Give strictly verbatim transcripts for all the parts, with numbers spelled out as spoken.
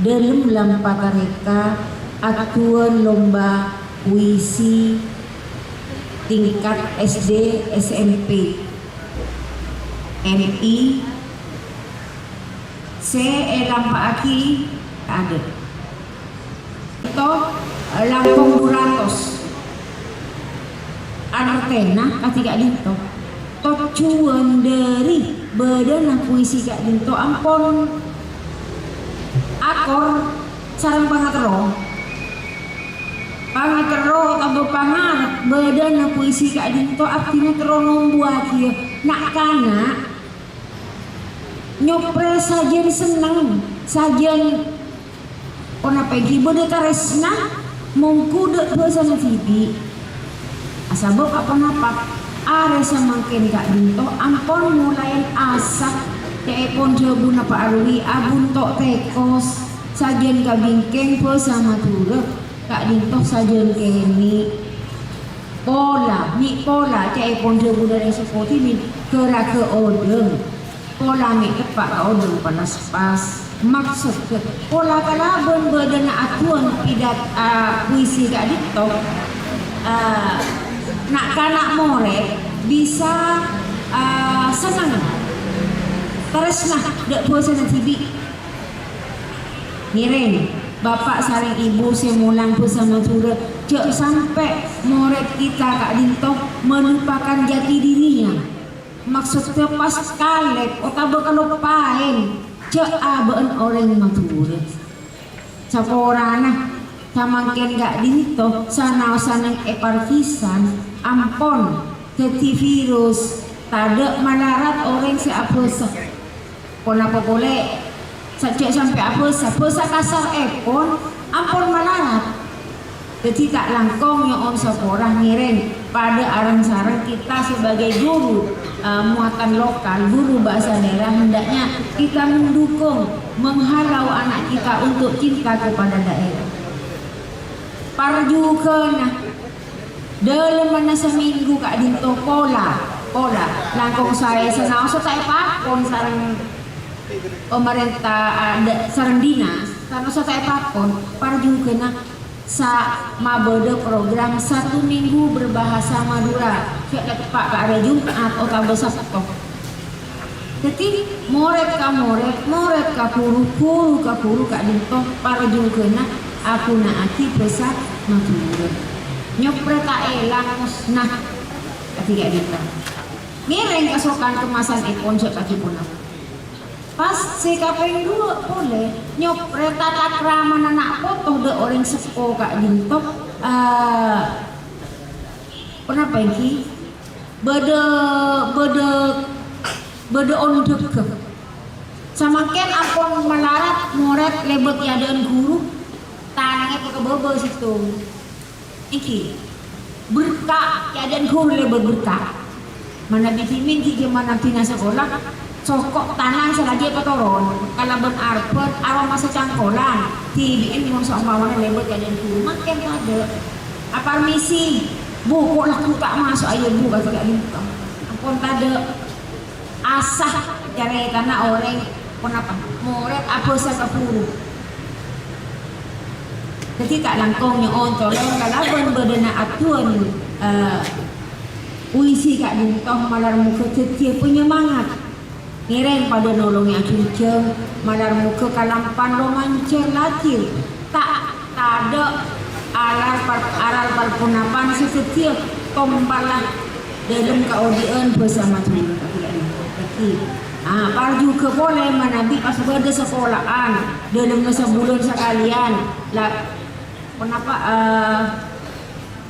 Dâlem lampa tarèka adu'ân lomba puisi tingkat S D, S M P, M I sè èlampa'aghi adâ'. Èto langkong dhu ratos. Artèna kadhi ka'dinto. Tojjhuwân dhâri bâdâna puisi ka'dinto ampon akor sareng pangaterro. Pangaterro otabâ pangarep bâdâna puisi ka'dinto abdhina terro nombuwâghiyâ na'-kana' nyoprè sajân senneng, sajân Ponapa ènggi bâdâ tarèsna mongghu dâ' bhâsana dhibi'. Asabâb aponapa? Arè samangkèn ka'dinto ampon molaè asa, ca'èpon dhâbuna Pa' Arwi, abunto' tèkos, sajân ka bingkèng bhâsa Madhurâ, ka'dinto sajân kènè'. Pola, mè' pola, ca'èpon dhâbuna rèng soko dhibi', ghâ-raghâ odhâng. Pola mè' teppa' ka odhâng palaspas. Maksodda, pola kalabân bâdâna adu'ân pidat-, a, puisi ka'dinto, a, na'-kana' morèd bisa, a, senneng, tarèsna dâ' bhâsana dhibi'. Ngèrèng, bapa' sareng ibu sè molang bhâsa Madhurâ, jhâ' sampè' morèd kita ka'dinto melupakan jati dirinya. Maksodda pas kalèp otabâ kaloppaèn, jhâ' abâ'na orèng Madhurâ. Saporana, samangkèn ka'dinto sanaosanna è partisan ampon dhâddhi virus, tadâ' malarat orèng sè abhâsa. Ponapa polè, sajjhâ' sampè' abhâsa, bhâsa kasarèpon ampon malarat. Dhâddhi ta' langkong nyo'on sapora ngèrèng padâ areng-sareng kita sebagai guru, eh, muatan lokal, guru bahasa daerah, hendaknya kita mendukung, menghalau anak kita untuk cinta kepada daerah. Parjhughâna, dâlemmanna samènggu ka'dinto pola, pola, langkong saè sanaosa ta' èpakon sareng pamarènta, a, dâ-, sareng dinas, sanaosa ta' èpakon, parjhughâna sa-, mabâdâ program satu minggu berbahasa Madura, cè' la teppa' ka arè Jum'at otabâ Sabto. Dhâddhi, morèd ka morèd, morèd ka ghuru, ghuru ka ghuru ka'dinto parjhughâna aghuna'aghi bhâsa Madhurâ. Nyoprè ta' èlang mosna kadhi ka'dinto. Ngèrèng kasokan kemasanèpon jhâ' kadhi ponapa. Pas sè kapèng duwâ' polè, nyoprè tata kramana na' poto dâ' orèng seppo ka'dinto, eh, ponapa ènggi? Bâdâ, bâdâ, bâdâ ondhâghâ. Samangkèn ampon malarat morèd lèbât è adâ'na ghuru, tanangè pakabâbâ sèttong. Ènggi, berka' è adâ'na ghuru lèbât berka'. Manabi dhimèn ghi' jhâman abdhina sakola, soko' tanang sè lajhi èpatoron, kalabân arbât aromasa cangkolan, dhibi'en mon saompamana lèbât è adâ'na ghuru, mangkèn tadâ'. "A, parmisi, Bu, ko' lagghu' ta' maso', ayo, Bu," kadhi ka'dinto. Ampon tadâ'. Asa carètana orèng ponapa? Morèd abhâsa ka ghuru. Dhâddhi ta' langkong nyo'on tolong kalabân bâdâna adu'ân, eh, puisi ka'dinto malar moghâ dhâddhiyâ panyemangat. Ngèrèng padâ nolongè ajhunjhâng, malar moghâ kalampan lomanjhâr lajhir. Ta' Tadâ' aral par-, aral parponapan sè dhâddhiyâ tompalla dâlem kaodi'ân bhâsa Madhurâ. Dhâddhi, ah, parjhughâ polè manabi pas bâdâ sakola'an, dâlemma sabulân sakalèyan, la, ponapa, eh,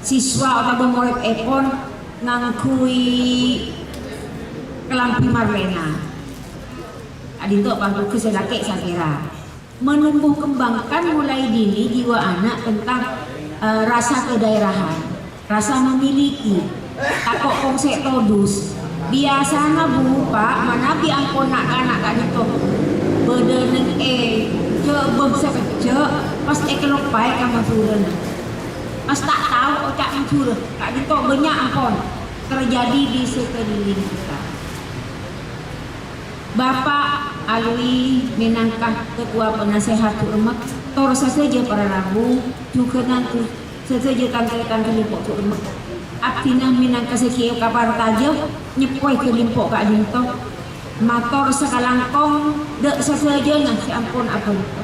siswa otabâ morèdèpon ngangghuy kalambhi marlèna. Ka'dinto parjhughâ sè lakè' sakèra. Menumbuh kembangkan mulai dini jiwa anak tentang, eh, rasa kedaerahan, rasa memiliki, tako' kong sè todus. Biyasana, Bu, Pa', manabi ampon na'-kana' ka'dinto bâdâ neng è jhâbâ sakejjhâ', pas èkaloppaè ka Madhurâna. Pas ta' tao oca' Madhurâ, ka'dinto bânnya' ampon terjadi di sekeliling kita. Bapa', Alwi mènangka ketua penasehat Du'remmek, tor sadhâjâ para rabu, jhughân sadhâjâ tan-tarètan Ghâlimpo Du'remmek. Abdhina mènangka sè ghi' èkaparcajâ nyèpowè Ghâlimpo ka'dinto. Mator sakalangkong dâ' sadhâjâna sè ampon abhânto.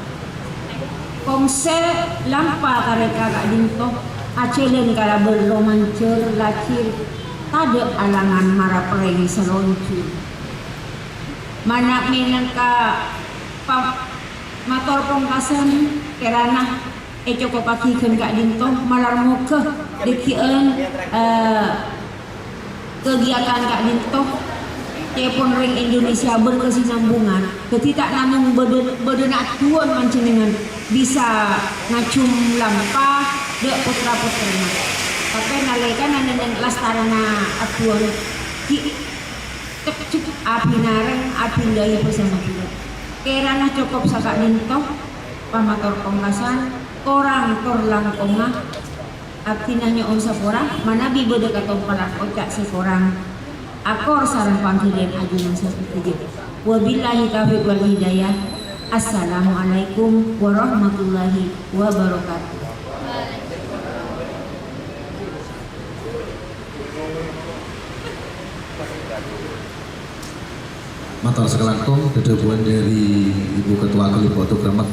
Kong sè lampa tarèka ka'dinto, ajhâlân kalabân romanjhâr lajhir, tadâ' alangan mara perrèng salonjhur. Mana mènangka pa-, mator pongkasan, kèrana ècokoppaghi ghân ka'dinto, malar moghâ dhâggi'ân, eh, kegiatan ka'dinto, ca'èpon rèng Indonesia berkesinambungan. Dhâddhi ta' namong bâdâ-, bâdâna adduwân panjhennengngan bisa ngajhum lampa dâ' pottra-pottrana. Tapè nalèkana nèng lastarana adduwân ghi' cekcek abinareng abindaya bhâsana ghuru. Kèrana cokop saka'dinto, pamator pongkasan, korang tor langkongnga, abdhina nyo'on sapora, manabi bâdâ katompalan oca' sè korang, akor sareng pangghâliyân ajunan sadhâjâ. Wabillahi taufiq wal hidayah. Assalamualaikum warahmatullahi wabarakatuh. Mator sakalangkong, dhâdhâbuwân dhâri Ibu Ketua Ghâlimpo Du'remmek.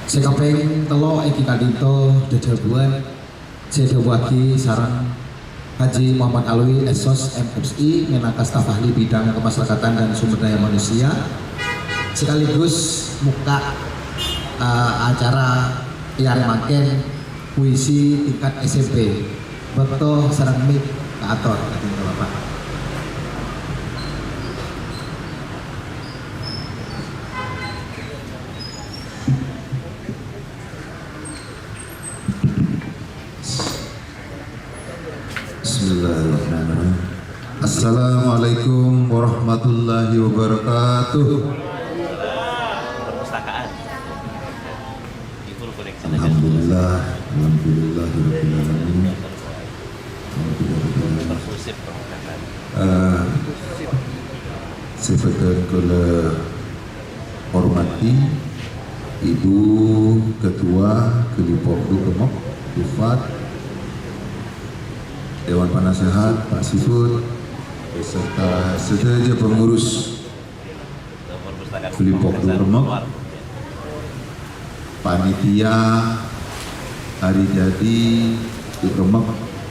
Sè kapèng tello' èngghi ka'dinto dhâdhâbuwân sè èdhâbuwâghi sareng Haji Muhammad Alwi, S Sos, M Si, mènangka staf ahli bidang kemasyarakatan dan sumber daya manusia, sekaligus mokka', eh, acara è arè mangkèn. Puisi tingkat S M P. Bâkto sareng mik kaator, ka'dinto Bapak. Bismillahirrahmanirrahim. Assalamualaikum warahmatullahi wabarakatuh. Alhamdulillah, alhamdulillahirabbil alamin. Alhamdulillah. Eh, sè bhâdhân kaulâ hormati Ibu Ketua Ghâlimpo Du'remmek, Dufat, Dewan Penasehat, Pak Sifut, beserta sadhâjâ pengurus Ghâlimpo Du'remmek, panitia hari jadi Du'remmek,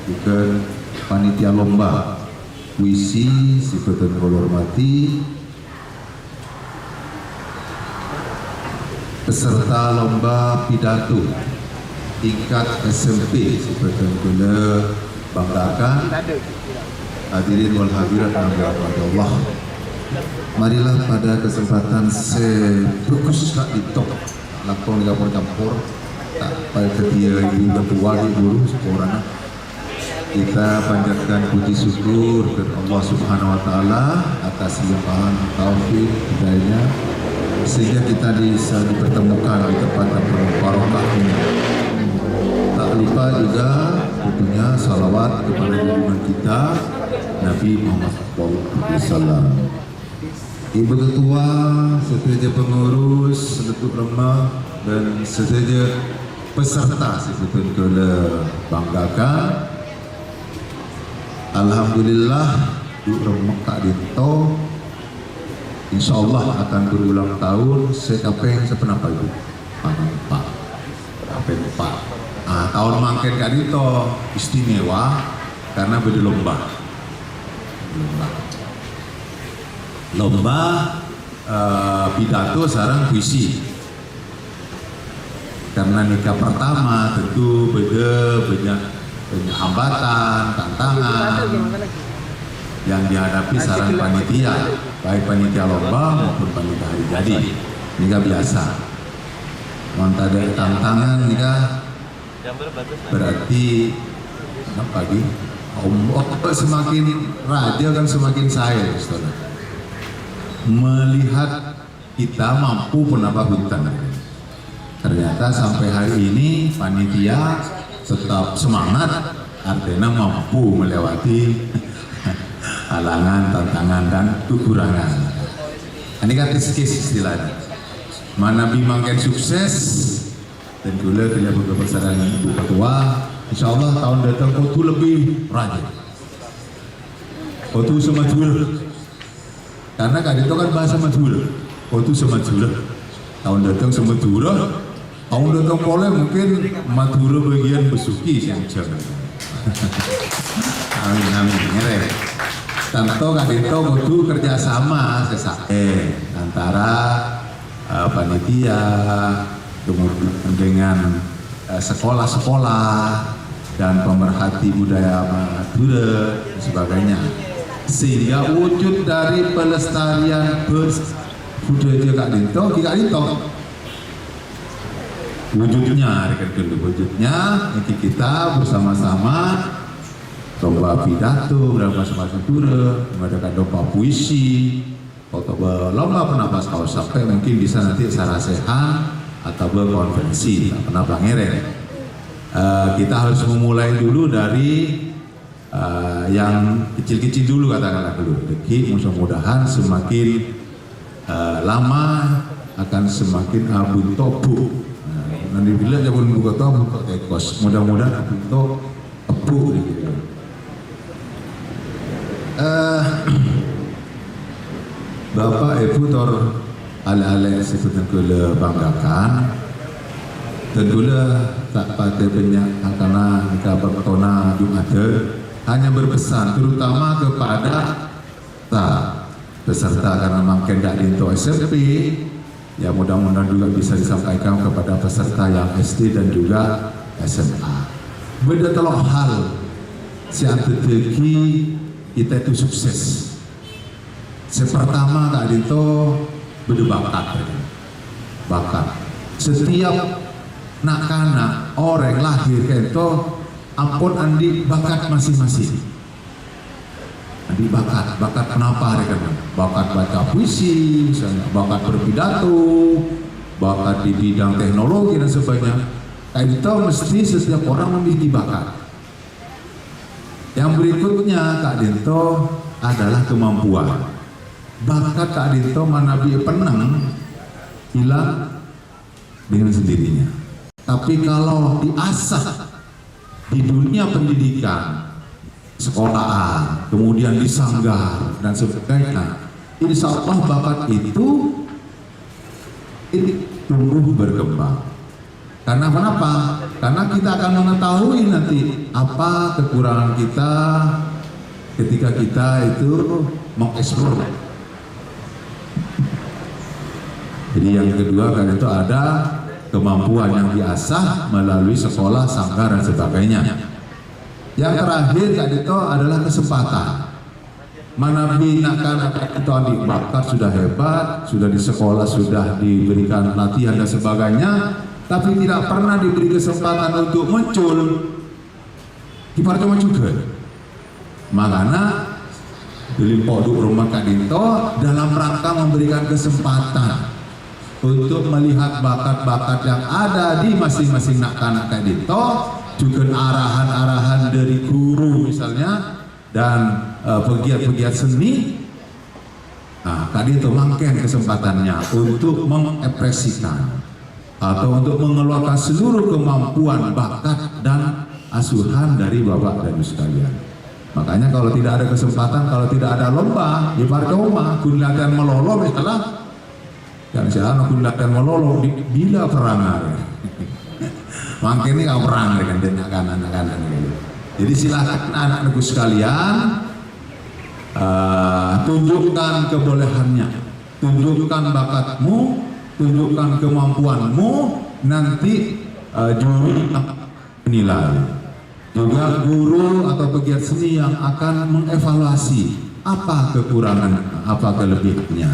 jhughân panitia lomba puisi sè bhâdhân kaulâ hormati, peserta lomba pidato tingkat S M P sè bhâdhân kaulâ banggakan. Hadirin wal hadirat yang dirahmati Allah. Marilah pada kesempatan sè bhâghus ka'dinto, langkong nèka pon campur, ta' pajhât dhâddhiyâ ibu ketua, ghi' buru saporana. Kita panjatkan puji syukur kepada Allah Subhanahu wa Ta'ala atas limpahan taufik hidayahnya, sehingga kita bisa dipertemukan di tempat yang penuh barokah ini. Tak lupa juga tentunya salawat kepada junjungan kita, Nabi Muhammad sallallahu alaihi wasallam. Ibu Ketua, sadhâjâ pengurus, Du'remmek, dan sadhâjâ peserta sè bhâdhân kaulâ banggakan. Alhamdulillah, Du'remmek ka'dinto, insyaallah akan berulang tahun sè kapèng saponapa, Ibu? Kapèng empat. Kapèng empat. Ah, taon mangkèn ka'dinto istimewa karena bâdâ lomba. Lomba. Lomba, eh, pidato sareng puisi. Karena nèka pertama, tentu bâdâ bânnya', bânnya' hambatan, tantangan yang dihadapi sareng panitia, baik panitia lomba maupun panitia hari jadi. Nèka biasa. Mon tadâ' tantangan nèka berarti apa lagi? Om-, oh, semakin rajâ kan semakin saè, Ustaz. Melihat kita mampu ponapa bhunten. Ternyata sampai hari ini panitia tetap semangat, artinya mampu melewati Halangan, tantangan, dan kekurangan. Ini kan test case istilahnya. Manabi mangkèn sukses, dan kaulâ, kaulâ bhâkal sareng Bu Ketua, insyaallah taon dâteng kodhu lebbi rajin. Kodhu sè Madhurâ. Karena ka'dinto kan bahasa Madhurâ. Kodhu sè Madhurâ. Taon dâteng sè Madhurâ. Taon dâteng polè mungkin Madhurâ bagian Besuki sè ojhân. Amin, amin. Ngèrèng. Tanto ka'dinto kodhu kerjasama sè saè antara, eh, panitia, kemudian dengan, eh, sekolah-sekolah, dan pemerhati budaya Madhurâ, dan sebagainya. Sehingga wujud dari pelestarian bes-, budaya ka'dinto, ghi ka'dinto. Wujudnya, rèkan ghâllu, wujudnya, ini kita bersama-sama lomba pidato, lomba Madhurâ, mengadakan lomba puisi, otabâ lomba penapas kaos sampè' mungkin bisa nanti sarasèhan otabâ konferensi, ta' ponapa ngèrèng. Eh, kita harus memulai dulu dari, eh, yang kecil-kecil dulu, katakanlah dulu. Jadi mudah-mudahan semakin, eh, lama akan semakin abunto', Bu. Nah, nanti bila aja pun buka toh, bunto' tèkos. Mudah-mudahan abunto' Bu, gitu. Eh, Bapak, Ibu, tor alè'-alè' sè bhâdhân kaulâ banggakan, dan kaulâ ta' patè bânnya' karena nèka bâktona Jum'adhân, hanya berpesan terutama kepada ta-, peserta, karena mangkèn ka'dinto S M P, ya, mudah-mudahan juga bisa disampaikan kepada peserta yang S D dan juga S M A. Bâdâ tello' hal sè adhâddhiyâghi kita itu sukses. Sè partama ka'dinto bâdâ bakat. Bakat. Setiap na'-kana' orèng lahir ka'dinto ampon andi' bakat masing-masing. Andi' bakat, bakat ponapa rèya kan? Bakat baca puisi, misalnya, bakat berpidato, bakat di bidang teknologi dan sebagainya. Ka'dinto mesti setiap orang memiliki bakat. Yang berikutnya, ka'dinto adalah kemampuan. Bakat ka'dinto manabi pennèng, hilang dengan sendirinya. Tapi kalau diasah di dunia pendidikan, sekolahan, kemudian di sanggar dan sebagainya, insya Allah bakat itu, ini tumbuh berkembang. Karena kenapa? Karena kita akan mengetahui nanti apa kekurangan kita ketika kita itu mengeksplor. Jadi yang kedua kan itu ada kemampuan yang diasah melalui sekolah, sanggar, dan sebagainya. Yang terakhir kan itu adalah kesempatan. Manabi na'-kana' itu andi' bakat sudah hebat, sudah di sekolah, sudah diberikan latihan dan sebagainya, tapi tidak pernah diberi kesempatan untuk muncul, diparcoma juga. Makanya, dilimpo du rumah ka'dinto dalam rangka memberikan kesempatan untuk melihat bakat-bakat yang ada di masing-masing na'-kana' ka'dinto, juga arahan-arahan dari guru misalnya, dan, eh, pegiat-pegiat seni, nah, ka'dinto mangkèn kesempatannya untuk mengekspresikan atau untuk mengeluarkan seluruh kemampuan, bakat, dan asuhan dari Bapak dan Ibu sekalian. Makanya kalau tidak ada kesempatan, kalau tidak ada lomba, ya parcoma, ghun latihan malolo misalnya, kan sè ana ghun latihan malolo, bi-, bilâ perrang arè. Mangkèn nèka perrang arè kan, na'-kana', na'-kana' nèka. Jadi silakan anak-anakku sekalian, eh, tunjukkan kebolehannya, tunjukkan bakatmu, tunjukkan kemampuanmu, nanti, eh, juri akan menilai. Juga guru atau pegiat seni yang akan mengevaluasi apa kekurangan, apa kelebihannya.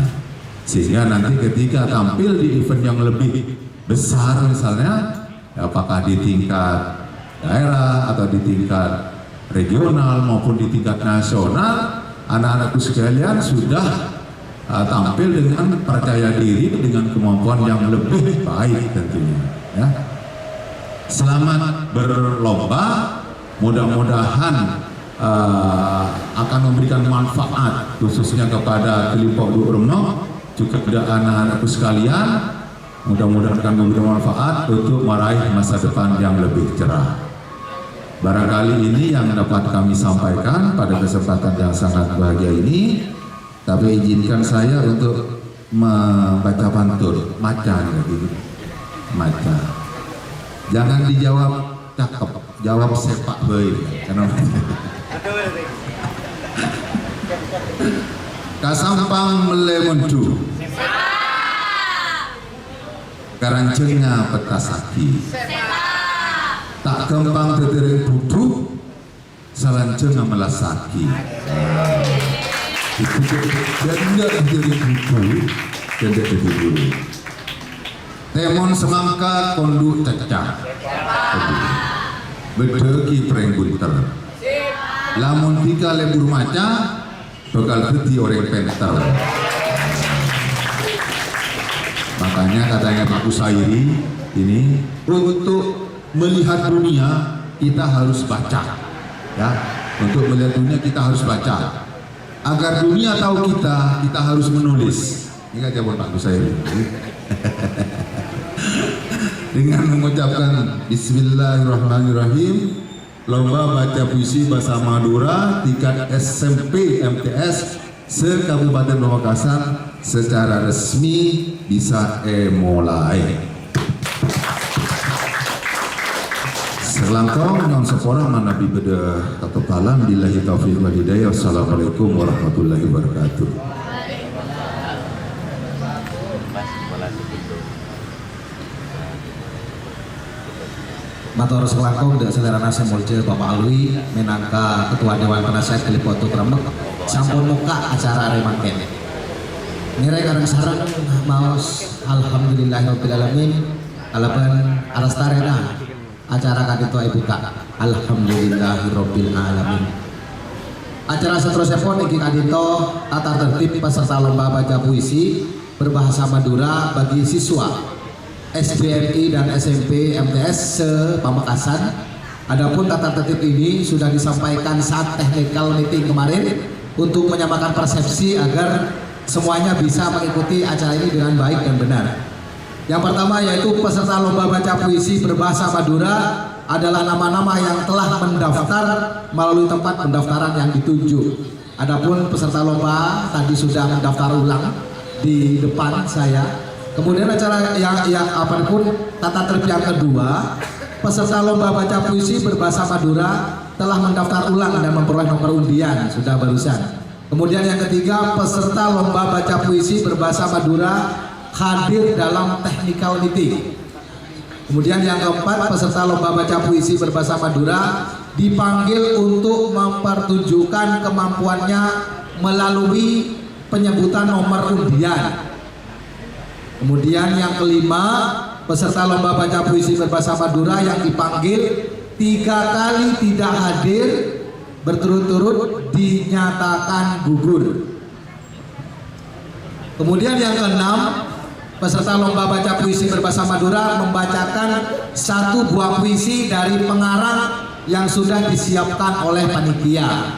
Sehingga nanti ketika tampil di event yang lebih besar misalnya, apakah di tingkat daerah atau di tingkat regional maupun di tingkat nasional, anak-anakku sekalian sudah, eh, tampil dengan percaya diri, dengan kemampuan yang lebih baik tentunya, ya. Selamat berlomba, mudah-mudahan eh, akan memberikan manfaat, khususnya kepada kelompok Dhu' Remmek, juga kepada anak-anakku sekalian. Mudah-mudahan akan memberikan manfaat untuk meraih masa depan yang lebih cerah. Barangkali ini yang dapat kami sampaikan pada kesempatan yang sangat bahagia ini. Tapi izinkan saya untuk membaca pantun, maca gitu. Maca. Jangan dijawab cakep, jawab sepak bae. Kenapa? Kasampang melle mondhu. Karanjengnga pettasagi. Ta' ghâmpang dhâddhi rèng budhu, salanjhângnga mellassaghi. Itu dhâddhi rèng budhu, dhâddhi dhâddhi guru. Tèmon samangka kondhu' cacca. Beddhâghi prèng bunter. Lamon dhika lebur maca, bakal dhâddhi orèng pènter. Makanya katanya Pak Kusairi ini, untuk melihat dunia kita harus baca. Ya, untuk melihat dunia kita harus baca. Agar dunia tahu kita, kita harus menulis. Ini kan jawaban Pak Kusairi. Dengan mengucapkan Bismillahirrahmanirrahim, lomba baca puisi bhâsa Madhurâ tingkat S M P M T S se-Kabupaten Pamekasan secara resmi bisa èmolaè. Sakalangkong nyo'on sapora manabi bâdâ kakepalan. Billahi taufiq wal hidayah. Wassalamualaikum warahmatullahi wabarakatuh. Mator sakalangkong dâ' salèrana sè molja Bapak Alwi, mènangka Ketua Dewan Penasehat Kalèbât Dhu' Remmek, sampon mokka' acara arè mangkèn. Ngèrèng areng-sareng maos alhamdulillahirabbil alamin, kalabân alastarèna acara ka'dinto èbukka'. Alhamdulillahirabbil alamin. Acara saterrossèpon èngghi ka'dinto tata tertib peserta lomba baca puisi berbahasa Madura bagi siswa S D M I dan S M P M T S se-Pamekasan. Adapun tata tertib ini sudah disampaikan saat technical meeting kemarin untuk menyamakan persepsi agar semuanya bisa mengikuti acara ini dengan baik dan benar. Yang pertama yaitu peserta lomba baca puisi berbahasa Madura adalah nama-nama yang telah mendaftar melalui tempat pendaftaran yang dituju. Adapun peserta lomba tadi sudah mendaftar ulang di depan saya. Kemudian acara yang, yang apa pun tata tertib yang kedua, peserta lomba baca puisi berbahasa Madura telah mendaftar ulang dan memperoleh nomor undian sudah barusan. Kemudian yang ketiga, peserta lomba baca puisi berbahasa Madura hadir dalam technical meeting. Kemudian yang keempat, peserta lomba baca puisi berbahasa Madura dipanggil untuk mempertunjukkan kemampuannya melalui penyebutan nomor undian. Kemudian yang kelima, peserta lomba baca puisi berbahasa Madura yang dipanggil tiga kali tidak hadir berturut-turut dinyatakan gugur. Kemudian yang keenam, peserta lomba baca puisi berbahasa Madura membacakan satu buah puisi dari pengarang yang sudah disiapkan oleh panitia.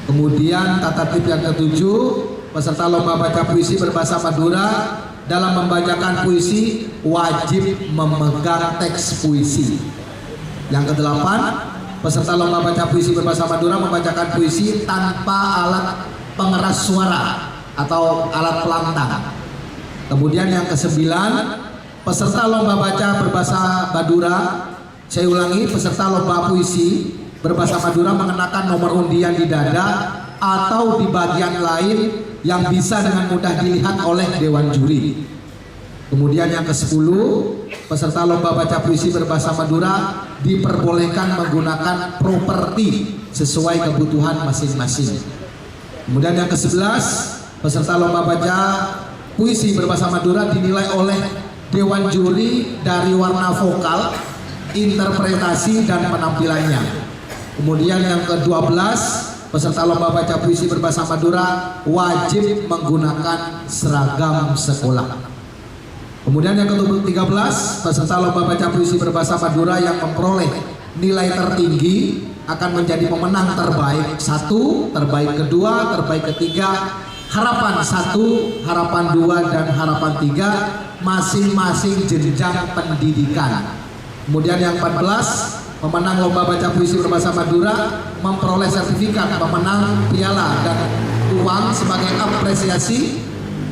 Kemudian tata tertib yang ketujuh, peserta lomba baca puisi berbahasa Madura dalam membacakan puisi wajib memegang teks puisi. Yang kedelapan, peserta lomba baca puisi berbahasa Madura membacakan puisi tanpa alat pengeras suara atau alat pelantang. Kemudian yang kesembilan, peserta lomba baca berbahasa Madura, saya ulangi, peserta lomba puisi berbahasa Madura mengenakan nomor undian di dada atau di bagian lain yang bisa dengan mudah dilihat oleh dewan juri. Kemudian yang kesepuluh, peserta lomba baca puisi berbahasa Madura diperbolehkan menggunakan properti sesuai kebutuhan masing-masing. Kemudian yang kesebelas, peserta lomba baca puisi berbahasa Madura dinilai oleh dewan juri dari warna vokal, interpretasi, dan penampilannya. Kemudian yang kedua belas, peserta lomba baca puisi berbahasa Madura wajib menggunakan seragam sekolah. Kemudian yang ketiga belas, peserta lomba baca puisi berbahasa Madura yang memperoleh nilai tertinggi akan menjadi pemenang terbaik satu, terbaik kedua, terbaik ketiga, harapan satu, harapan dua, dan harapan tiga, masing-masing jenjang pendidikan. Kemudian yang empat belas, pemenang lomba baca puisi berbahasa Madura memperoleh sertifikat pemenang piala dan uang sebagai apresiasi,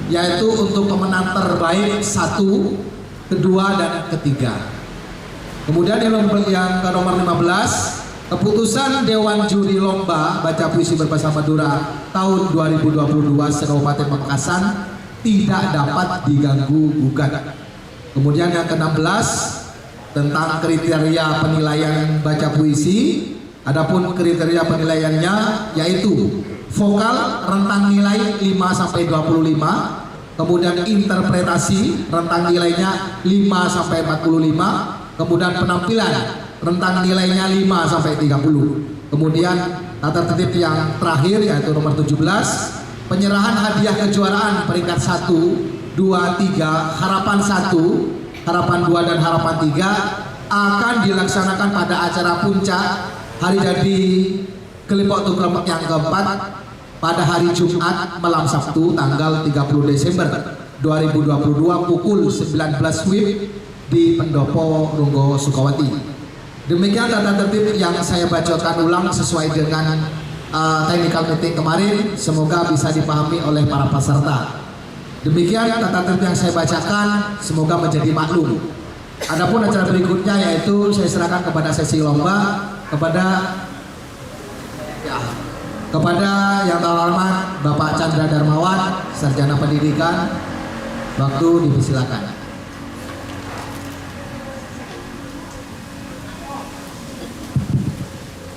yaitu untuk pemenang terbaik satu, kedua, dan ketiga. Kemudian yang nomor, yang ke nomor lima belas, keputusan Dewan Juri Lomba Baca Puisi Berbahasa Madura tahun dua ribu dua puluh dua se-Kabupaten Pamekasan tidak dapat diganggu gugat. Kemudian yang keenam belas, tentang kriteria penilaian baca puisi. Adapun kriteria penilaiannya yaitu vokal rentang nilai lima sampai dua puluh lima, kemudian interpretasi rentang nilainya lima sampai empat puluh lima, kemudian penampilan rentang nilainya lima sampai tiga puluh. Kemudian tata tertib yang terakhir yaitu nomor tujuh belas, penyerahan hadiah kejuaraan peringkat satu, dua, tiga, harapan satu, harapan dua, dan harapan tiga akan dilaksanakan pada acara puncak hari jadi Kelompok Tukrepek yang keempat pada hari Jumat malam Sabtu tanggal tiga puluh Desember dua ribu dua puluh dua pukul sembilan belas wib di Pendopo Runggo Sukawati. Demikian tata tertib yang saya bacakan ulang sesuai dengan, eh, technical meeting kemarin. Semoga bisa dipahami oleh para peserta. Demikian tata tertib yang saya bacakan, semoga menjadi maklum. Adapun acara berikutnya yaitu saya serahkan kepada sesi lomba, kepada, ya, kepada yang terhormat Bapak Chandra Darmawan, Sarjana Pendidikan. Waktu dipersilakan.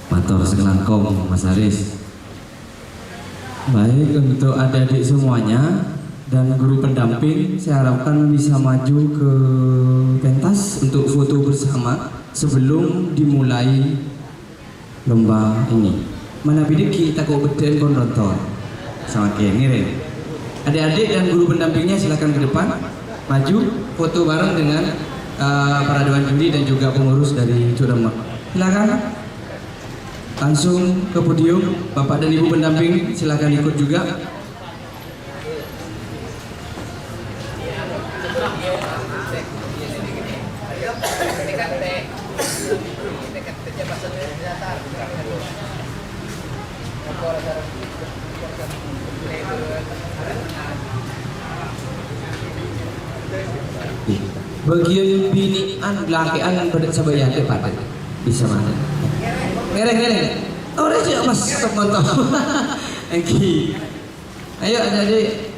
Mator sakalangkong, Mas Aris. Baik, untuk adik-adik semuanya dan guru pendamping, saya harapkan bisa maju ke pentas untuk foto bersama sebelum dimulai lomba ini. Manabi dhâggi' tako' bâdâ'ân pon rontor. Samangkèn, ngèrèng. Adik-adik dan guru pendampingnya silakan ke depan, maju, foto bareng dengan, eh, para dewan juri dan juga pengurus dari Curemek. Silakan. Langsung ke podium, Bapak dan Ibu pendamping, silakan ikut juga. Bâgiyân binè'an, lakè'an padâ sabâjâna padâ. Bisa manè. Ngèrèng, ngèrèng. Ora sih, Mas, teman-teman. Èngghi. Ayo, adik-adik.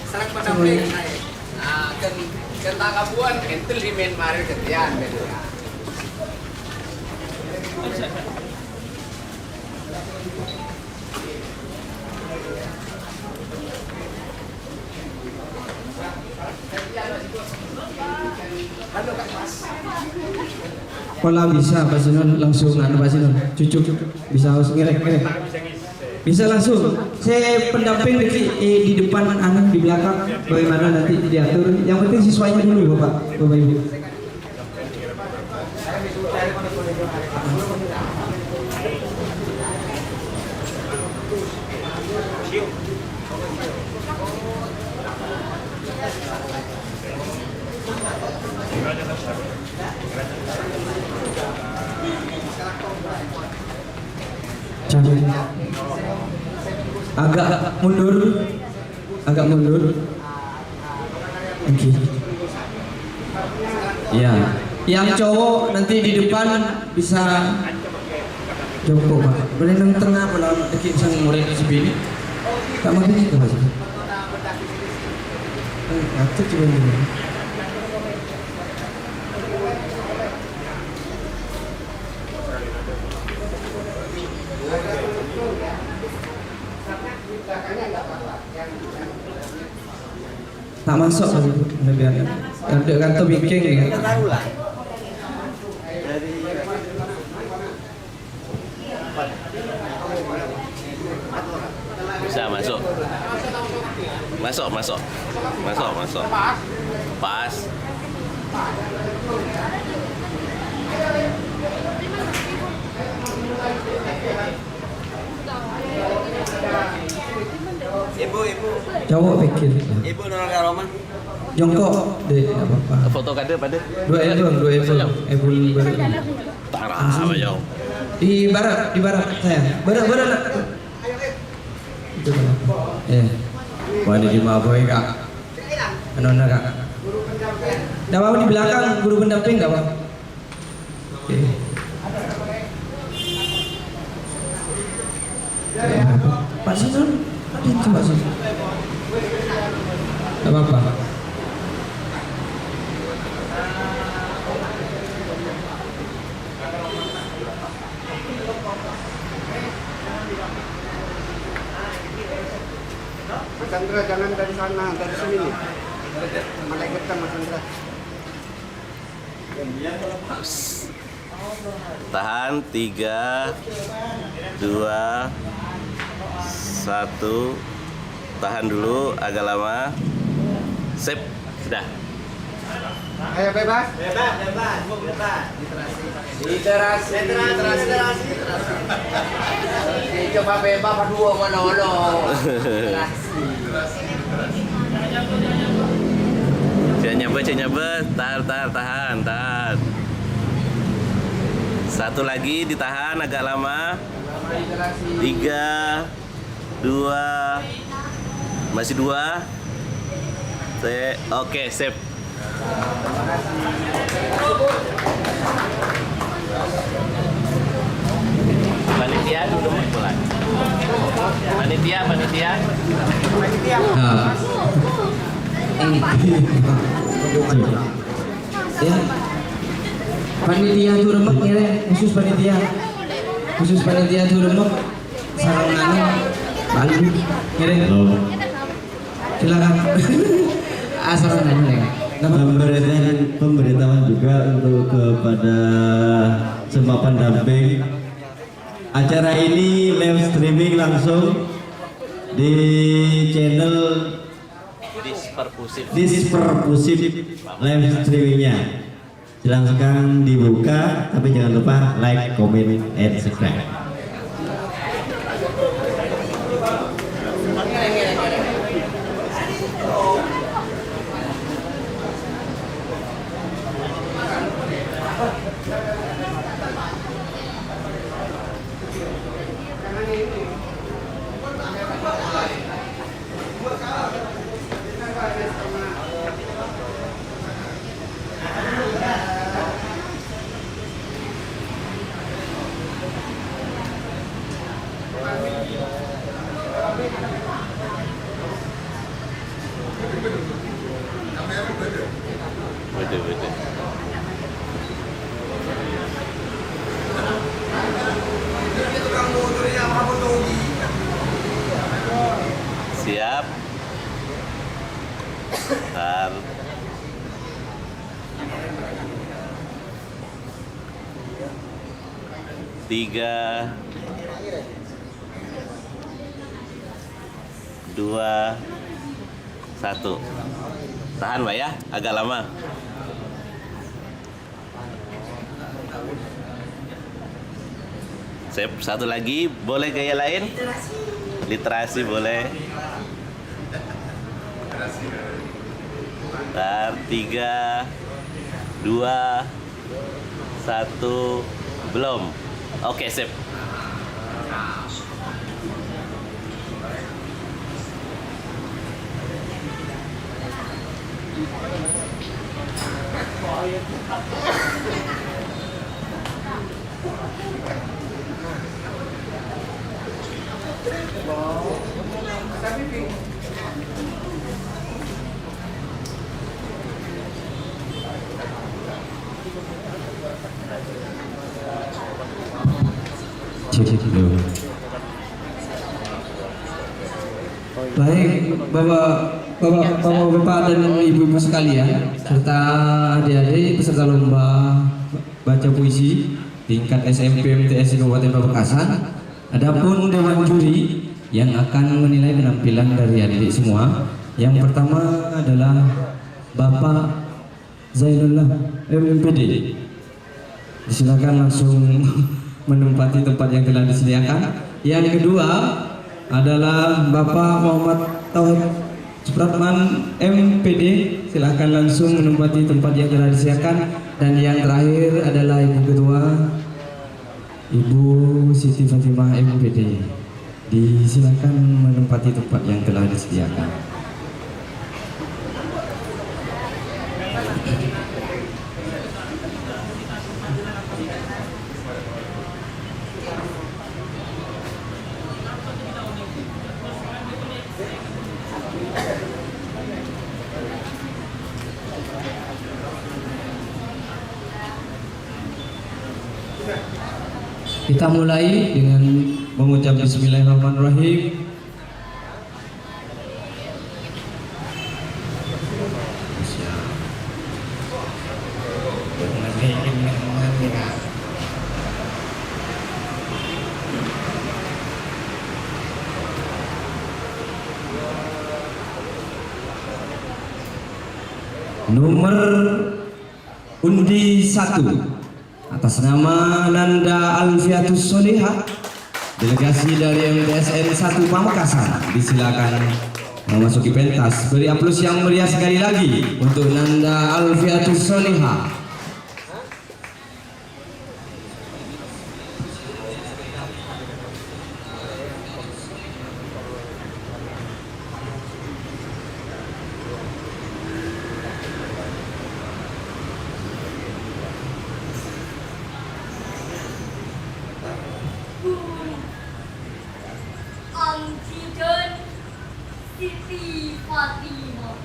Sareng padâ. Nah, kan, kan takabuan, entel di main mari gantian, gitu. Pola bisa, Pak Sinun, langsung anu, Pak Sinun, cucuk, bisa harus ngèrèng, ngèrèng. Bisa langsung. Saya pendamping di, eh, di depan, anu, di belakang, bagaimana nanti diatur. Yang penting siswanya dulu, Bapak, Bapak Ibu. Agak mundur. Agak mundur. Oke. Ya. Yang cowok nanti di depan bisa jongkok, Pak. Boleh nang tengah, apa nang dikit sang murid di sini. Tak mau ini, Pak. Eh, ngatur juga ini. Tak masuk lagi, kemudian ada kantor bikin ya. Bisa masuk. Masuk, masuk. Masuk, masuk. Pas. Ibu, ibu. Cowok pikir. Ibu nolak aroma. Jongkok, Dek, nggak apa-apa. Foto kadhe padha. Dua elbum, dua elbum. Elbum baru. Tara, ayo. Di barat, di barat saya. Barat, barat, nak. Itu kenapa? Eh. Wah, ini cuma apa ya, Kak? Anu, nah, Kak. Nggak apa-apa, di belakang guru pendamping, nggak apa-apa. Oke. Pak Sinun, ada itu, Pak Sinun. Nggak apa-apa. Mas Chandra, jangan dari sana, dari sini nih. Malaikatnya, Mas Chandra. Tahan, tiga, dua, satu. Tahan dulu, agak lama. Sip, sudah. Ayo, bebas. Bebas, bebas, bebas. Literasi. Literasi, literasi, literasi. Oke, coba bebas, berdua mana, mana? Literasi. Jangan nyabet, jangan nyabet. Tar, tar, tahan, tahan. Satu lagi, ditahan agak lama. Tiga, dua, masih dua. Te-, oke, sip. Panitia dulu mulai. Panitia, panitia. Nah. Ini. Ya. Panitia Turemek ngèrèng, khusus panitia. Khusus panitia Turemek. Sareng anu, Pak Aldi, ngèrèng. Halo. Silakan. Ah, sareng anu, ngèrèng. Pemberitahuan, pemberitahuan juga untuk kepada semua pendamping. Acara ini live streaming langsung di channel Disperpusif. Disperpusif live streamingnya. Silahkan dibuka, tapi jangan lupa like, comment, and subscribe. Betul, betul. Siap. Tar. Tiga, dua, satu. Tahan, Pak, ya, agak lama. Sip, satu lagi, boleh gaya lain? Literasi boleh. Tar, tiga, dua, satu, belum. Oke, sip. Baik, Bapak, Bapak, Bapak-bapak dan ibu-ibu sekalian, serta adik-adik peserta lomba baca puisi tingkat S M P M T S Kabupaten Pamekasan. Adapun dewan juri yang akan menilai penampilan dari adik-adik semua, yang pertama adalah Bapak Zainullah, M M P D. Silakan langsung menempati tempat yang telah disediakan. Yang kedua adalah Bapak Muhammad Tauhid Supratman, M P D. Silakan langsung menempati tempat yang telah disediakan. Dan yang terakhir adalah Ibu Ketua, Ibu Siti Fatimah, M P D. Disilakan menempati tempat yang telah disediakan. Kita mulai dengan mengucap bismillahirrahmanirrahim. Nomor undi satu, atas nama Nanda Alfiatus Solihah, delegasi dari M T S N satu Pamekasan, disilakan memasuki pentas. Beri aplaus yang meriah sekali lagi untuk Nanda Alfiatus Solihah. Anjidhân Siti Fatimah.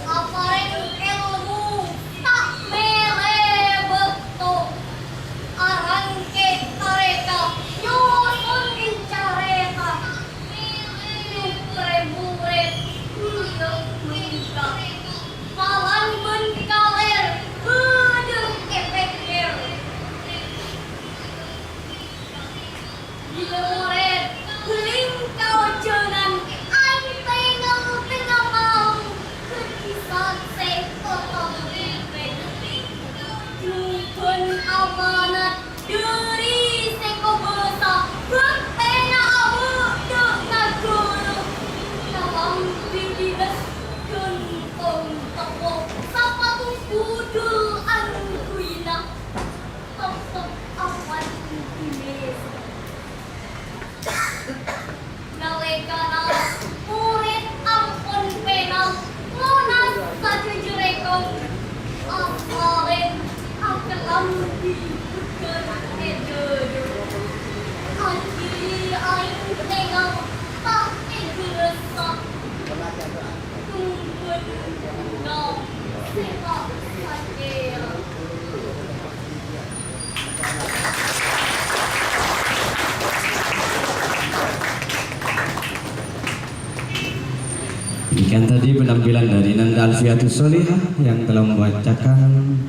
Aparèng èlmo ta' mèrè bâkto. Arangkè tarèka, nyoson carèta. Nyuprè morèd ghulâ ghulika. Palang bân kalèr bâdâ èpèkkèr. Ghulâ morèd, bhâling ka ojhânan, aèng tèngal tengnga malam, ghân issè otabâ pèpèt. Jhubân amanat dhâri sè kobâsa, bhuktèna abâ' dâ' naghârâ. Kalambhi dhines ghântong teppo, sapatu budhul angghuy na'. Teptep apan Indonesia. Nalèkana morèd ampon pènal, monas sadhâjâ rèkong. Asalèn akalambhi bhâghân è dhâdhâ. Ajiyâ aèng tèngal ta' èghâressa. Tumbuhan bhunga sè ta' sakèya. Demikian tadi penampilan dari Nanda Alfiatus Solihah yang telah membacakan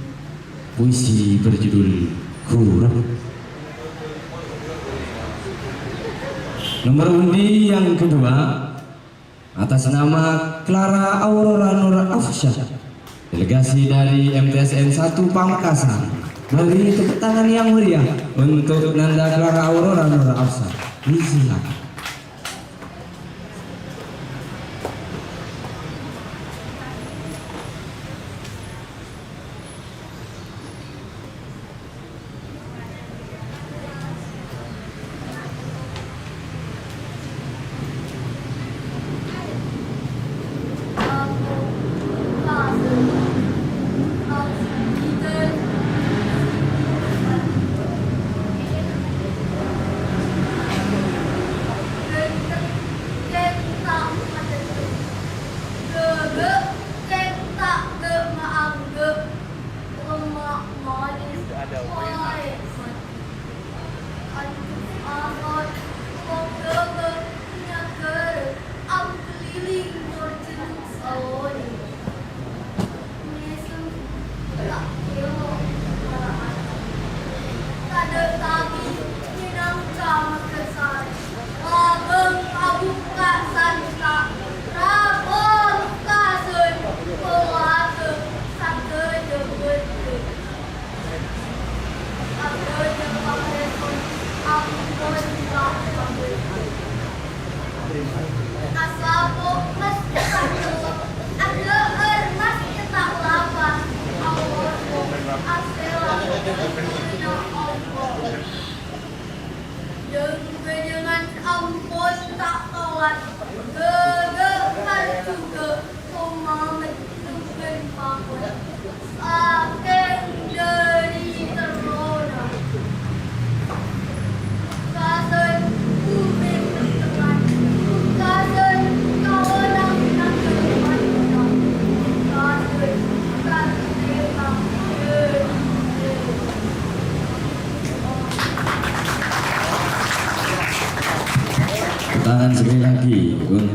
puisi berjudul Guru. Nomor undi yang kedua, atas nama Clara Aurora Nur Afsyah, delegasi dari M T S N satu Pamekasan. Beri tepuk tangan yang meriah untuk Nanda Clara Aurora Nur Afsyah. Disilakan.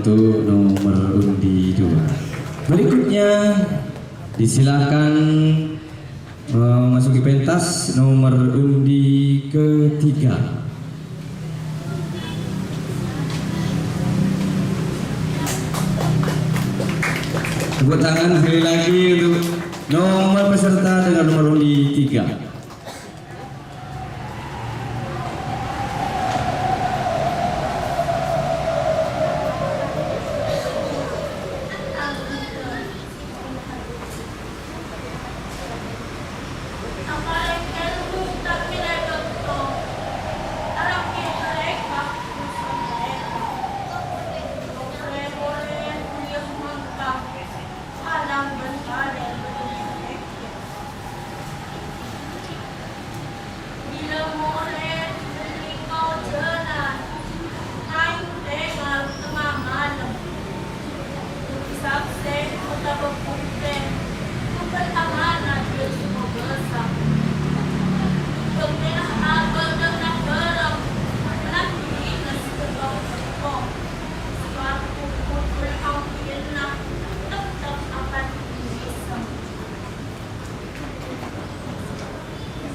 Untuk nomor undi dua. Berikutnya, disilakan memasuki pentas nomor undi ketiga. Tepuk tangan sekali lagi untuk nomor peserta dengan nomor undi tiga.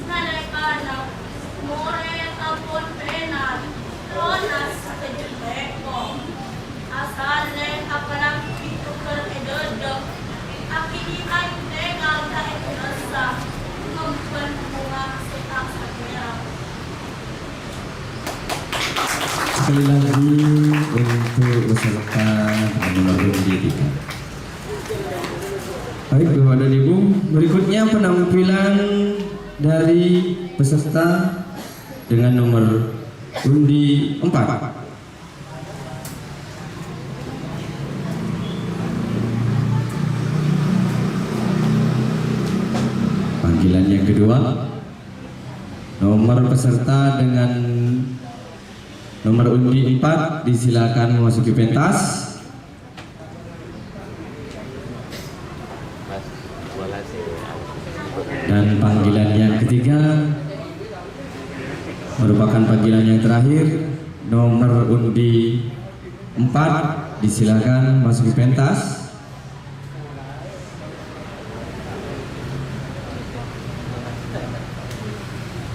Nalèkana morè ampon pènat, tonas sakejjhâ' tèko. Asalè apalagi tokèr è dâdâ, akhèrra aèng tèngal ta' èterrosa, ngemban bhunga sè ta' sakèra. Sekali lagi untuk peserta nomor undi tiga. Baik, Bapak dan Ibu, berikutnya penampilan dari peserta dengan nomor undi empat. Panggilan yang kedua, nomor peserta dengan nomor undi empat, disilakan memasuki pentas. Dan panggilan yang ketiga merupakan panggilan yang terakhir, nomor undi empat, disilakan masuki pentas.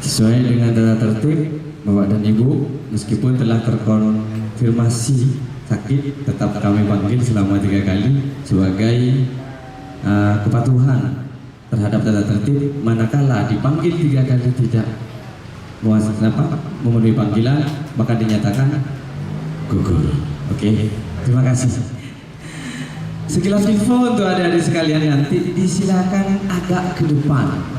Sesuai dengan tata tertib, Bapak dan Ibu, meskipun telah terkonfirmasi sakit, tetap kami panggil selama tiga kali sebagai, eh, kepatuhan terhadap tata tertib. Manakala dipanggil tiga kali tidak muas-, apa, memenuhi panggilan, maka dinyatakan gugur. Oke, terima kasih. Sekilas info untuk adik-adik sekalian, nanti disilakan agak ke depan.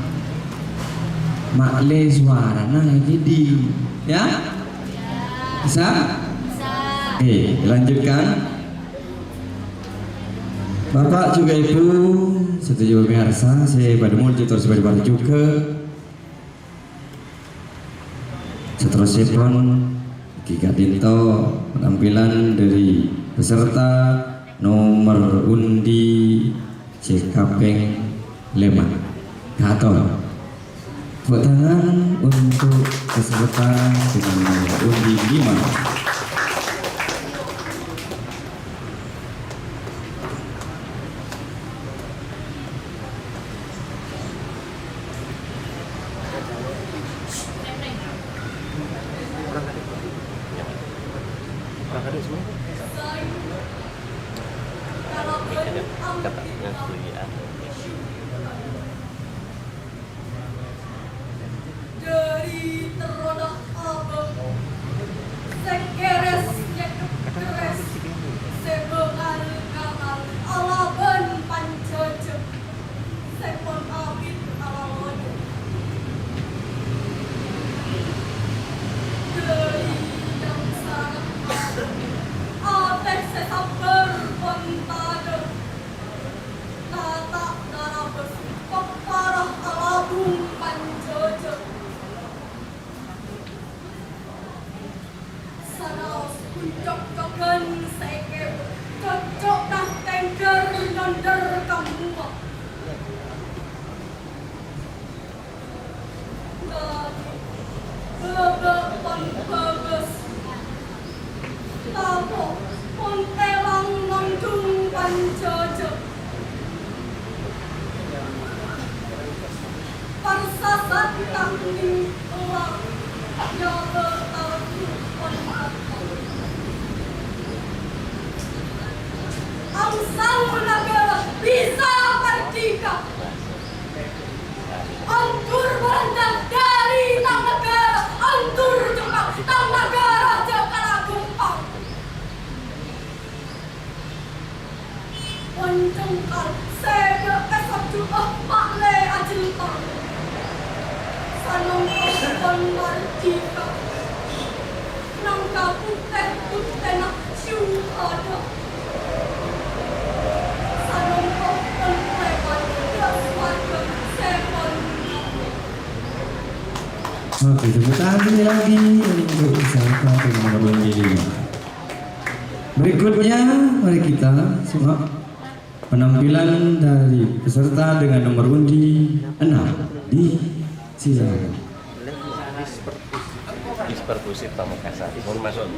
Ma'lè suarana ini di, ya? Bisa? Bisa. Oke, lanjutkan. Bapak juga Ibu, sadhâjâ pamèyarsa sè padâ monjhur torè sè padâ parjhughâ. Saterrossèpon, èngghi ka'dinto penampilan dâri peserta nomor undi sè kapèng lèma'. Katon. Tepuk tangan untuk peserta dengan nomor undi lima. Dâri terrona abâ', sè kèrès nyèkep kèrès, sè bângal ngamal alabân panjhâjhâ, sè pon abit alalojâ. Dâri yang sarana abâ', atè sè sabbhâr pon tadâ'. Tata Angsal nagara bisa merdeka. Ondur Belanda dhâri tang nagara, ondur Jepang tang nagara jhâ' kala ghâmpang. Mon cengkal sè dâ' èsabdhu'â ma'lè ajhelpang. Sanongko pon mardhika. Nangka putè-putèna syuhada. Sanongko pon lèbât dâ' sowarghâ sè pon. Oke, tepuk tangan sekali lagi untuk peserta dengan nomor undi lima. Berikutnya, mari kita simak penampilan dari peserta dengan nomor undi enam. Disilakan. Disperpusif Pamekasan. Mohon masuk.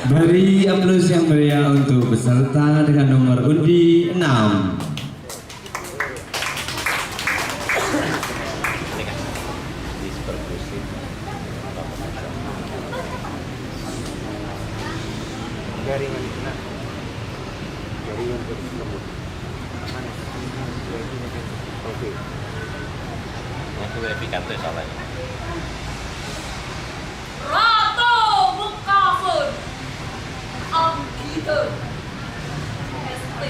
Beri aplaus yang meriah untuk peserta dengan nomor undi enam. Disperpusif. Jaringan itu, nah. Jaringan itu. Oke. Itu verifikasi salah. Rato Mekkason. Anggidhân. S T.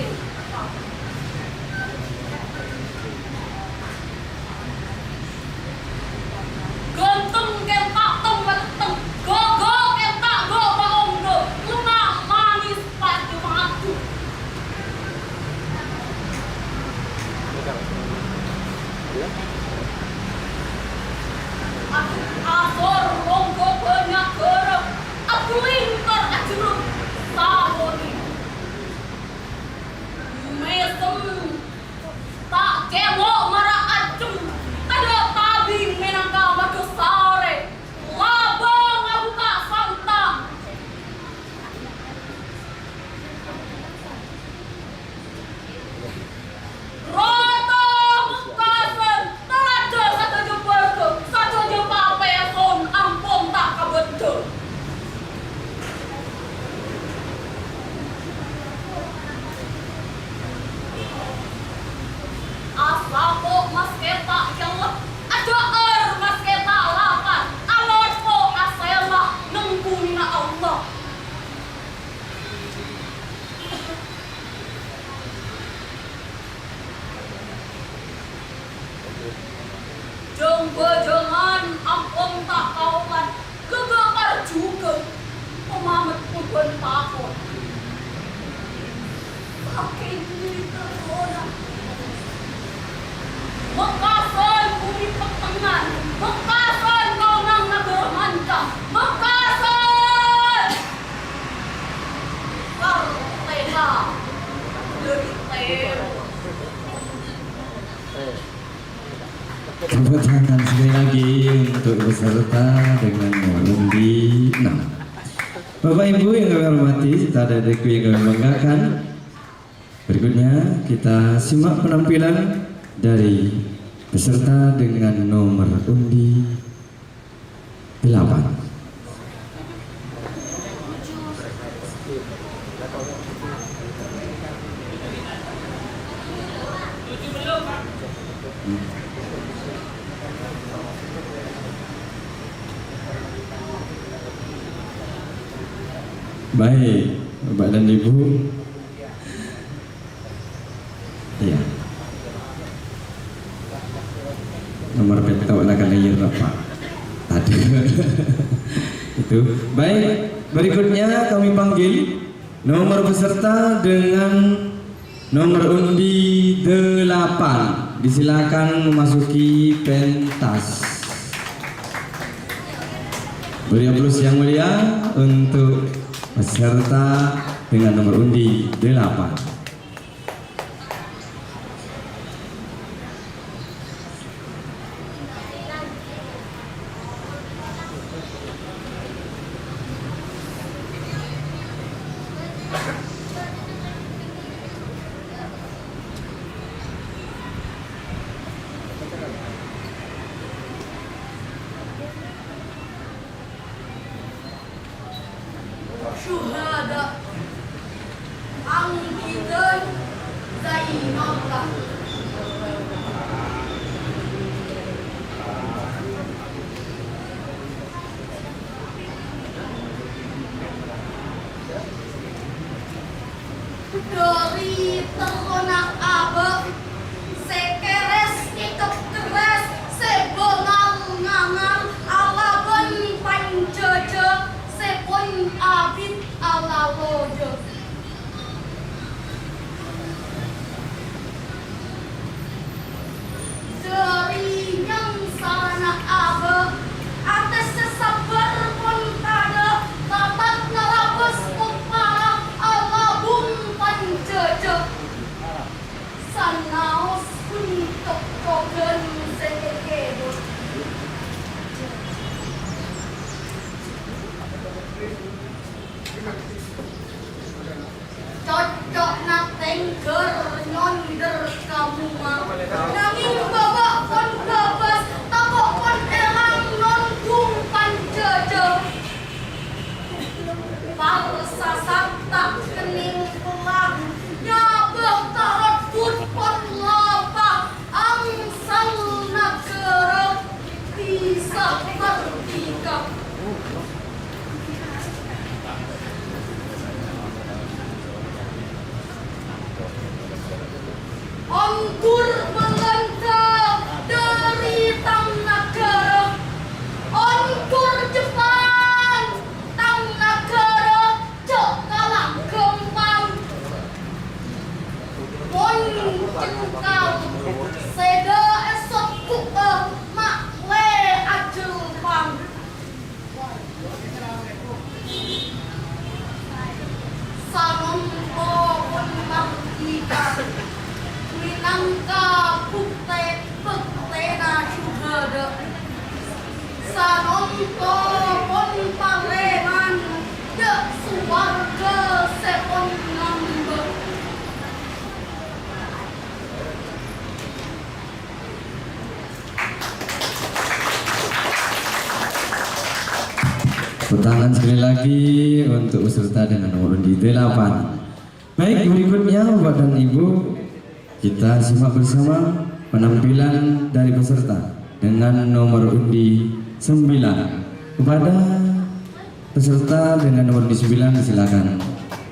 Ghânteng kènta' tong matetteng, ghâghâ kènta' ghu' paongghu, lenna' manis padâ madu. Asor monggo bânnya' ghârâ, aghulingkor ajhârâ, saponing. Mèsem ta' kèmo' mara ajhem, tadâ' tabing mènangka maghâsarè, labâng abukka' santa'. Rato Mekkason, talaja sadhâjâ bârgâ, sadhâjâ papèson ampon ta' kabâddhâ. Asapo' maskè ta' cellep, adhâ'âr maskè ta' lapar, alotpo' asèlla neng bhumina Allah. Jâng-bhâjângan ampon ta' kaolan, ghâghâ parjhughân, pamamet bhubhân pakon. Sakèng budi terrona. Mekkason budi pettengngan, Mekkason kaonang naghârâ manca, Mekkason! Kartèka dhâri tèro. Tepuk tangan sekali lagi untuk peserta dengan nomor undi enam. Bapak Ibu yang kami hormati, serta adik-adikku yang kami banggakan, berikutnya kita simak penampilan dari peserta dengan nomor undi delapan. Baik, Bapak dan Ibu. Iya. Nomor pètto' la kalaèr, Pak. Tadi. Itu. Baik, berikutnya kami panggil nomor peserta dengan nomor undi delapan. Disilakan memasuki pentas. Beri aplaus yang meriah untuk peserta dengan nomor undi delapan. Dhâri terrona abâ', sè kèrès èkep kerrès, sè bângal ngangal alabân panjhâjhâ, sè pon abit alaloja. Dhâri nyangsalana abâ', atè sè sabbhâr pon tadâ', tatak narabâs pon para' alabung panjhâjhâ. Sanaos bhunto' koghân sè èkèbhut. Cocco'na tèngghâr nyondher ka bhunga. Nangèng bâbâ' pon bâbâs, tako' pon èrang nondhung panjhâjhâ. Parsasat ta' kennèng pella, nyabâ karebbhut pon lapa, angsal naghârâ bisa mardika. Ongghu Bâlândhâ dhâri tang naghârâ, ongghu Jepang tang naghârâ, jhâ' kala ghâmpang. Mon cengkal sèdhâ èsokku'â, ma'lè ajhelpang. Sanonto pon mardika, mènangka buktè bâktèna syuhada. Sanonto pon palèman, dâ' sowarghâ sè pon ngambâ. Tepuk tangan sekali lagi untuk peserta dengan nomor undi delapan. Baik, berikutnya Bapak dan Ibu, kita simak bersama penampilan dari peserta dengan nomor undi sembilan. Kepada peserta dengan nomor undi sembilan, silakan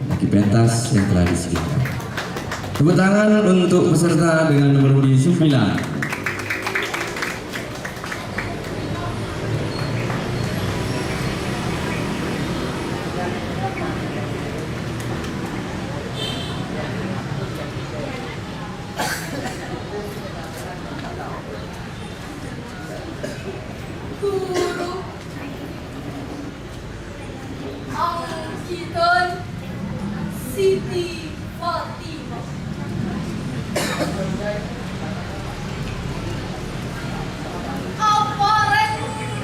naiki pentas yang telah disediakan. Tepuk tangan untuk peserta dengan nomor undi sembilan. Ghuru Anggitan Siti Fatimah. Aparèng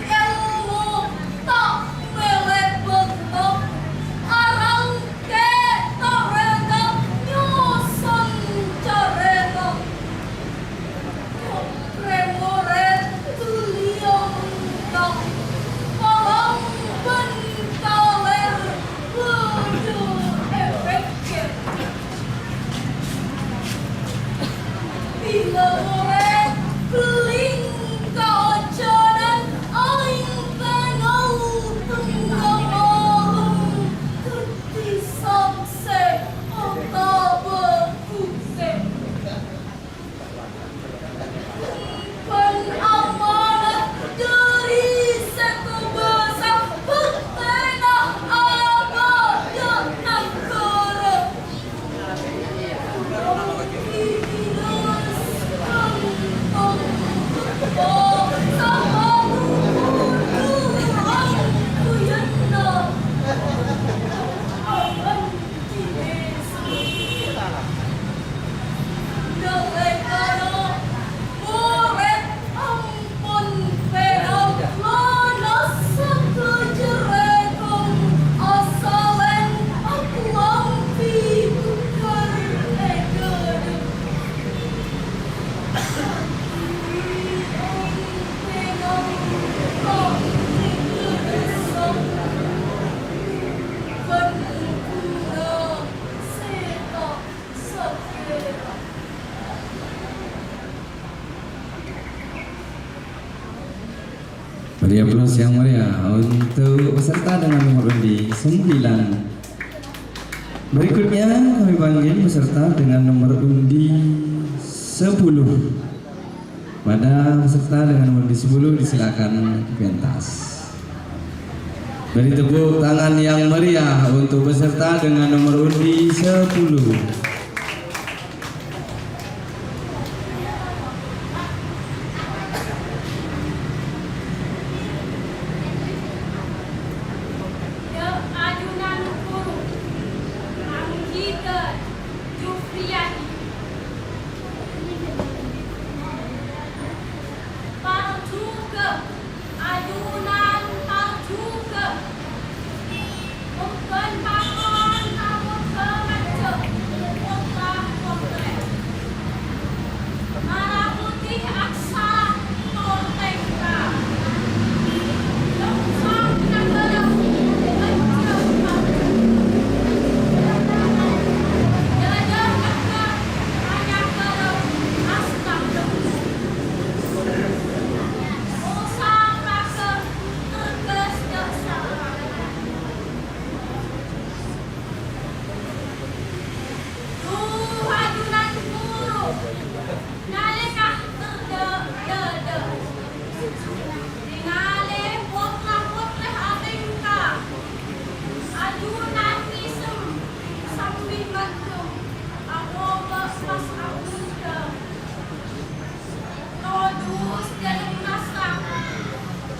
èlmo ta' mèlè bâkto, arangkè tarèka nyoson carèta. Rè-morèd beliau engkau, palang bân kalèr bâdâ èpèkkèr. Bilâ morèd bling ka ojhânan, aèng pèngal tengnga'an malem, dhâddhi saksè otabâ buktè. Bân amanat dhâri sè kobâsa, bhuktèna abâdâ naghârâ. Dinas kantong bhuto, sapatu kudu angkuyanna. Aman. Nalèkana morèd ampon pènang, lolos sakejjhâ' rèkong, asalèn akalambhi ghugghâr è dâdâ. Pènang ta' nèngghâl sèngko', bân ghuna sè ta' sokè. Beri aplaus yang meriah untuk peserta dengan nomor undi sembilan. Berikutnya kami panggil peserta dengan nomor undi sepuluh. Pada peserta dengan nomor undi sepuluh disilakan ke pentas. Beri tepuk tangan yang meriah untuk peserta dengan nomor undi sepuluh. Dâ' ajunan ghuru, Anggidâ Jufriyadi. Parjhughâ, ajunan parjhughâ. Mongghân pakon ka mongghâ majjhâ, pottra-pottrè. Mara pudhi aksara tor tèngka. Longsor nagara, majjhâ majjhâ. Dâdâ nagara, anyagara, asta longsor. Osa raga, kertas dâ' sarana. Dhu ajunan ghuru, nalèka tèrdhâ'-dhâdhâ. Nèngalè pottra-pottrè atèngka. Ajunan ngèsem sambi mandhem, akopa pas abhunḍhâ. Todus dâlem masa,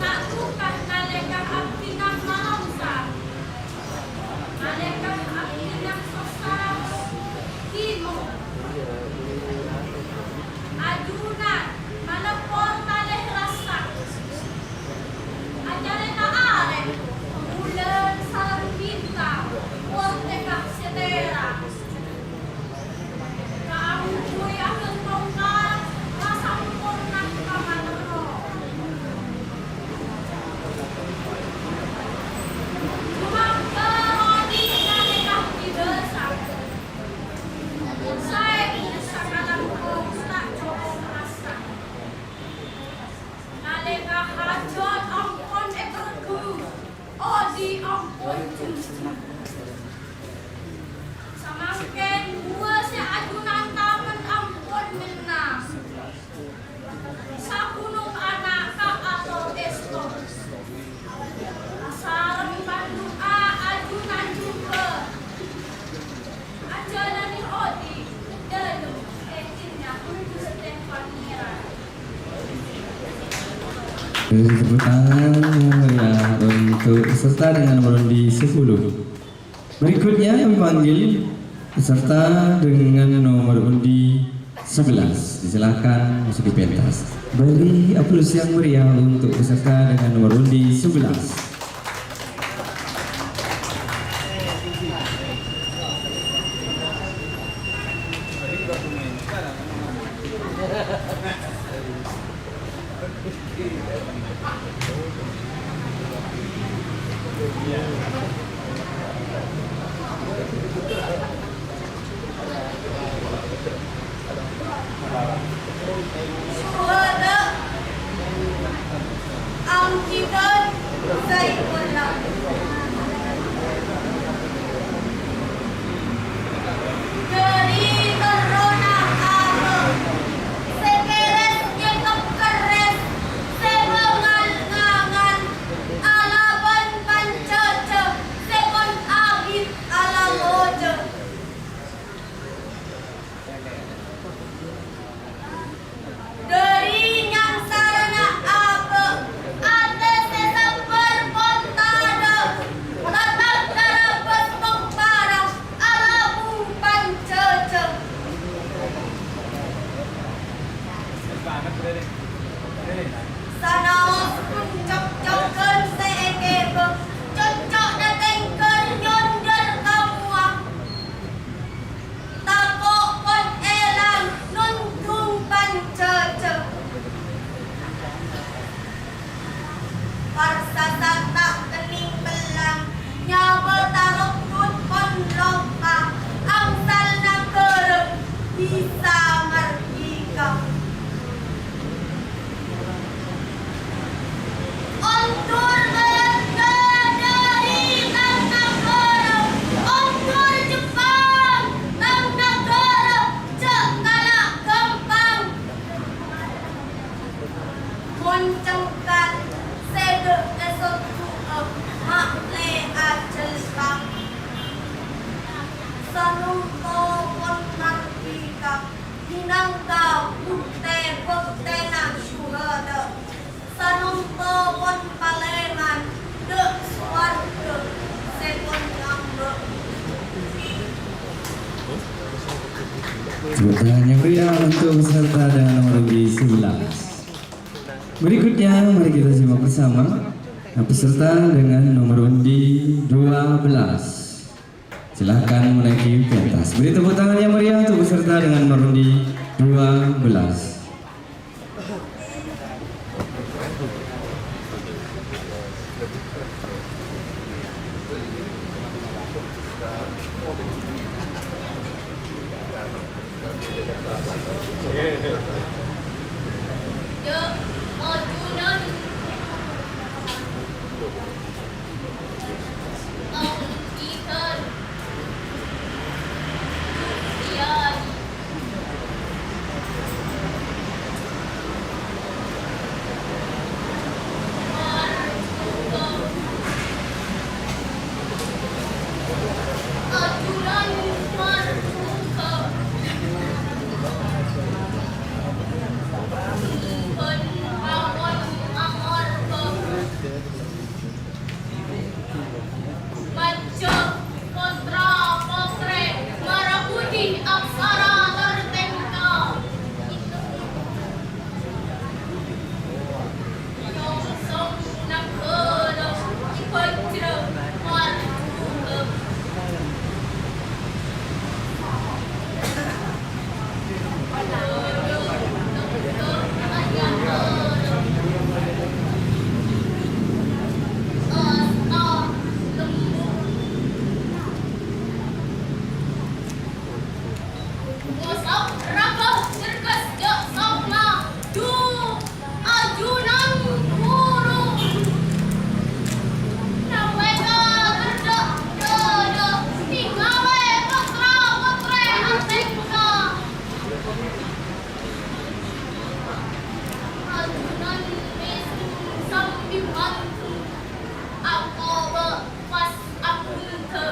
ta' duka nalèka abdhina malomsa. Nalèka abdhina sossa, ghimo. Ajunan maleppor malè rassa. Acarèta arè, bulân sareng bintang, portèka sè terang. Kaangghuy aghântong karep, la samporna ka materro. Jumangga odi' nalèka dibâsa. Saèbu sakalangkong ta' cokop rassa. Nalèka hajhât ampon èperghu, odi' ampon jhunjhung. Samangkèn buwâ sè ajunan tamen ampon mennang. Saghunong ana' kaator èsto. Asarem pandu'a ajunan jhughân. Ajhâlânè odi' dâlem èdhinna Ghustè Pangèran. Beri tepuk tangan yang meriah untuk peserta dengan nomor undi sepuluh. Berikutnya kami panggil peserta dengan nomor undi sebelas. Disilakan masuki pentas. Beri aplaus yang meriah untuk peserta dengan nomor undi sebelas. Syuhada, Amjidon, Saifullah. Dhâri terrona abâ', sè kèrès nyèkep kerrès, sè bângal ngangan, alabân panjhâjhâ, sè pon abit alaloja. Dhâri nyangsarana abâ', atè sè sabbhâr pon tadâ', la tangghârâ bâs pong para alabu panjhâjhâ. Sanaos cok-coghân sè èkèbâ, cocco'na tèngghâr nyonḍhâr ka mowa. Tako' pon èlang nonḍhung panjhâjhâ. Parsasat ta' kennèng pellang, nyabâ taroddhut pon loka, angsal naghârâ bisa mardika. Tepuk tangan yang meriah untuk peserta dengan nomor undi sebelas. Berikutnya, mari kita simak bersama peserta dengan nomor undi dua belas. Silahkan menaiki pentas. Beri tepuk tangan yang meriah untuk peserta dengan nomor undi dua belas. Majjhâ potra-potrè mara budi aksara tor tèngka. Nyongsong naghârâ bhâjrâ marjhubâ. Ajunan ghuru. Nalèka kerja dada, tinggalè potra-potrè atèngka. Ajunan mèsem sambi mantu, akoba pas abhunta.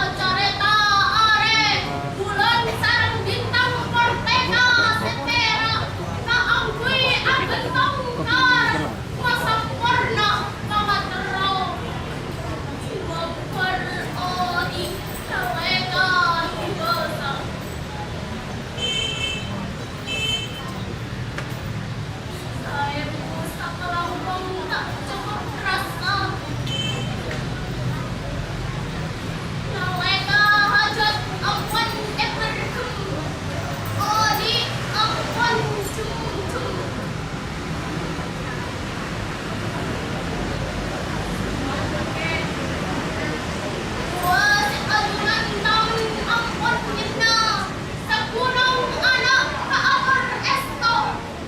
Acarèta arè, bulân sareng bintang, portèka sè pèra', kaangghuy aghântong karep, masamporna ka materro. Jiwa berodi, nalèka dibâsa. Saghunong ana' kaator èsto,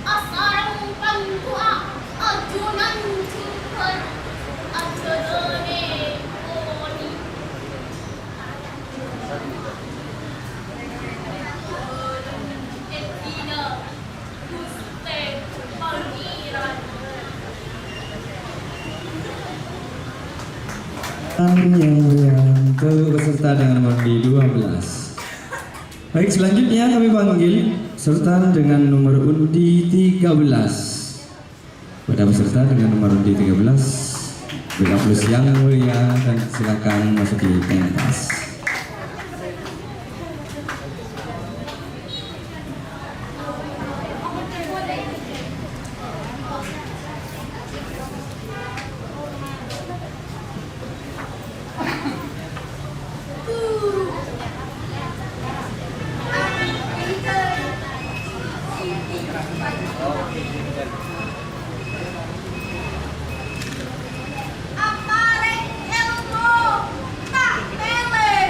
asareng pangdu'a ajunan jembhâr, ajhâlânè ponè. Yang mulia, untuk peserta dengan nomor undi dua belas. Baik, selanjutnya kami panggil peserta dengan nomor undi tiga belas. Pada peserta dengan nomor undi tiga belas, beri aplaus yang mulia dan silakan masuki pentas. Aparèng èlmo, ta' tèlè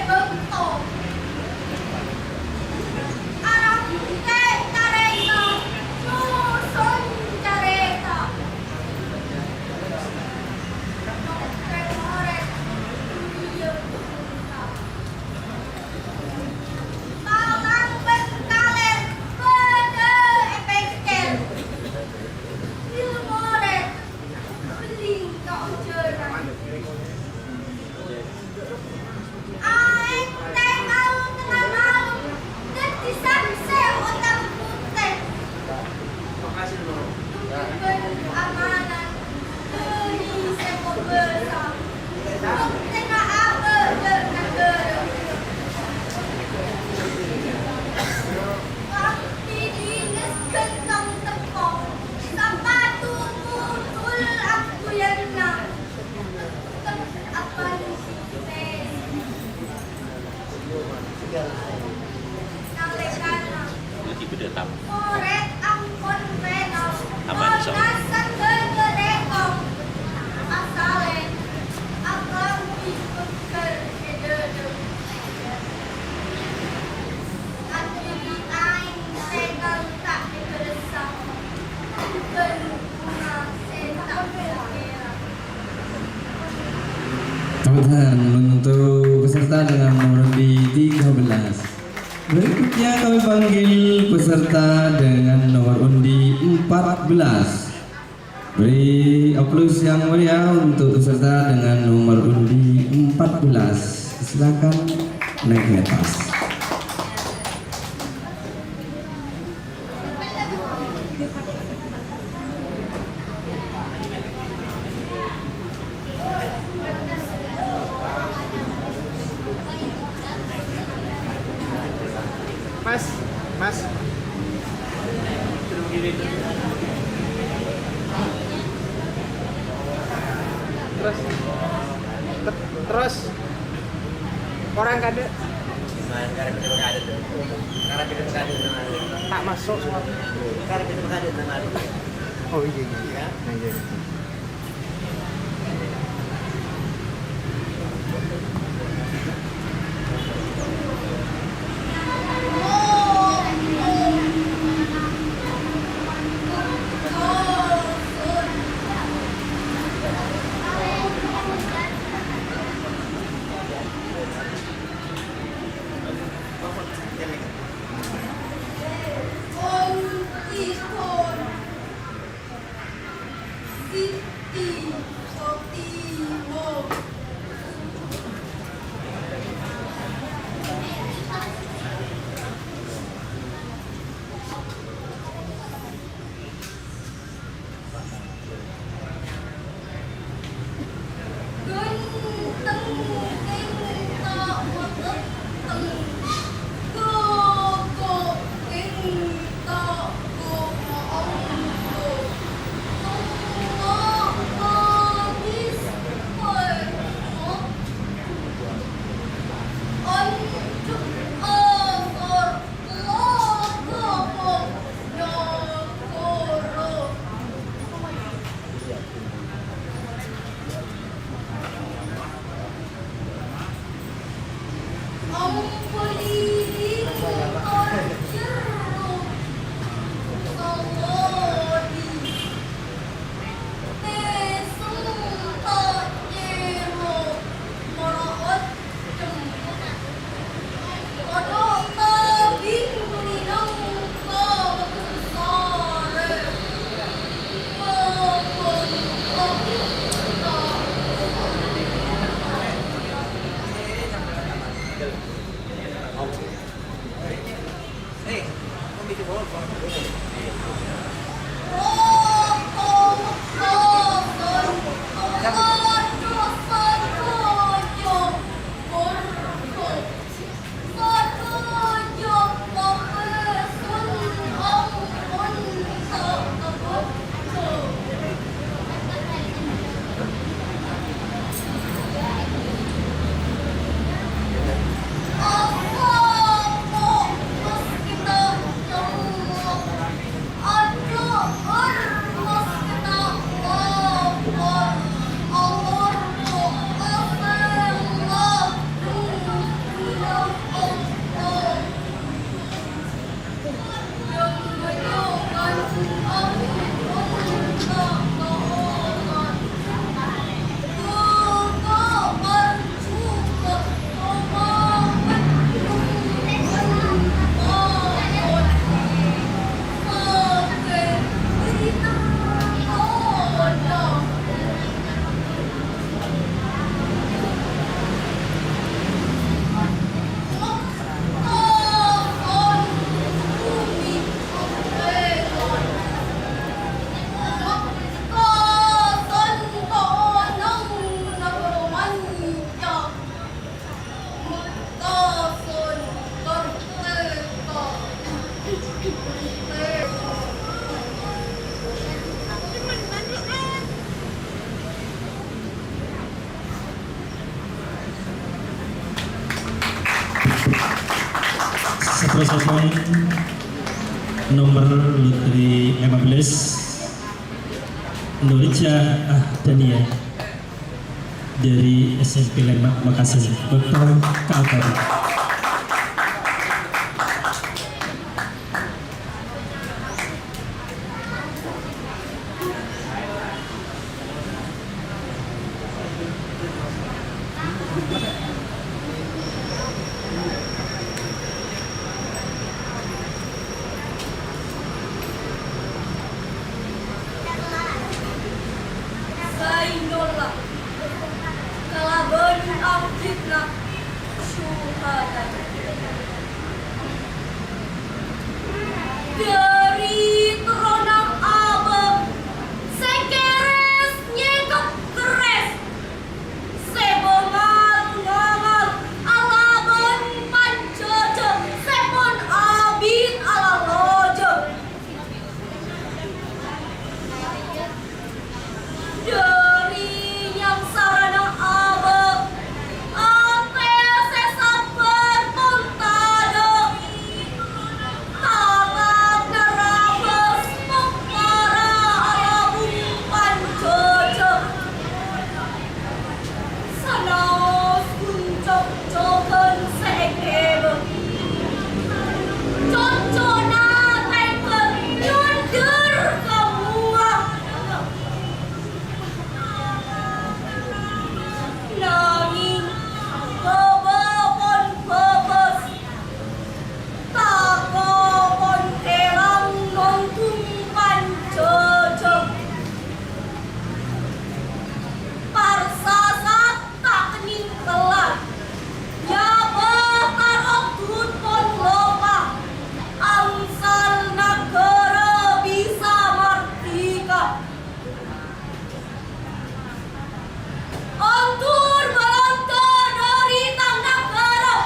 Nalèkana orèng ampon pènol, aman, so. Tona sanggâdâ rèkong. Asalè akalambhi pegghâr è dhâdhâ. Adhili aèng sè kalta' èbârâssa, bân bhunga sè ta' èkèra. Tepuk tangan untuk peserta dengan nomor undi tiga belas. Berikutnya kami panggil peserta dengan nomor undi empat belas. Beri aplaus yang meriah untuk peserta dengan nomor undi empat belas. Silakan naik ke atas. Mas, Mas. Terus, ter-, terus. Orang kada. Ta' maso', Sob. Oh, iyâ, iyâ. Nah, iyâ. Terros èpon nomer loteri lèma bellâs, Nurja Ahdania dâri S M P lèma Makassar. Bâkto kaator. Zainullah kalabân Abidna Syuhada. Dâri terrona abâ' sè kèrès nyèkep kerrès, sè bângal-ngangal alabân panjhâjhâ sè pon abit alalojhâ. Dâri nyangsarana abâ', atè sè sabbhâr pon tadâ'. Tatap narabâs pèppèra alabung panjhâjhâ. Sanaos ghun cokcoghân sè èkèbâ. Cocona tèmbhâk nyondhur ka mowa. Nangèng bâbâ pon bâbâs. Tako' pon èrang nonggung panjhâjhâ. Parsasat ta' kennèng kellar. Nyabâ tarot ghun pon lopa. Angsal naghârâ bisa mardhika. Ondur Belanda dâri tang naghârâ,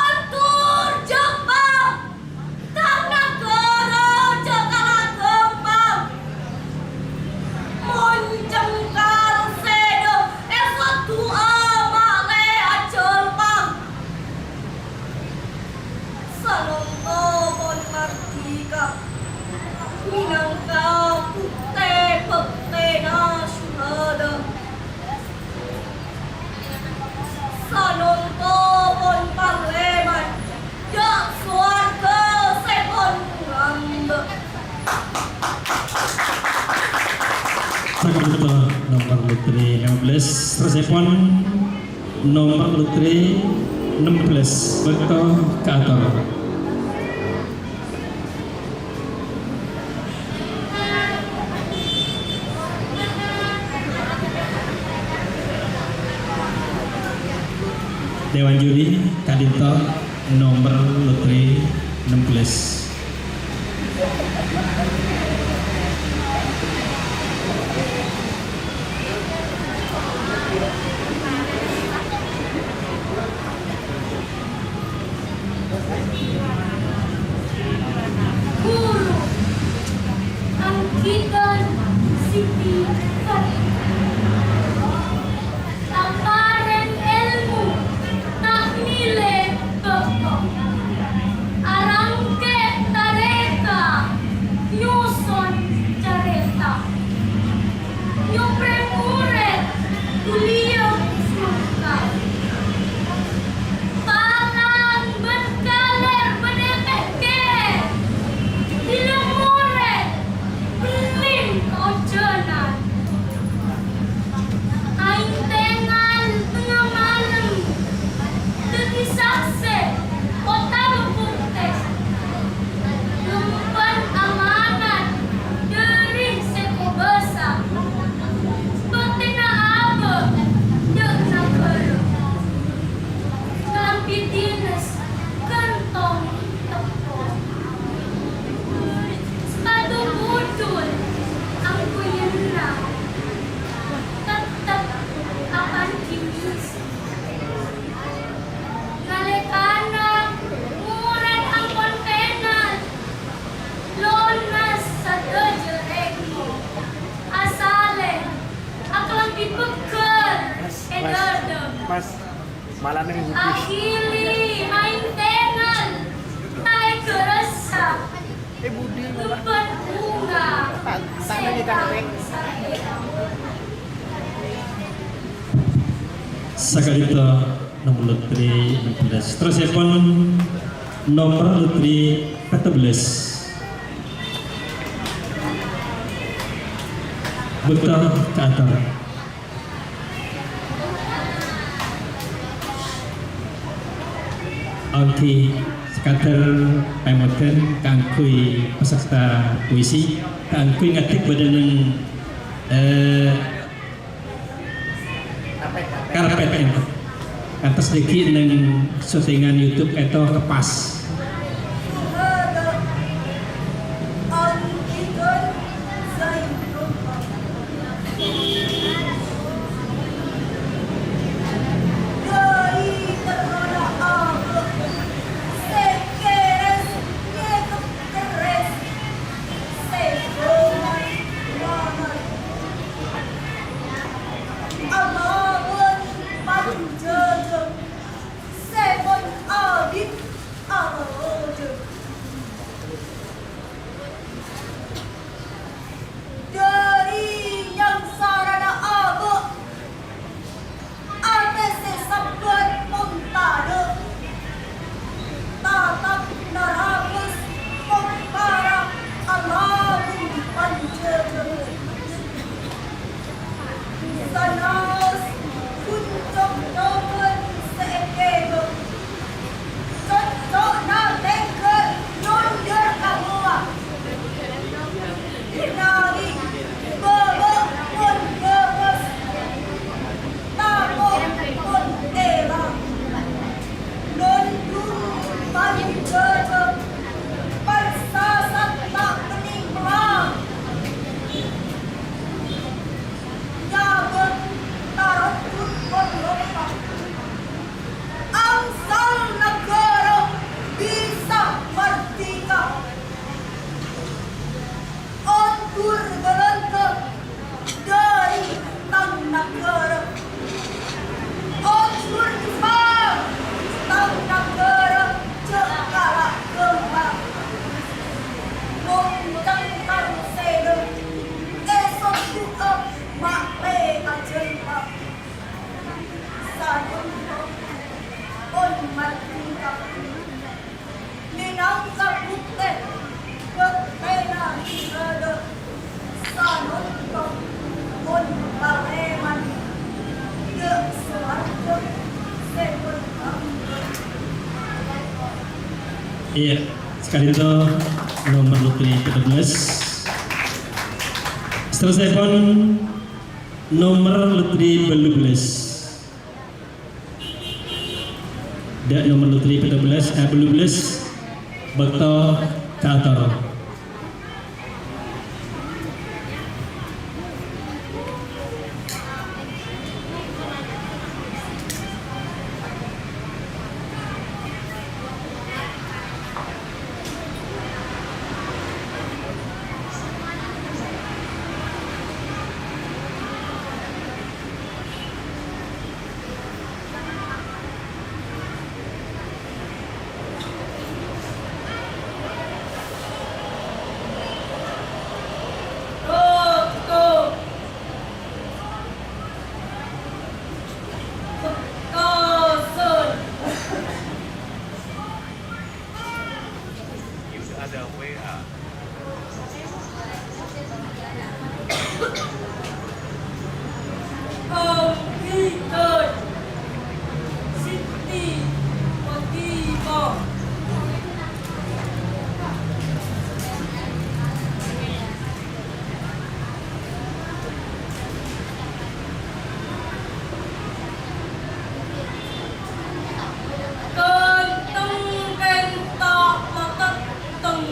ondur Jepang. Tang naghârâ jhâ' kala ghâmpang. Mon cengkal sèdhâ èsot du'a ma'lè ajhâlpang. Sanonto pon mardhika, mènangka buktè bhâktèna syuhada. Sanonto pon parlèman, dâ' sowarga sè pon ngambâ'. Sakalangkong nomer loteri lèma bellâs, terros èpon nomer loteri ennem bellâs, bâkto kaator. Dewan juri, ka'dinto nomer loteri ennem bellâs. Ghuru, angghitan Siti Khadijah. Aparèng èlmo, ta' mèlè bâkto. Arangkè' tarèka, nyoson carèta. Nyoprè morèd, ghuliyâ songka. Palang bân kalèr bân èpèkkèr. Bilâ morèd, bellin kaojhânan. Aèng tèngal tengnga malem, dhâddhi saksè otabâ buktè. Ngemban amanat dâri sè kobâsa. Bâktèna abâ' dâ' naghârâ. Kalambhi dinas ghântong teppo. Sapatu budhul angghuy nyennang. Tettep apanji mèsè. Nalèkana morèd ampon pènal, lonas sadhâjâ rèngngo. Asalè akalambhi pegghâr è dhâdhâ. Mas, malah neng budi. Aghili maèn tèngal, ta' è Sakalèbât nomer loteri empat belas. Terrosèpon nomer loteri empat belas. Bâkto kaator. Èngghi sakadhâr pamèdhân kaangghuy peserta puisi, kaangghuy ngaddhek bâdâ neng, eh, karpet, èngghi. Kantos dhâggi' neng syutingan YouTube èto kepas. Alabân panjhâjâng, sè mon abit arojâng. Dhâri nyangsarana abâ', atè sè sabbhâr mon tadâ'. Tatap narabâs pompara alabân panjhâjâng. Sanaos ghunjhung coghân sè èkèbâ, cocco'na tèngghâl nyonjhâr ka rowa. Nangèng bâbâ pon bâbâs, tako' pon tèla. Nondhung panjhâjâng, parsasat ta' kennèng pèlang. Nyabâ' tarojjhut pon loppa. Angsal naghârâ bisa mardhika. Ondur Belanda dhâri tang naghârâ. Ondur Jepang tang naghârâ jhâ' kala' ghâmpang. Mon cangkang sèdhâ èsondhu'â ma'lè ajhâmpang. Sanonton pon mardhika. Mènangka buktè bhâktèna jihâdhâ, sanonton pon palèman dâ' sowarghâ sè pon bhângghâ. Iyâ, sakalèbât nomer loteri empat belas. Saterrossèpon nomer loteri bâllu bellâs. Dâ' nomer loteri empat belas, eh, bâllu bellâs, bâkto kaator. Ada W A. Om Bidon. Siti Kotipo. Kenteng kentok matetteng.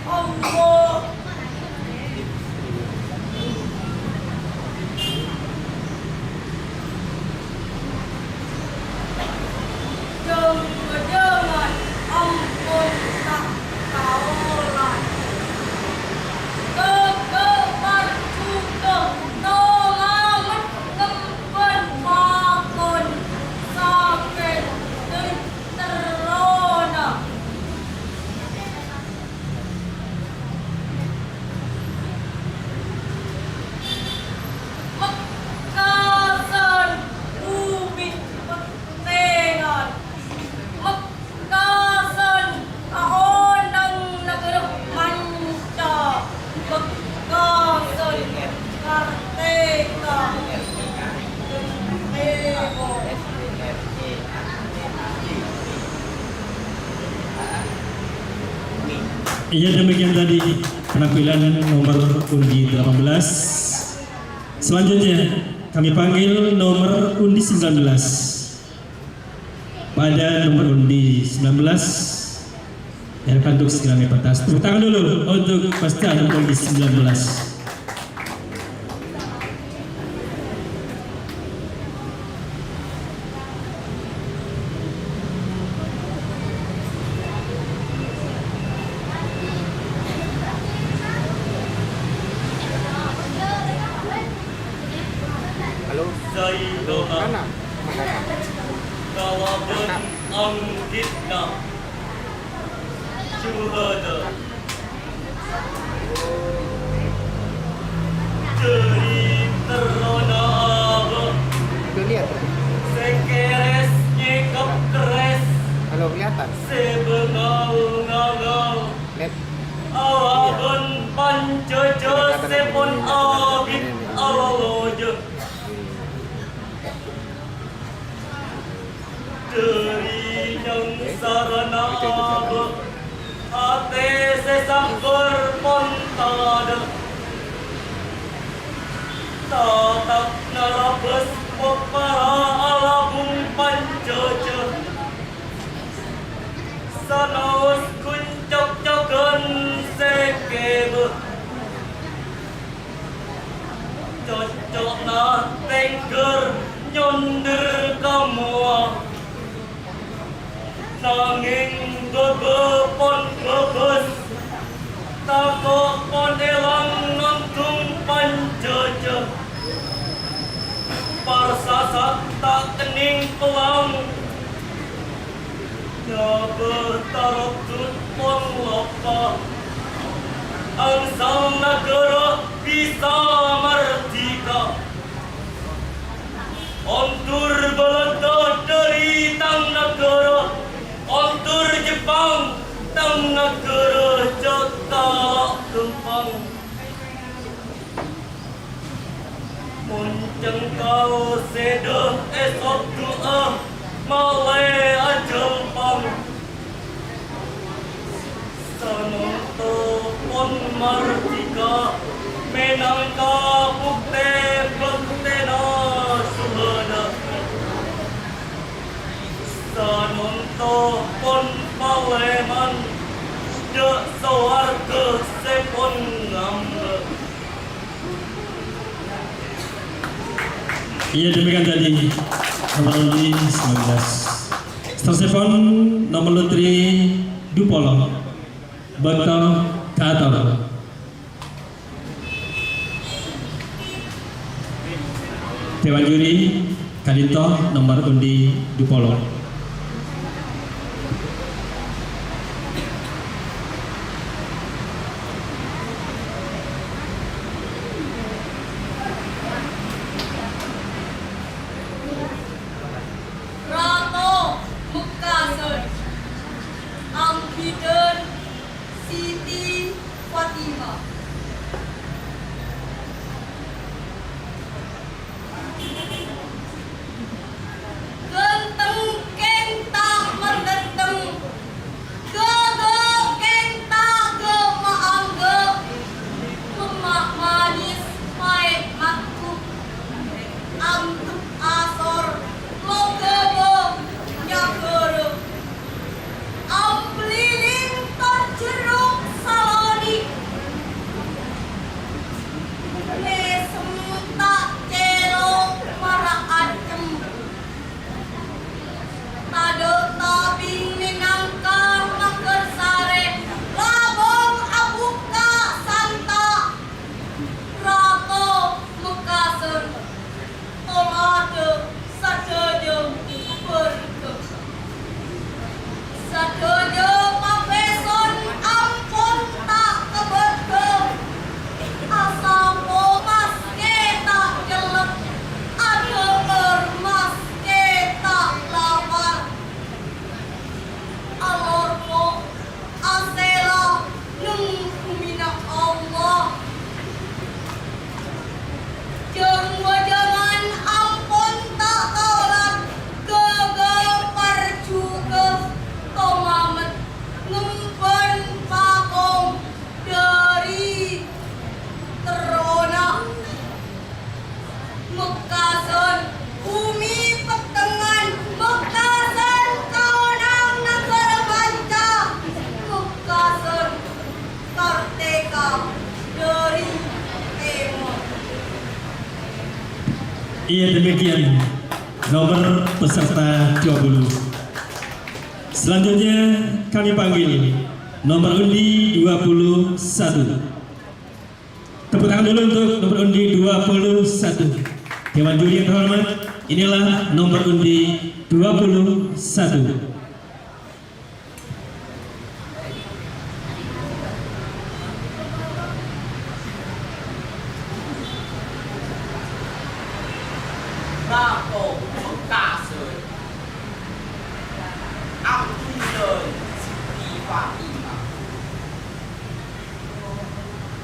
Allah. Jhâng-bhâjhângan ampon ta' kaolan. Ghâghâ parjuta tomanget kembhân pakon sakèng dhâri terrona. Mekkasân bhumè pettèngan, mekkasân kaonang naghârâ manca, mekkasân Kartèka. Iya, demikian tadi penampilan nomor undi delapan belas. Selanjutnya, kami panggil nomor undi sembilan belas. Pada nomor undi sembilan belas, diharapkan untuk segera naik pentas. Tepuk tangan dulu untuk peserta nomor undi sembilan belas. Halo. Zaidona. Mana? Mana? Kalabân anggitna. Syuhada. Dhâri terrona abâ'. Itu lihat. Sè kèrès nyèkap kèrès. Halo, kelihatan? Sè bângal ngangal. Lihat. Alabân panjhâjhâ sè pon abit aloloja. Dhâri nyangsarana abâ', atè sè sabbhâr pon tadâ'. Tatap narabâs pepara alabung panjhâjhâ. Sanaos ghun cokcoghân sè kèbâ. Cocco'na tèngghâr nyondher ka mowa. Nangèng bâbâ pon bâbâs, tako' pon èlang nondhung panjhâjhâ. Parsasat ta' kennèng pellang. Nyabâ taroddhut pon loppa, angsal naghârâ bisa mardhika. Ondur Balanda dhâri tang naghârâ, ondur Jepang tang naghârâ, jhâ' tala' ghâmpang. Mon cengkal sèdhâ èsot du'a, malè ajhâlpang. Sanonto pon mardhika mènangka buktè bhâktèna syuhada. Sanonto pon palèman, dâ' sowarghâ sè pon ngambâ. Iya, demikian tadi nomor lotri sembilan belas. Seterusnya pon nomor lotri dua puluh. Bâkto kaator. Dewan juri, ka'dinto nomor undi dua puluh. Rato Mekkasân, anggidhân Siti Fatimah. Ghânteng kèng ta' marghânteng, ghâghâ kèng ta' ghâ' maanggâ', kemma' manis maè' matthu, andhuk asor moghâ bâ nyaghârâ. Ambliling tor jerrok Iya, demikian nomor peserta dua puluh. Selanjutnya kami panggil nomor undi dua puluh satu. Tepuk tangan dulu untuk nomor undi dua puluh satu. Dewan juri yang terhormat, inilah nomor undi dua puluh satu. Bâko Mekkasân, Abdullah Siti Fatimah.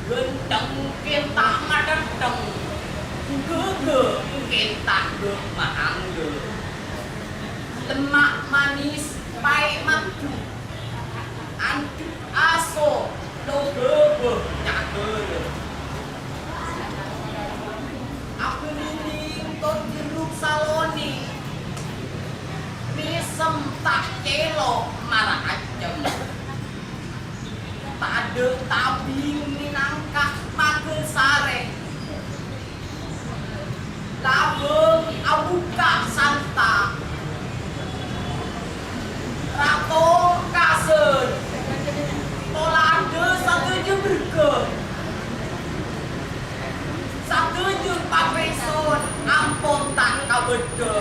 Ghântheng kènta' matèttèng, ghâghâ kènta' ghâ' maangghâ. Lemma' manès paè' maddhu, andhâp aso lo' ghâbâ nyagârâ. Abhâlinding tor jerruk salonè, mèsem ta' cèlo' mara accem. Tadâ' tabing mènangka maghâl sarè. Labâng abukka' santa. Rato Mekkasân, toladhâ sadhâjâ bherghâ. Sadhâjâ papèson ampon ta' kabâdâ.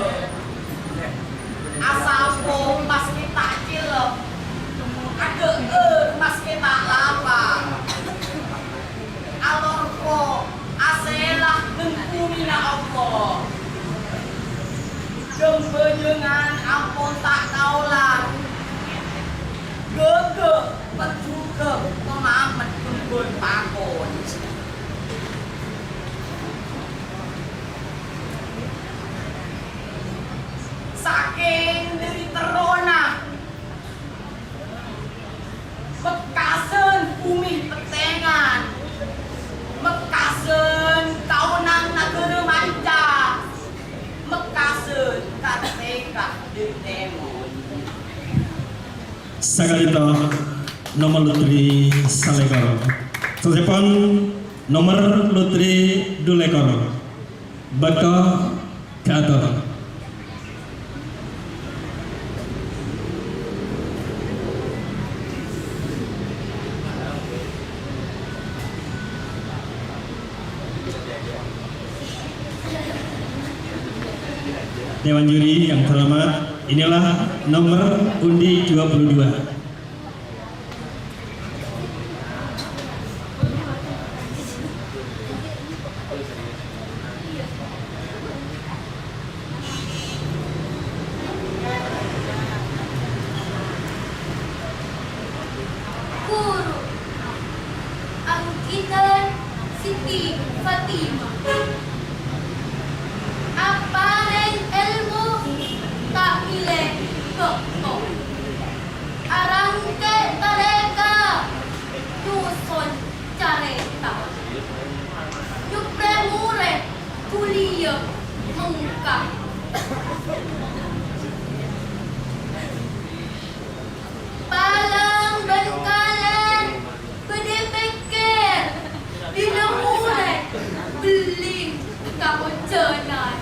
Asapo maskè ta' cellep, adhâ'âr maskè ta' lapa. Alorpo asèla neng bhumina Allah. Jhembhâjângan ampon ta' kaolan. Ghâghâ peddhughâ pamamet kembhâl pakon. Sakèng dhâri terrona, Mekkasân bhumè pettèngan, Mekkasân kaonang naghârâ manca, Mekkasân kartèka dhâri tèmor. Saka'dinto nomer loteri salèkor. Salebbhurâ nomer loteri dulèkor. Bâkto kaator. Dewan juri yang terhormat, inilah nomor undi dua puluh dua. Ghuru, Anggitan Siti Fatimah. Aparèng èlmo ta' mèlè bâkto. Arangkè tarèka, nyusun carèta. Nyuprè morèd kuliyah mengka. Palèng bân kalèn bâdâ pèkkèr, bilâ morèd bellin ka ojhânan.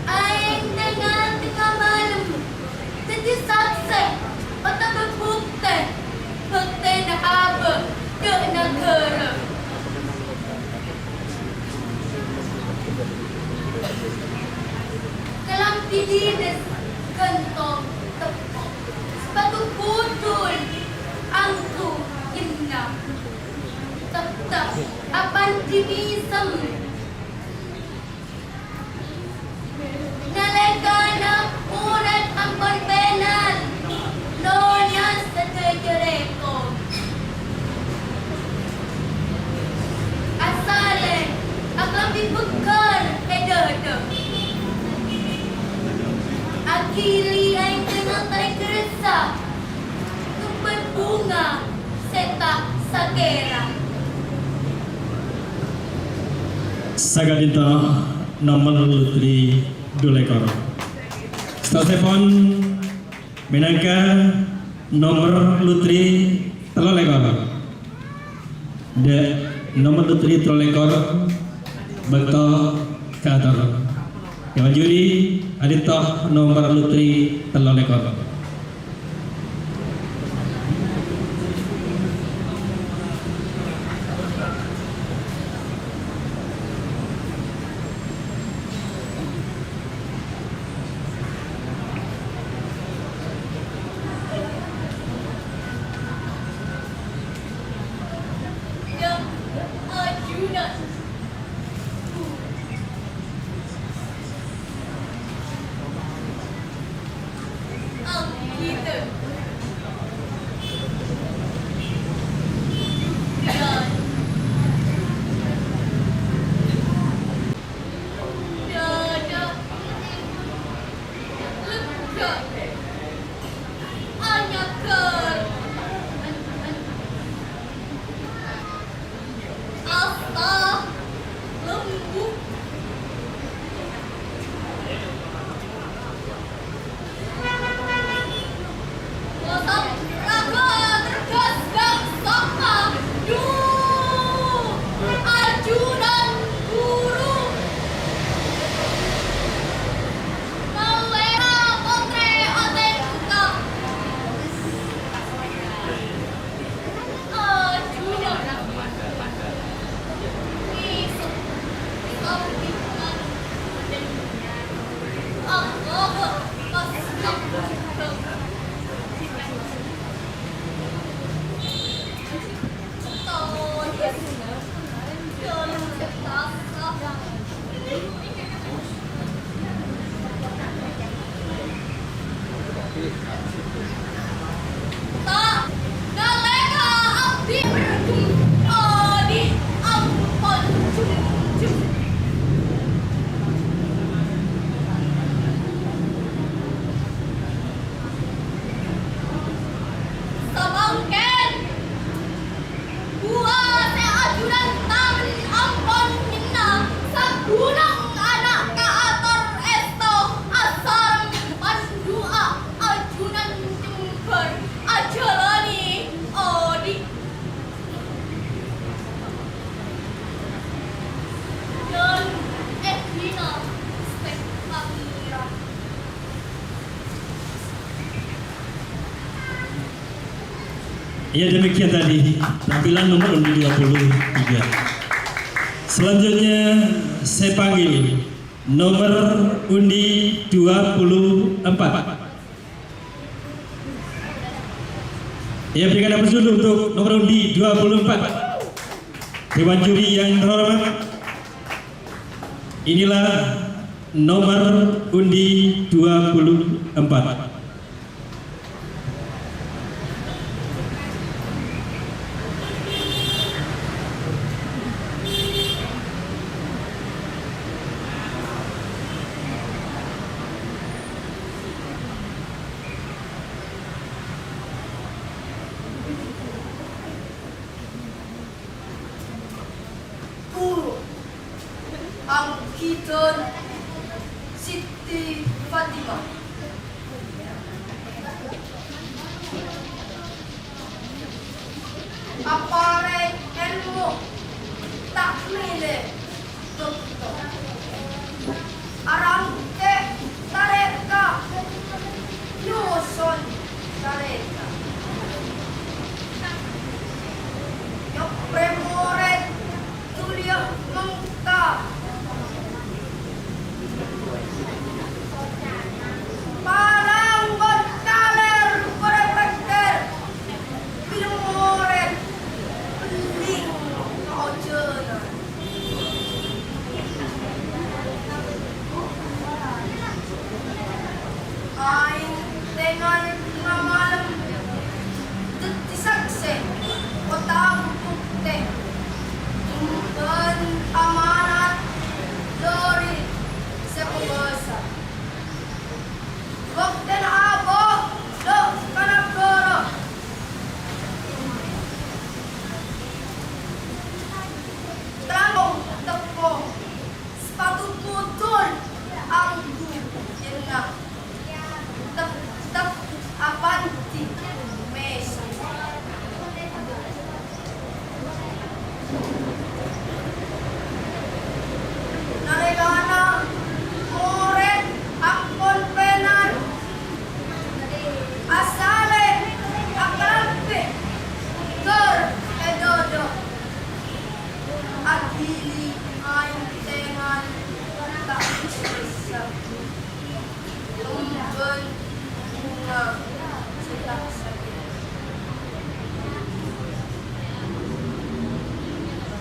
Aèng tengnga-tengnga malem, dhâddhi saksè otabâ buktè, bhâktèna abâ' dâ' naghârâ. Kalambhi dinès ghântong teppo', sapatu budhul angghu nyennam. Teptep apandhi mèsem. Nalèkana morèd ampon pènal, nona sadhâjâ rèkor. Asalè akalambhi bhâghâr è dâdâ. Aghili aèng tengnga tarèk rassa, kembhâr bhunga sè ta' sakèra. Saka'dinto nomer loteri dulèkor. Sèttosèpon mènangka nomer loteri tellolèkor. Dâ' nomer loteri tello lèkor, bâkto kaator. Èpanjhuri alènto nomer loteri tello lèkor. Asta lembut. Mosok raga tergas dan sapa. Duh, ajunan guru. Nalera potre oteng ka. Ta', nalèka abdhi odi' ampon jhungjhung. Samangkèn. Buwa sè ajunan tamen ampon nyenna, saghunong ana' kaator èsto asareng pandu'a ajunan jembhâr ajhâlânè odi'. Dan èdina stèk pangeran. Ya, demikian tadi tampilan nomor undi dua puluh tiga. Selanjutnya, saya panggil nomor undi dua puluh empat. Ya, berikan aplaus dulu untuk nomor undi dua puluh empat. Dewan juri yang terhormat, inilah nomor undi dua puluh empat. Guru, anggidhân Siti Fatimah. Aparèng èlmo ta' mèlè bâkto. Arangkè tarèka, nyoson tarèka. Nyopre morèd Duliyâ mengka. Parang bân kalèr korè pèkkèr. Bilâ morèd bellin ka ojhâna. Aèng tèngal malem dhâddhi saksè, otabâ buktè, jhughân amanat dhâri sè kobâsa. Buktèna abâ' dâ' ka naghârâ. Terrang teppo. Sapatu pudhul angghu jenna. Tep-, tep-, apanti mèsa.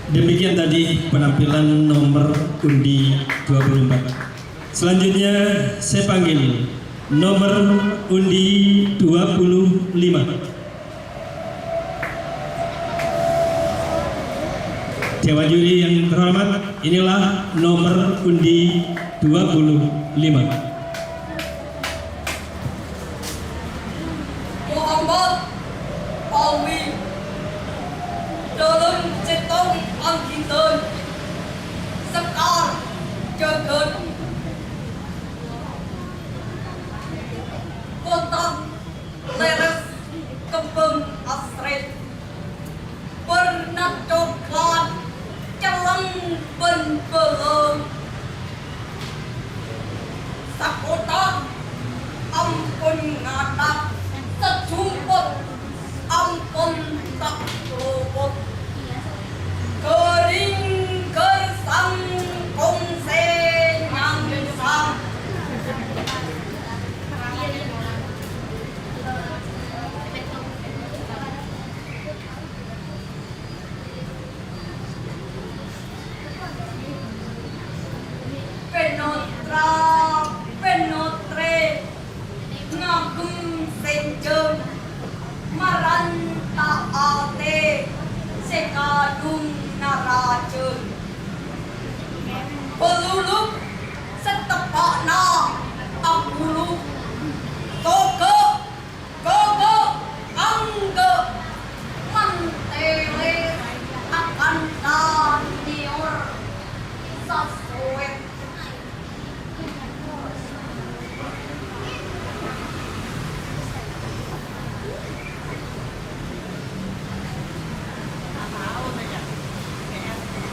Demikian tadi penampilan nomor undi dua puluh empat. Selanjutnya saya panggil nomor undi dua puluh lima. Dewan juri yang terhormat, inilah nomor undi dua puluh lima. Muhammad Palmi, dhâlem cèttong anggidhân, Sekar Jhâghât. Kotak lèrès kembhâng asrè, bârna coklat, celleng bân bâlâ. Sakotak ampon ngatak, sajumpot ampon ta' lopot. Ghâring ghârsang kongse nyangsang. Penotra, penotre, ngagem senjam, maranta ate, se kadung narajan. Peluluk, seteppa'na, abulu, toga, Gogo, angga, mantele, akanta, nior, sasowe.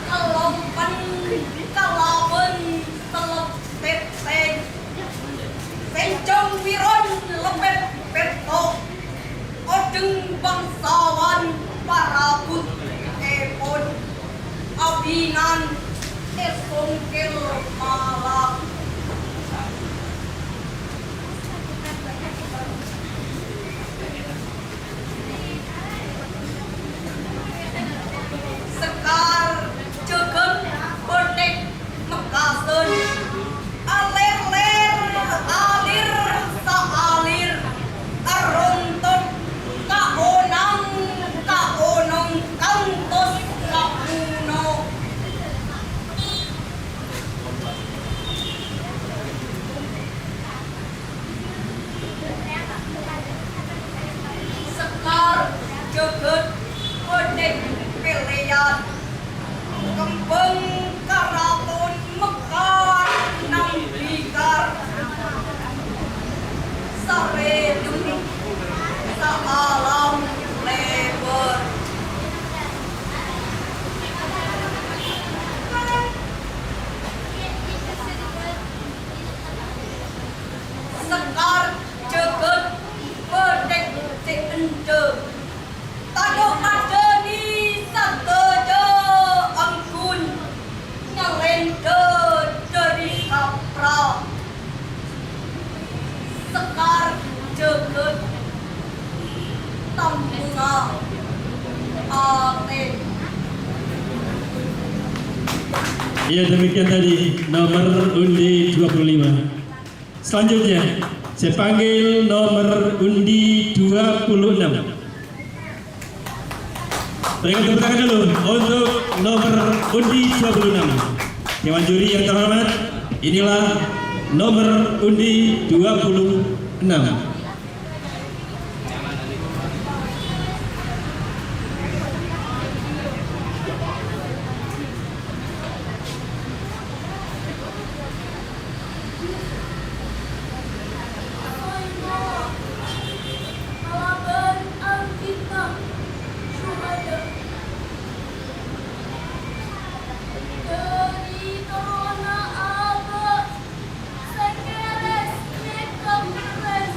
Kalompen, kalawan, selep, tepseng. Senjong wiron lepet petto, odeng bangsawan parabut epon, abinan esongkel malam. Sekar, Jhâghât, Bâthèk, Mekkasen. Aler-ler, alir, saalir, arontot, kaonang, kaonong, kantos, kapuno. Sekar, Jhâghât, Bâthèk, Pèlèyan, kembhâng karaton mekar nang bikar, sarèdhem saalam lèbâr. Sekar, Jhâghât, Bâthèk, Cè' Endhâ. Tadâ' madhâni sadhâjâ anggun nyalèndhâ dhâri kapra. Sekar, Jhâghât, tambunga atè. Iya, demikian tadi nomor undi dua puluh lima. Selanjutnya, saya panggil nomor undi dua puluh enam. Berikan tepuk tangan dulu untuk nomor undi dua puluh enam. Dewan juri yang terhormat, inilah nomor undi dua puluh enam. Kalabân anggina syuhada. Dhâri toronna abâ' sè kèrès nèka kèrès.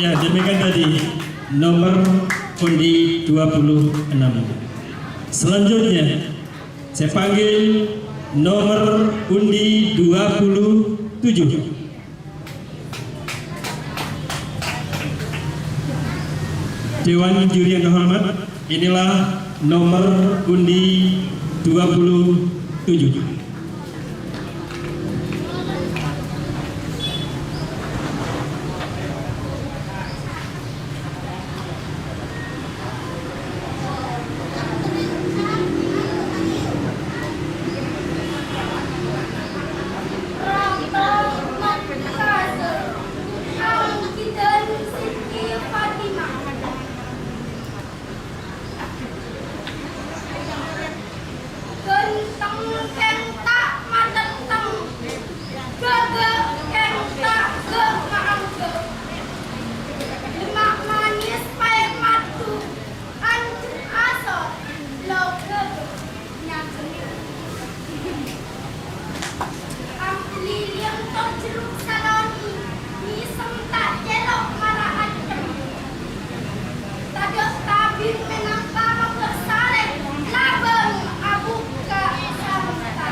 Ya, demikian tadi nomor undi dua puluh enam. Selanjutnya, saya panggil nomor undi dua puluh tujuh. Dewan juri yang terhormat, inilah nomor undi dua puluh tujuh. Ghânteng kèng ta' matèntèng, ghâghâ kèng ta' ghâ-maanggâ. Lemma' manès paè maddhu, anjhem asor, lo' ghâghâ nyangkèng. Am liliyang tor jerruk saloni, mèsem ta' cèlo' mara accem. Tadâ' tabir mènangka mabâ' sarè, labâng abukka' sarenta.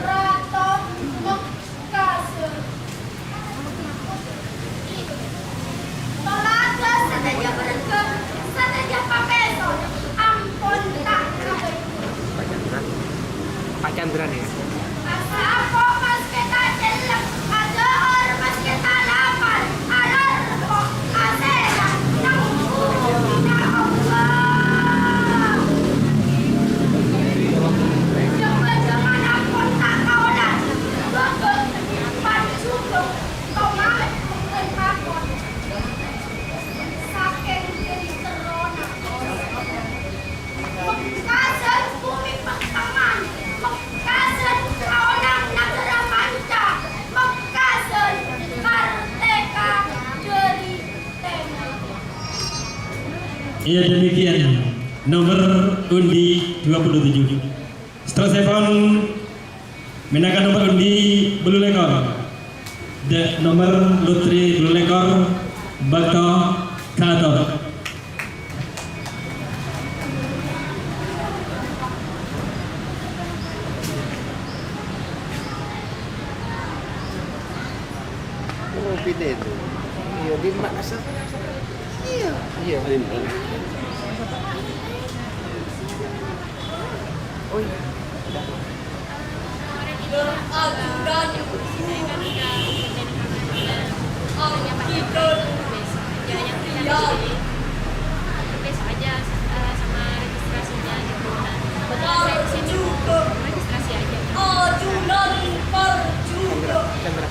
Rato Mekka. Tola sadhâjâ bârâkâ, sadhâjâ papèso, ampon ta' kabâjâ. Pak Chandra nih. Asapo pas kèta cellep, ado'or pas kèta lapar, alarpo asèra nang bhumina Allah. Jhâ-bâjhâman ampon ta' kaolah, bâbâ, panjhubung. Sakèng dhâri terrona. Mekkasân bhumè Pèttangan, Mekkasân kaolang naghârâ Panca, Mekkasân mardhika dhâri tèmor. Iya, demikian nomor undi dua puluh tujuh. Seterusnya pon mènangka nomor undi bâllu lèkor. Dâ' nomor lotri bâllu lèkor, bâkto kaator. Oh, pindah itu. Iya, di Makassar. Iya. Iya. Oh, iya. Besok aja, eh, sama registrasinya gitu. Nah, registrasi aja. Ajunan parjuga. Kembali.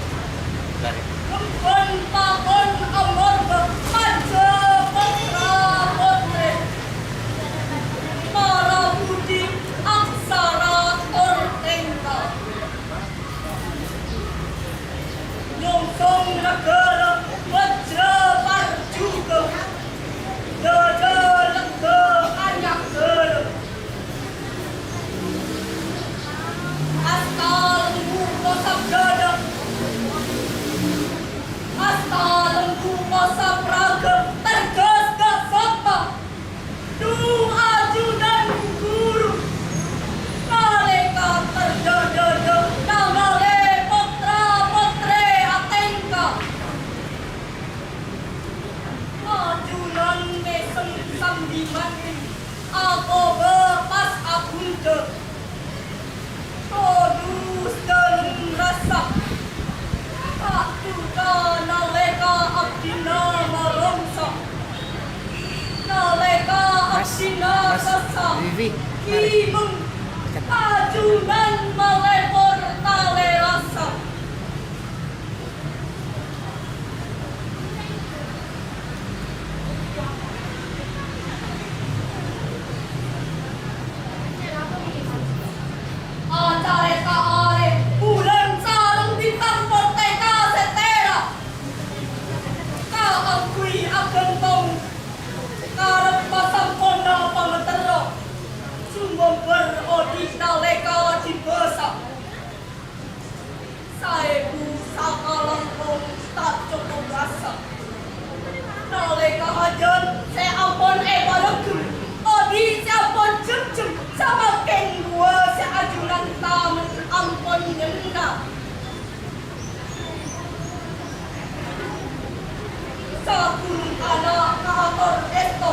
Kembali. Kempon pakon amarga panca potra potre. Para budi aksara tor tengka. Nyongsong nagara wajra parjuga. Dada lega anyagara. Asta lenggu kosap dada. Asta lenggu kosap raga tergas gak sapa. Du ajunan guru. Naleka terjajada nangale potra potre atengka. Ajunan mesem sambiman. Akoba pas abunte. Todus dalem rasa. Kaduka naleka abdina marongsa. Naleka Mas, abdina Mas, sasa. Vivi, mari. Kimeng. Ajunan malepor tale rasa. Acareta are bulan sareng bintang porteka setera. Kaangghuy agantong karep pasamponna pangaterro. Sumomber odi' naleka dibasa. Olè ka ajân sè ampon èpalègghem, odi' sè ampon jhemjhem, samangkèn duwâ' sè ajunan tamen ampon nyènga'. Saghun ana' kaator èsto,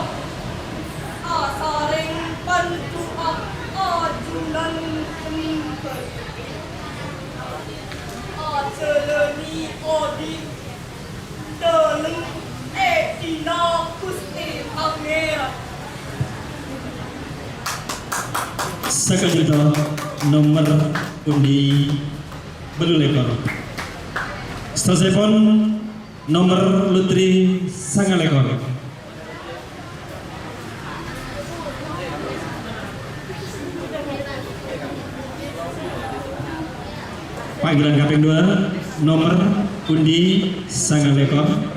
asarèng pandu'a ajunan kembhâr. Ajhâlânè odi' dâlem è dinna Ghustè Pangèran. Sakalangkong nomer undi bâllu lèkor. Sèttosèpon nomer lotri sanga lèkor. Panggilan kapèng duwâ', nomer undi sanga lèkor.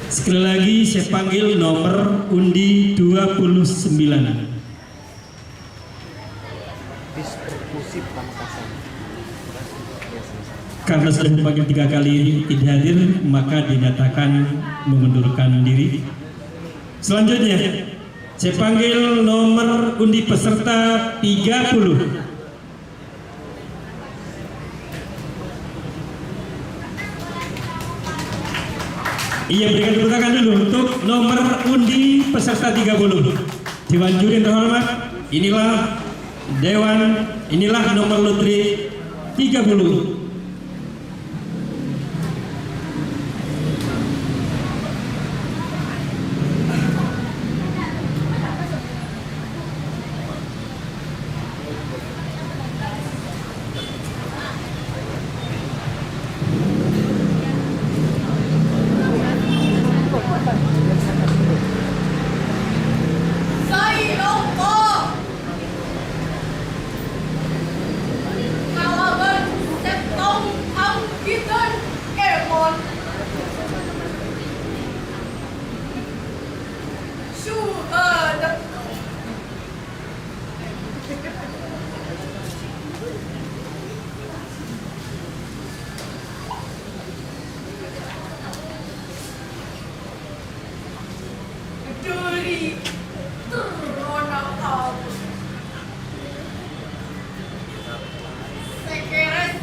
Sekali lagi, saya panggil nomor undi dua puluh sembilan. Distribusi Pamekasan. Karena sudah dipanggil tiga kali tidak hadir, maka dinyatakan mengundurkan diri. Selanjutnya, saya panggil nomor undi peserta tiga puluh. Iya, berikan tepuk tangan dulu untuk nomor undi peserta tiga puluh. Dewan juri yang terhormat, inilah dewan, inilah nomor lotri tiga puluh. Sailongko kalabân sèttong anggidhân èpon syuhada. Dhâri terrona abu. Sè kèrès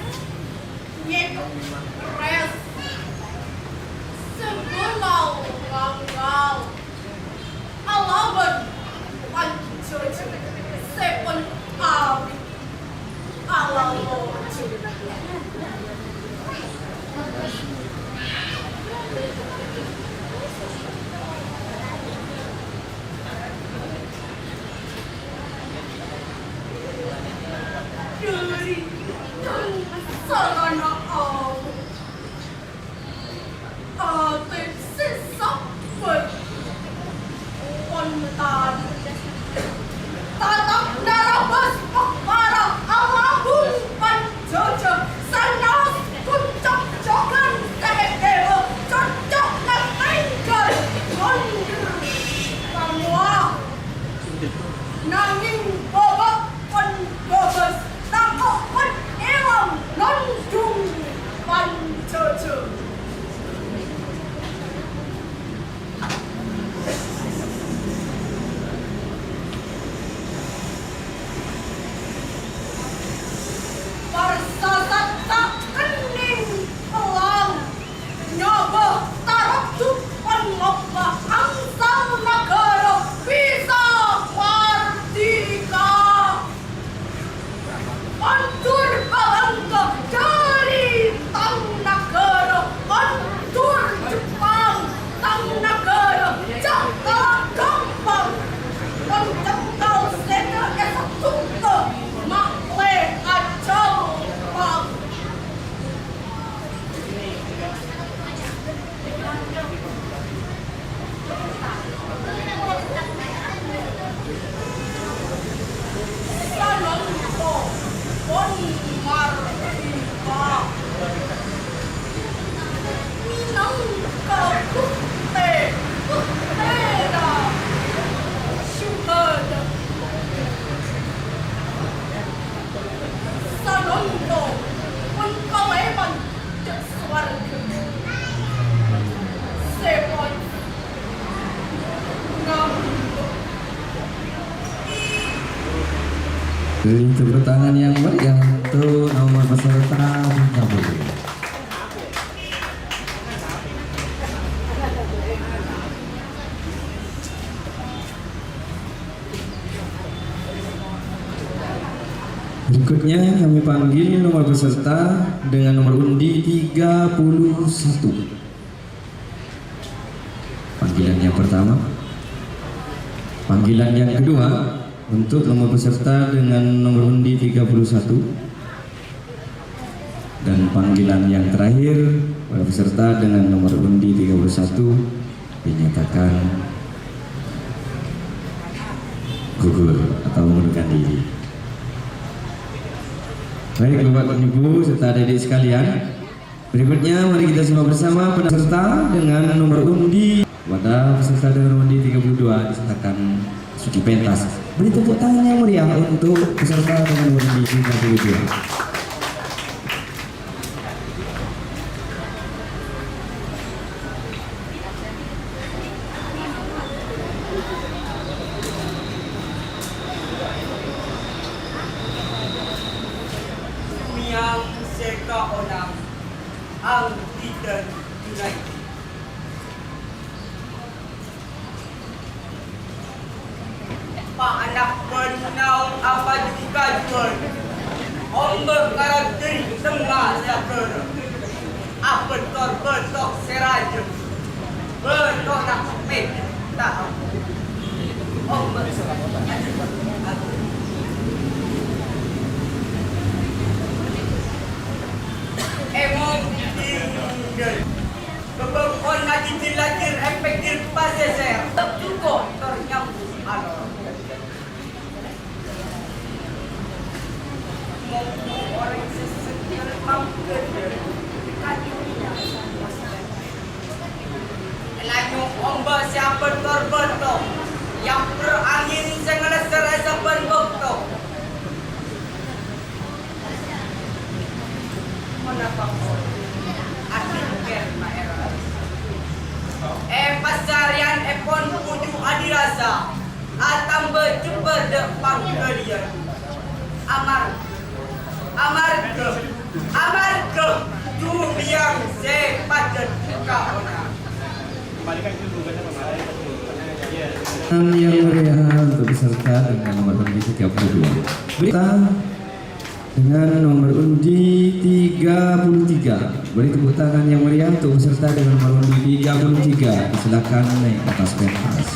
nyèkep rès. Sè bângal nganggal. Alabân panjhâjhâ sè pon abit. Alabân. Dhâri sarana abu. Atè sè sabbhâr. Pon tadâ'. Tatap narabâs pèkkara alabung panjhâjhâ. Sanas ghun cokcokan sè èdhâbâ cocok nang tèngghâl. Beri tepuk tangan yang meriah untuk nomor peserta nomor. Berikutnya kami panggil nomor peserta dengan nomor undi tiga puluh satu. Panggilan yang pertama. Panggilan yang kedua untuk nomor peserta dengan nomor undi tiga puluh satu. Dan panggilan yang terakhir, para peserta dengan nomor undi tiga puluh satu dinyatakan gugur atau mengundurkan diri. Baik, Bapak, Ibu, serta adik-adik sekalian, berikutnya mari kita simak bersama peserta dengan nomor undi. Pada peserta dengan nomor undi tiga puluh dua disertakan suci pentas. Beri tepuk tangan yang meriah untuk peserta dengan nomor undi tiga puluh dua. Yang seka onang ang Peter United. Pa'ana bân naong apaju-kajuwân. Ombâ' karaddhâri tengnga sagârâ. Abâ' tor bâto' sè rajâ. Bâtona pètta. Ombâ'. Èmong tinggal. Bâbângkon ajhijhir-lajhir è pènggir pasèsèr, juko tor nyambhung alor. Mo-, mo-, orèng sè seggher mangghâdhâ, kajhâ' lanyo ombâ' sè abâ' tor bâto, nyamper angèn sè ngalèssèr è sabbhân bâkto. Ponapa adhingker maeros? È pasarèyanèpon poju adirasa, atamba jembhâr dâ' pangghâliyân. Amar-, amarghâ, amarghâ jhubiyâng sè pajhât kaonang. Yang meriah untuk peserta dengan nomor undi tiga puluh dua. Berita dengan nomor undi tiga puluh tiga. Beri tepuk tangan yang meriah untuk peserta dengan nomor undi tiga puluh tiga. Silakan naik ke atas pentas.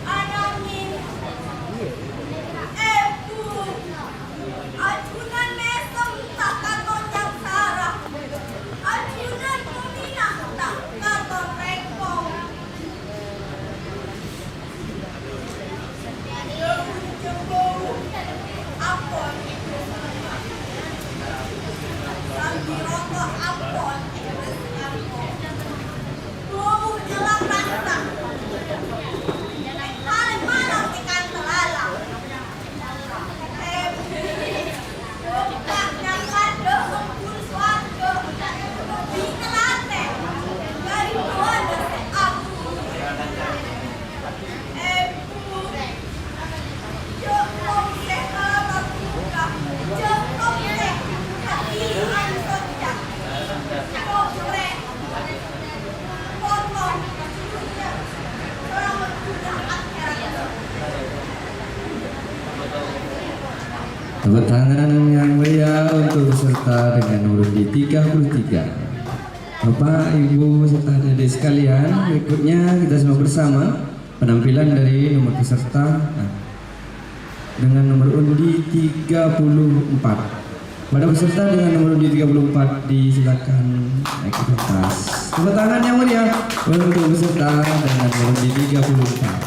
Ananging, Ebu, ajunan mèsem ta' katon nyangsara. Ajunan muminah ta' katon rèkong. Ampon, Sambirata ampon. Bau èlang rassa. Palèng-palèng è kantha lala. Bukka' nyang kadhâ' embun sowarghâ. Binè latè. Bâri' duwâna sè abu. Ebu. Tepuk tangan yang meriah untuk peserta dengan nomor undi tiga puluh tiga. Bapak, Ibu, serta adik-adik sekalian, berikutnya kita simak bersama penampilan dari nomor peserta, nah, dengan nomor undi tiga puluh empat. Pada peserta dengan nomor undi tiga puluh empat, disilakan naik ke pentas. Tepuk tangan yang meriah untuk peserta dengan nomor undi tiga puluh empat.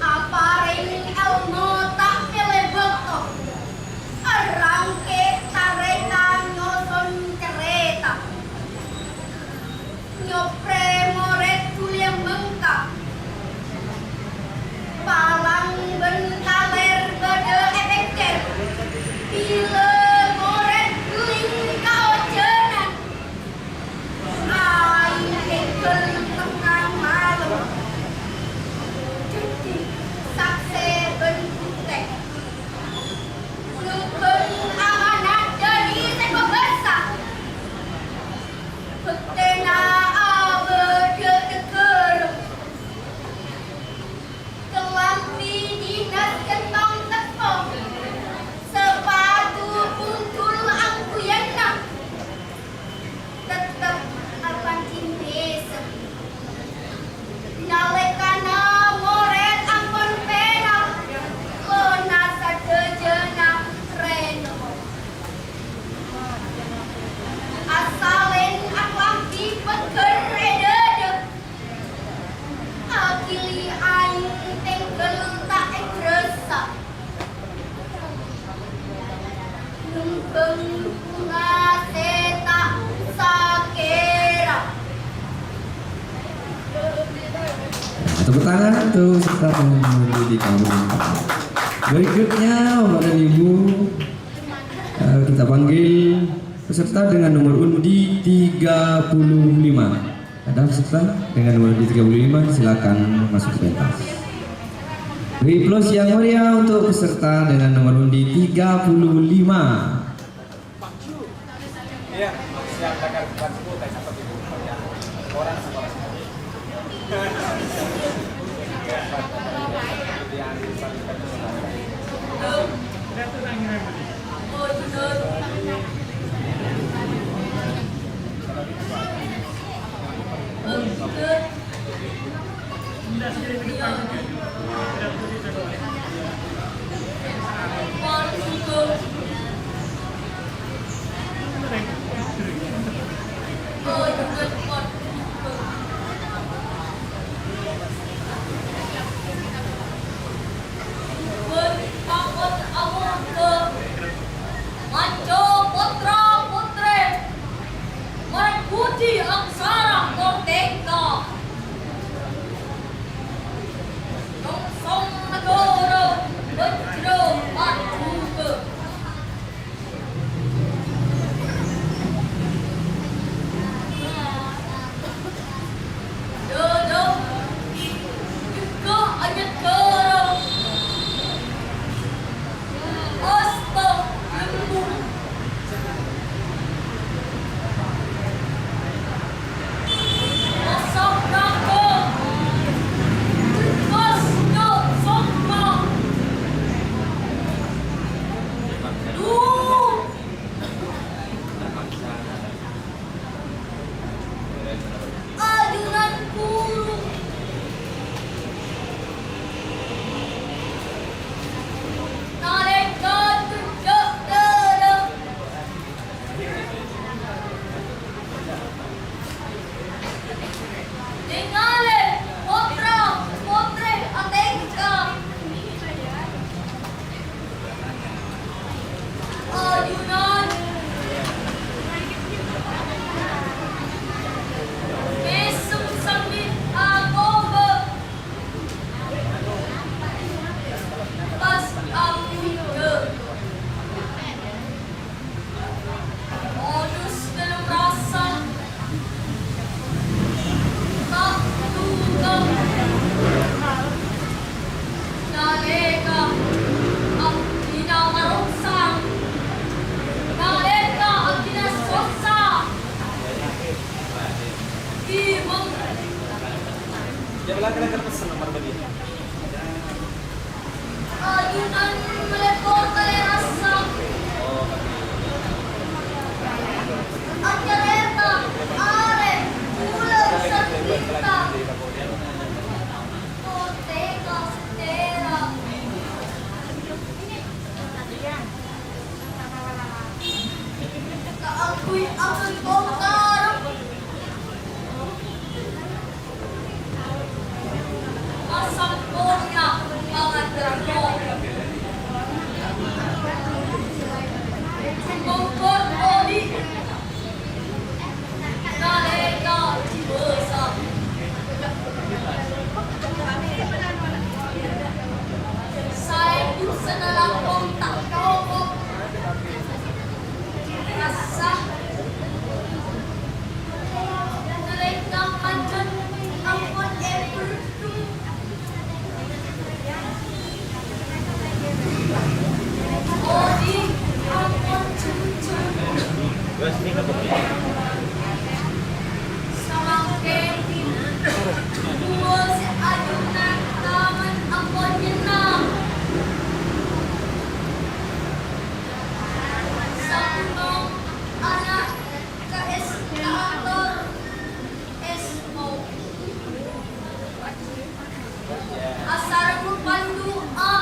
Aparèng èlmo ta' mèlè bâkto, arangkè tarètan nyoson carèta, nyoprè morèd dhuliyâ mèngka. Palang bân talèr bâdâ è pèkkèr, bilâ morèd ghellèng ka ojhânan. Aèng ènggâl tengnga malem. Dhâddhi saksè bân bhuktè. Jughân amanat dhâri sè pabâsa. Bhuktèna abâdâ dhâghârâ. Kalambhi dinas ghântong teppo, sapatu bhundhul angghuyanna, tettep apanjhing bhisa. Nalèkana morèd ampon pènal, lona sadhâjâna rèno. Asalèn akalambhi pegghâr è dhâdhâ. Aghili aèng tèngghâl ta' èghârâssa. Nembhâng bhunga sè ta' sakèra. Tepuk tangan untuk peserta pemilu di tahun ini. Berikutnya, Bapak dan Ibu, eh, kita panggil peserta dengan nomor undi tiga puluh lima. Ada peserta dengan nomor undi tiga puluh lima, silakan masuk ke pentas. Beri aplaus yang meriah untuk peserta dengan nomor undi tiga puluh lima. Ampon karep. Asamponna pangaterro. Monggo oli. Naleka dibasa. Sae pun sanalapong ta' cokop. Rassa. Naleka pancet ampon eberdu. Odi ampon jujur. Samangken dua se ajunan taman ampon nyenna. Sabuno ana' ka es-, ka ator es mau. Asar rupan du'a.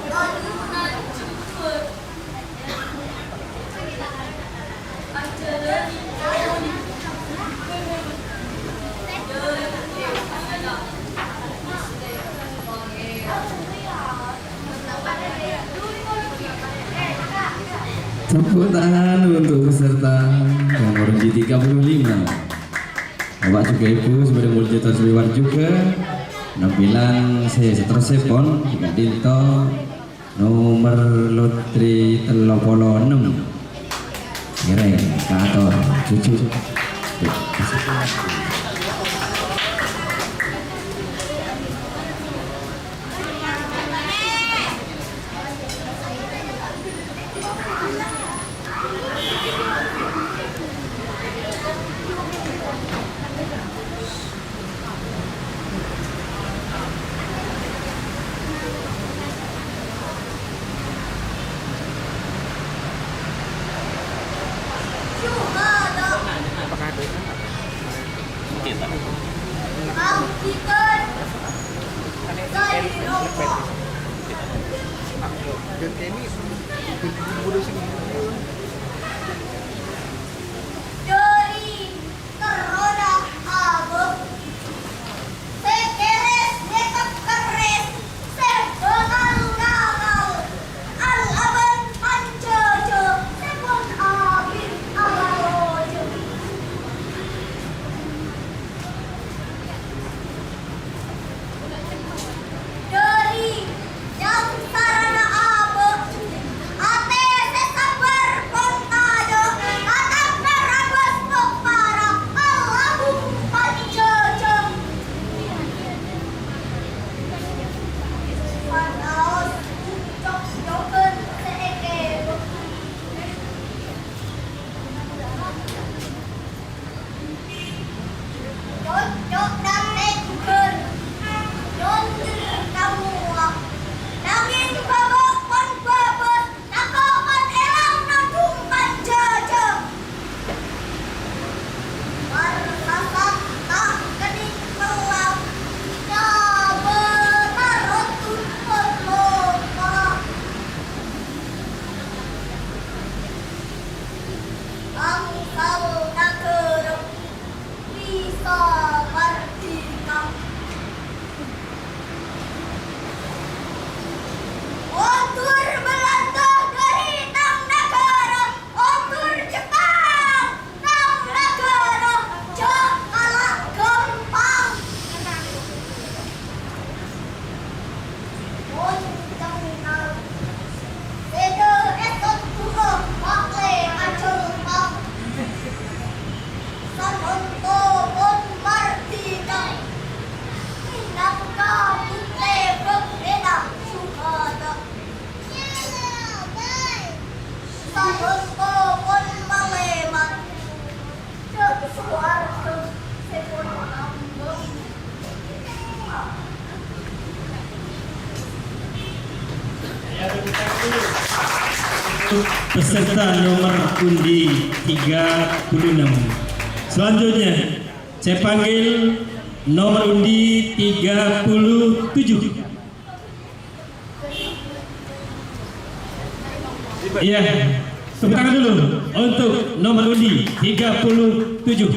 Ajunan jujur. Tepuk tangan untuk peserta nomor G tiga puluh lima. Bapak juga Ibu, sebagai mulya terus lewat juga. Penampilan saya seterusnya pon, Kak Dinto. Nomer lotri tello polo ennem. Ngereng, kator, cucu. Dhâri terrona abâ', sè kèrès nèkep kerrès, sè bângal-ngakal, alabân panjhâjhâ sè pon abit abâlojâ. Dhâri nyangsarana abâ', atè sè sabbhâr pon tadâ', tatapna rabâs topara, alabung panjhâjhâ. Panaos ucok nyogân sè èkèbâ. Cocok dâ' rèng ghun, nyonjer ka mowa. Nangèng bâbâ pon bâbâs, tako' pon èlang nanggung panjhâjhâ. Marsasat ta' kennèng pellap, nyabâ tarot tumpot lopa. Angsal naghârâ bisa mardika. Ondur Belanda dhâri tang naghârâ, ondur Jepang tang naghârâ, jhâ' kala ghâmpang. Mon ca'na sèdhâ èsot du'a ma'lè ajhâlma. Sanonto pon mardika, mènangka buktè bhâktèna syuhada. Sanonto pon malèmat. Peserta nomor undi tiga puluh enam. Selanjutnya, saya panggil nomor undi tiga puluh tujuh. Iya. Tepuk tangan dulu untuk nomor undi tiga puluh tujuh.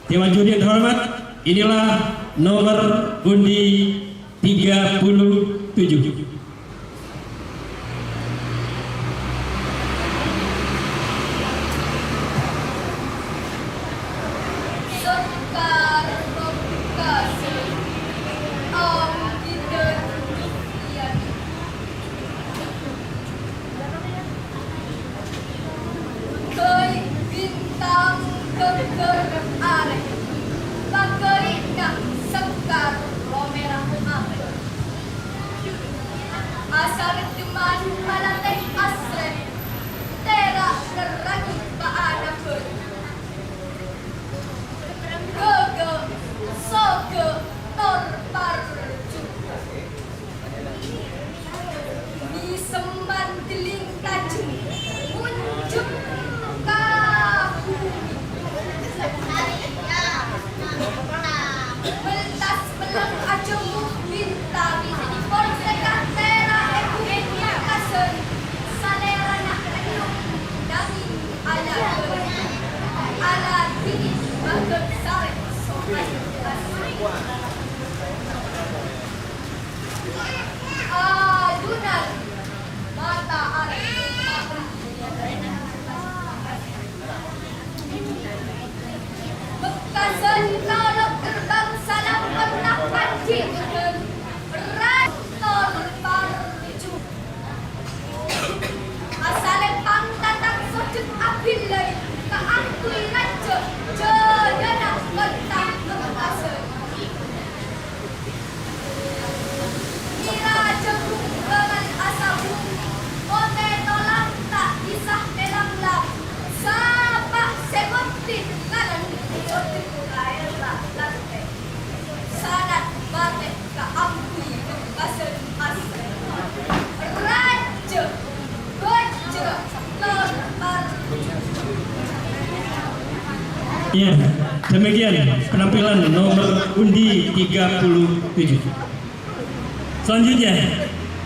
Dewan juri yang terhormat, inilah nomor undi tiga puluh tujuh. Sekar pamungkas, Om Dinda Duryani. Ghâi' bintang ghâggâr arè, paghâi' ka' sekar lomèra atè. Asarèddhâman malatè asrè, tèra' nerraghi paana bhâi. Ghâghâ, soghâ, tor parjhughâ. Mèsemman dhelling tajhem, monjhem ka bhumè. Meltas mellem ajhemmo bintang, pon sè katèra è bhumè kasèn, salèrana ennong nangèng ala, ala dini baghât sarè sokan. Ajunan mata arè. Mekkasân kaulâ gerbang salamponna panjhi, rator parjhughâ. Asalèpang tatang sojhud abhillai kaangghuy rajâ jhâjhâna kottha Mekkasân. Mèra jhâghung bângal asabung, potè tolang ta' bisa èlang-lang. Sapa sè ngoddi ngalan sojhud kaèra lantè? Sanat matè kaangghuy Mekkasân asrè. Rajâ Iya, demikian penampilan nomor undi tiga puluh tujuh. Selanjutnya,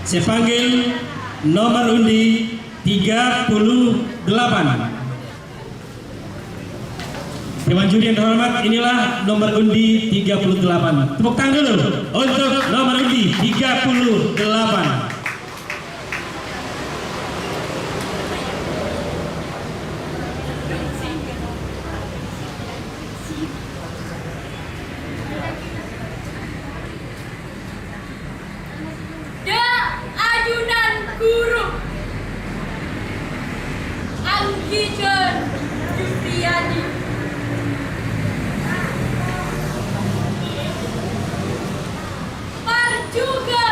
saya panggil nomor undi tiga puluh delapan. Dewan juri yang terhormat, inilah nomor undi tiga puluh delapan. Tepuk tangan dulu untuk nomor undi tiga puluh delapan. Dâ' ajunan ghuru, Anggidân Jupriyadi. Parjhughâ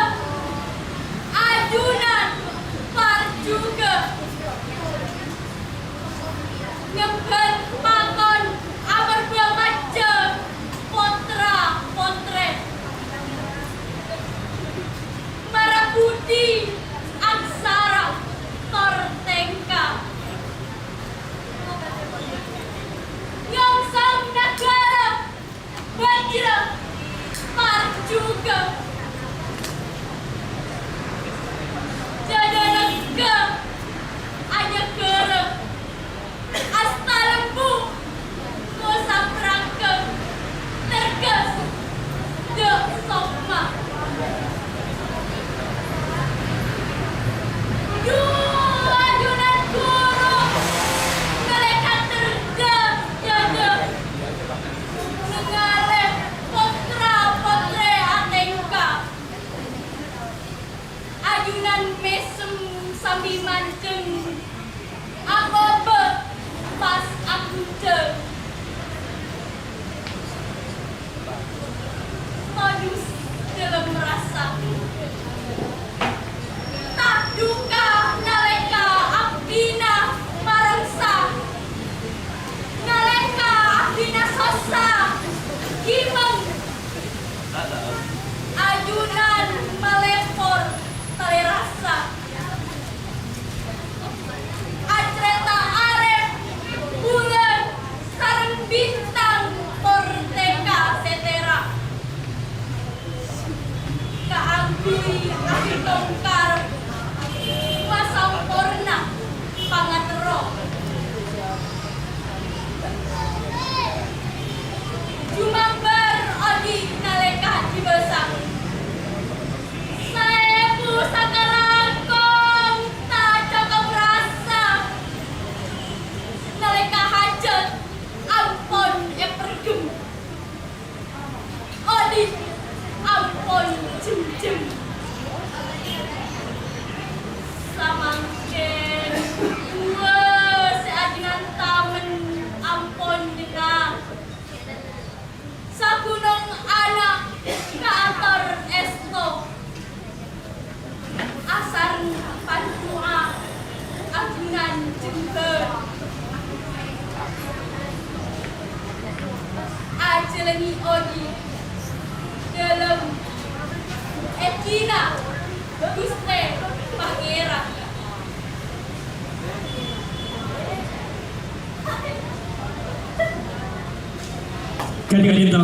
Ka'dinto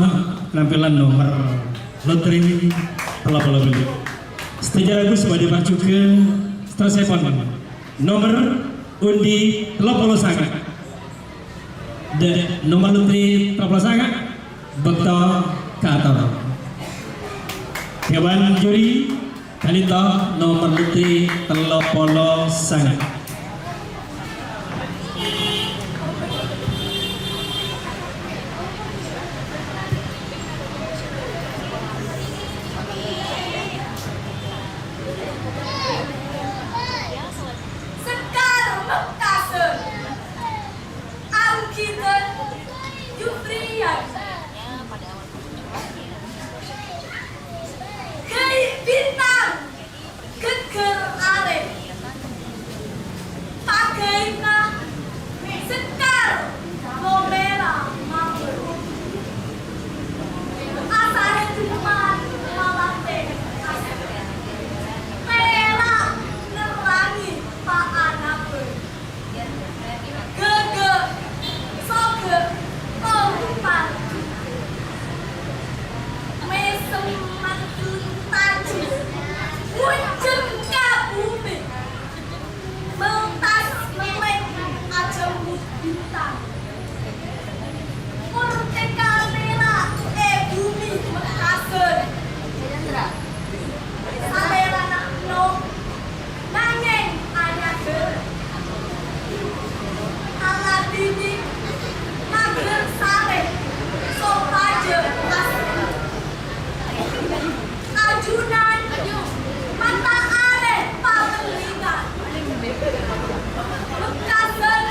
penampilan nomer lotre tello polo bellu'. Sadhâjâ lagghu sè bhâdhi èparjhughâ saterrossèpon nomer undi tello polo sanga'. Dâ' nomer lotre tello polo sanga', bâkto kaator. Dewan juri, ka'dinto nomer lotre tello polo sanga'. Sekar Mekkasân, Anggitan Yufriyan, Ghâi' Bintang, Ghâggâr Arè, pagghâina Sekar Nomèra Mabâr. Asarè Jumat malatè asrè, pèra' nerrangè paanabân. Ghâgghâ', soghâ', ompan. Mèsem mandhul taju, ngonjhâng ka bhumè. Meltas mellèng ajhâmbut bintang. Murtèka pèra' è bhumè Mekkasân. Salèrana no. Nangèng anyadhâr, aladhinè Nagara Sarè sopajâ asri. Ajunan mata arè pabellina. Mekkasân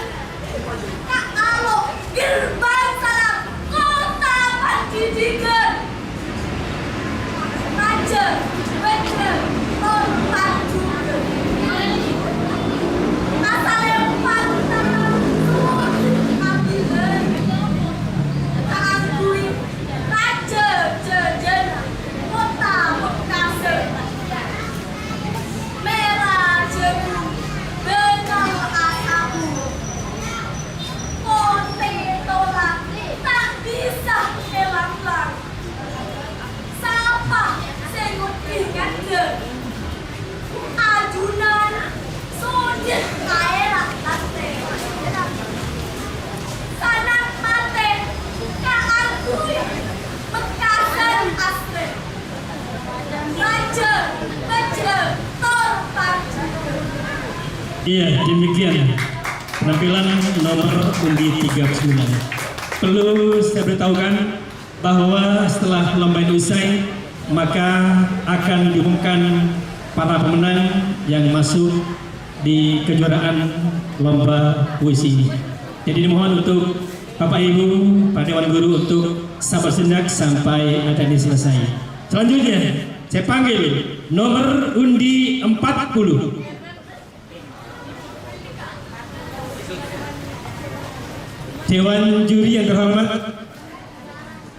Ka' alo' gerbang salam kottha pandhidhighân. Rajâ, bhâjrâ, tor pandhudhân. Asalèpon tanah suci abdhina. Kaangghuy rajâ jhâjhâna kottha Mekkasân. Mèra jhâghung bângal asabur. Potè tola ta' bisa èlang-lang. Sapa sè ngobbhi ngadhep? Ajunan sodhâ kaèra atè. Sanang matè kaangghuy Mekkasân asrè. Rajâ, bhâjrâ, tor pandhudhân. Iya, demikian penampilan nomor undi tiga puluh sembilan. Perlu saya beritahukan bahwa setelah lomba ini usai, maka akan diumumkan para pemenang yang masuk di kejuaraan lomba puisi ini. Jadi dimohon untuk Bapak Ibu, para Dewan Guru untuk sabar sejenak sampai acara ini selesai. Selanjutnya, saya panggil nomor undi empat puluh. Dewan juri yang terhormat,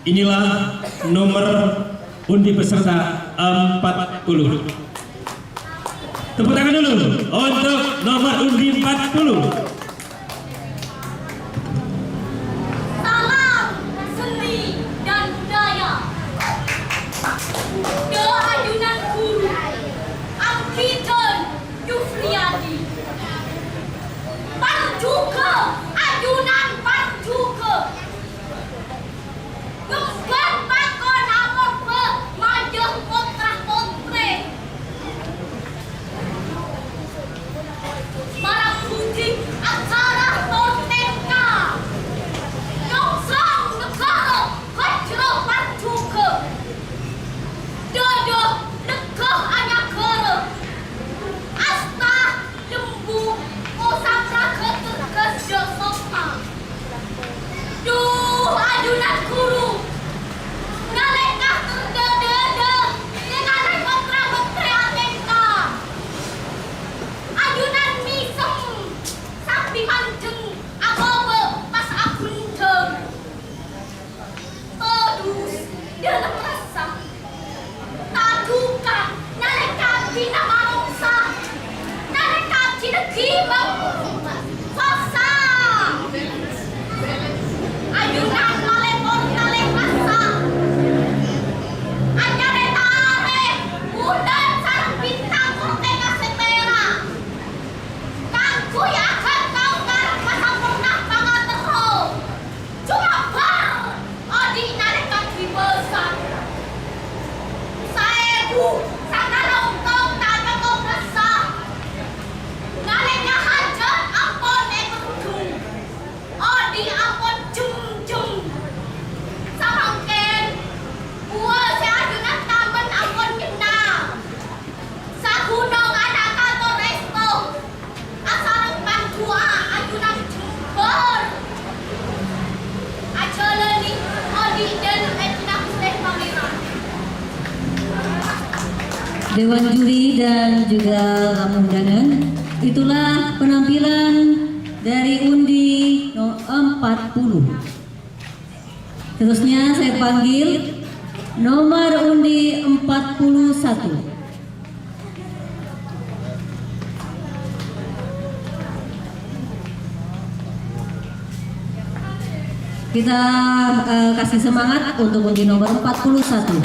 inilah nomor undi peserta empat puluh. Tepuk tangan dulu untuk nomor undi empat puluh. Salam seni dan budaya. Dâ' ajunan ghuru, Anggitan Yufriyadi. Parjhughâ, ajunan parjhughâ. Ngembhân pakon amorba majâng pottra-pottrè. Marabbhudhi acara tor tèngka. Nyongsong naghârâ bhâjrâ parjhughâ. Dâdâ negghâ anyaghârâ. Asta lembu, osam raghâ terghâs dâ' soppa. Dhu, ajunan ghuru, nalèka terdhâ-dhâdhâ, nèngalè pottra-pottrè atèngka. Ajunan mèsem, sambi manjeng, akobâ pas aghundhâng. Todus, dâlem rassa. Taduka, nalèka abdhina marongsa. Nalèka abdhina ghimeng. Sossa. Ajunan malèpor talè pas Dan juga tamu undangan. Itulah penampilan dari undi no-, empat puluh. Seterusnya saya panggil nomor undi empat puluh satu. Kita, eh, kasih semangat untuk undi nomor empat puluh satu.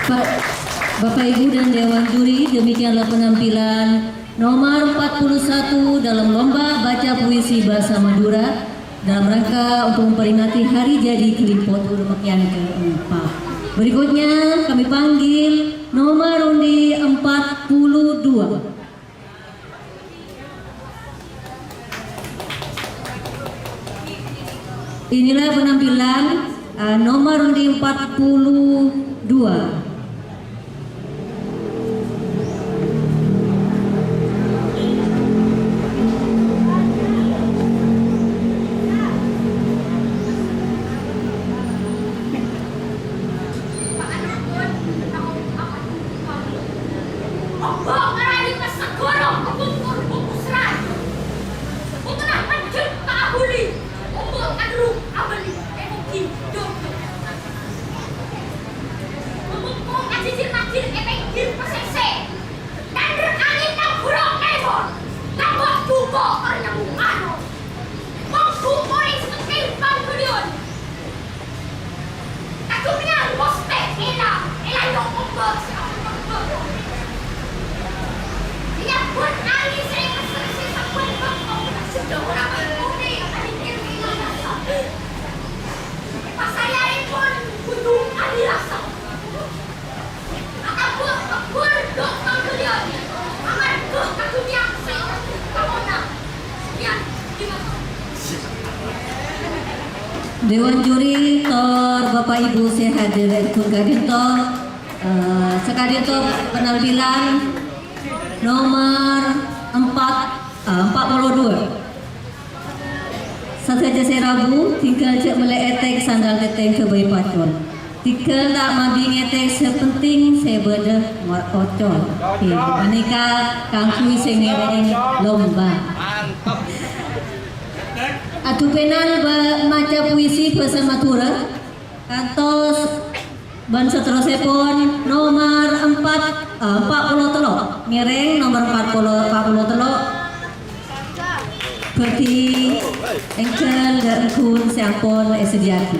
Ba-, Bapak, Ibu, dan Dewan Juri, demikianlah penampilan nomor empat puluh satu dalam lomba baca puisi bahasa Madura dalam rangka untuk memperingati hari jadi Kalimpong Urmekyan keempat. Berikutnya kami panggil nomor undi empat puluh dua. Inilah penampilan, eh, nomor undi empat puluh dua. Dewan juri tor Bapak Ibu sè hadir è ghun ka'dinto, eh, saka'dinto penampilan nomor empat, eh, empat puluh dua. Sadhâjâ sè rabu, tinggal jhâ' mellè ètèk sandal tètèng ghâbây pacol. Tinggal ta' mabi ngètèk, sè penting sè bâdâ ma-, ocol. Oke, panèka kaangghuy sè ngèrèng lomba. Adu pènal ba-, maca puisi bhâsa Madhurâ. Kantos bân saterrossèpon nomor empat, eh, empat puluh tello'. Ngèrèng nomor empat puluh, empat puluh tello'. Bhâdhi èngghâl dâ' ghun sè ampon èsadhiyâaghi.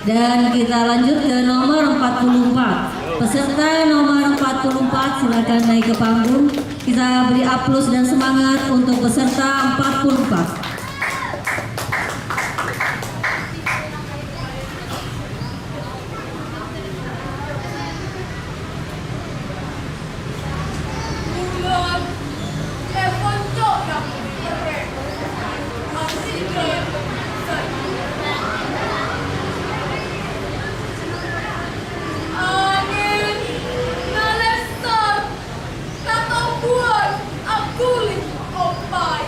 Dan kita lanjut ke nomor empat puluh empat. Peserta nomor empat puluh empat, silakan naik ke panggung. Kita beri aplaus dan semangat untuk peserta empat puluh empat. Angèn nalèsèr, katobhuwân aghuli ompay.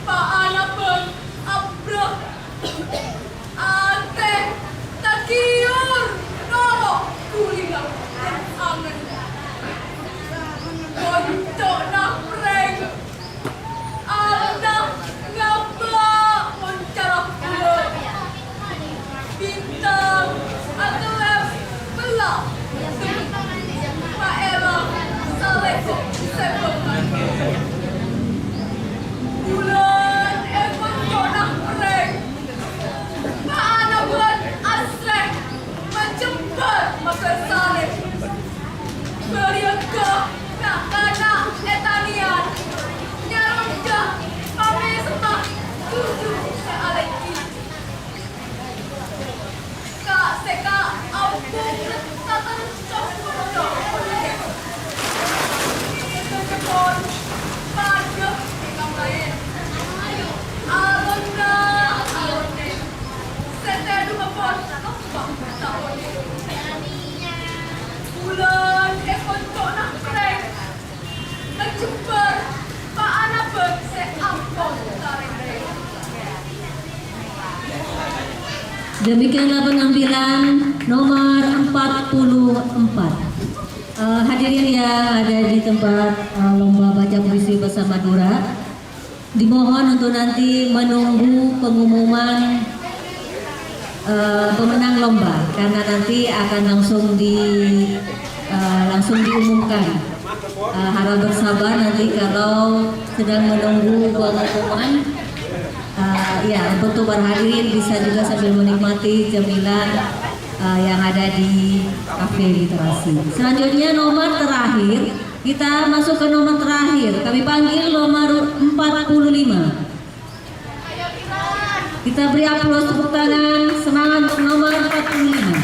Paanabân abrâ', atè tagiyur noro' ghulina angèn. Konco'na prèng Alona ngabâ mon cara bulân. Bintang atellèp bella. Paèra salèko sèbâ. Bulân è konco'na prèng. Paanabân asrè majembhâr maskè salè. Bâriyâ ghâ na'-kana' è tanèyan, nyaronja pamèsetta jhujhur sè alènggi. Ka'-sèka' ampon taterro cokop. Sè pon padâ è kammaèn. Alonna alonè. Sè tèdungnga pon kemma ta' onèng. Bulân è konco'na prèng. Kajembhâr paanabân sè ampon tarèng-rèng. Demikianlah penampilan nomor empat puluh empat. Eh, hadirin yang ada di tempat, eh, lomba baca puisi bahasa Madura, dimohon untuk nanti menunggu pengumuman, eh, pemenang lomba, karena nanti akan langsung di, eh, langsung diumumkan. Eh, harap bersabar nanti kalau sedang menunggu pengumuman. Eh, ya, untuk para hadirin bisa juga sambil menikmati cemilan, eh, yang ada di Cafe Literasi. Selanjutnya nomor terakhir, kita masuk ke nomor terakhir. Kami panggil nomor empat puluh lima. Kita beri aplaus tepuk tangan, semangat untuk nomor empat puluh lima.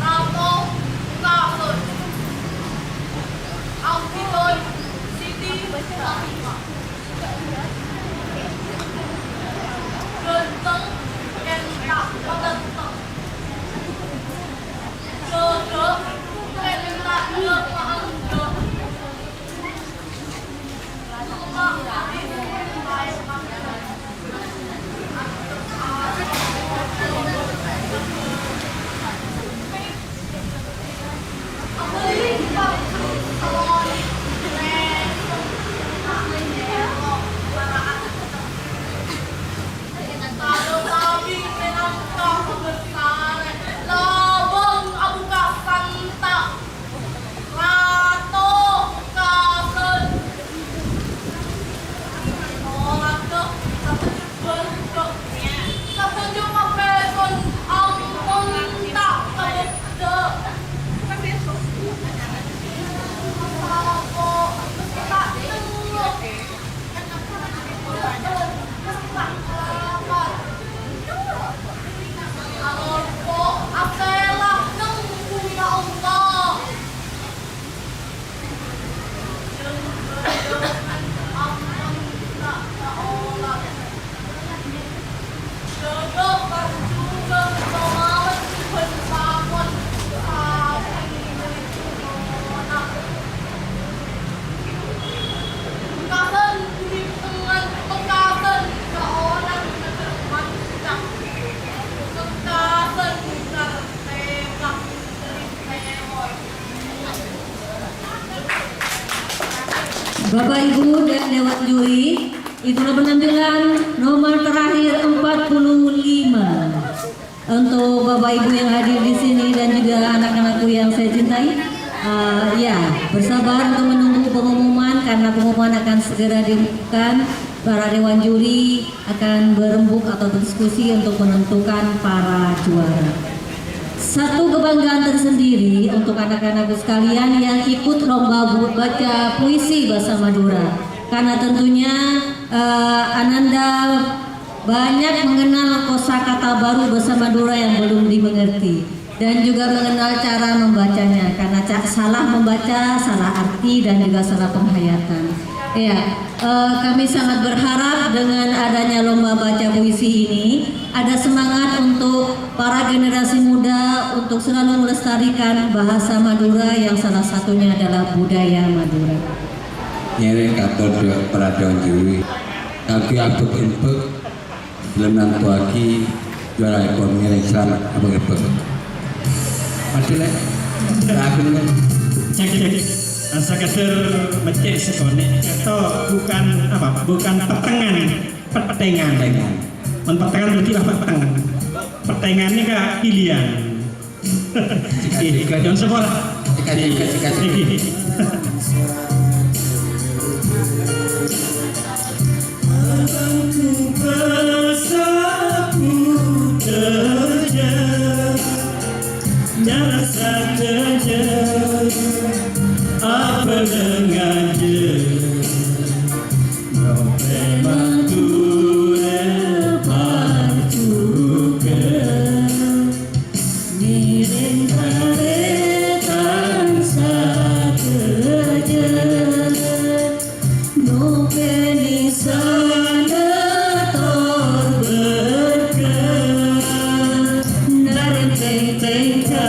Rato Kasut. Abdhidhân Siti Fatimah. Ghânteng kènta' patènto. Ghâghâ kènta' ghâ' paangghâ'. Labâng abukka' santa'. Rato Kasut. Olaga sapanjhâ bârâ', sapanjhâ papeson ampon ta' kabâdâ. Sapo mesti ta' tello. Mesti ta' lapar. Alompo asèla neng bumi Allah. Bapak, Ibu, dan Dewan Juri, itulah penampilan nomor terakhir empat puluh lima. Untuk Bapak Ibu yang hadir di sini dan juga anak-anakku yang saya cintai, eh, ya, bersabar untuk menunggu pengumuman karena pengumuman akan segera diumumkan. Para dewan juri akan berembuk atau berdiskusi untuk menentukan para juara. Satu kebanggaan tersendiri untuk anak-anakku sekalian yang ikut lomba bu-, baca puisi bahasa Madura. Karena tentunya, eh, Ananda banyak mengenal kosakata baru bahasa Madura yang belum dimengerti dan juga mengenal cara membacanya, karena ca-, salah membaca, salah arti, dan juga salah penghayatan. Ya, eh, kami sangat berharap dengan adanya lomba baca puisi ini, ada semangat untuk para generasi muda untuk selalu melestarikan bahasa Madura yang salah satunya adalah budaya Madura. Ngèrèng kator dâ-, para dewan juri. Kaangghuy abâk-embâk, Belum nantoaghi juara ekonomi yang Islam apa ngebek. Maju, Lek. Lagu ini, Lek. Cek, cek. Nah, sekadar mecek sekonek atau bukan apa? Bukan petengan, petengan. Petengan. Mun petengan berarti lah peteng. Petengan ini kak pilihan. Cika-cika. Jangan sekolah. Cika-cika, cika-cika. Abâ' bhâsa budhâjâ, nyarè sadhâjâ, abâlâ ngajhâr, nyo'on Madhurâ parjhughâ. Ngèrèng tarètan sadhâjâ, nopènè sanèka tor berkah, narèng tèng-tèngka,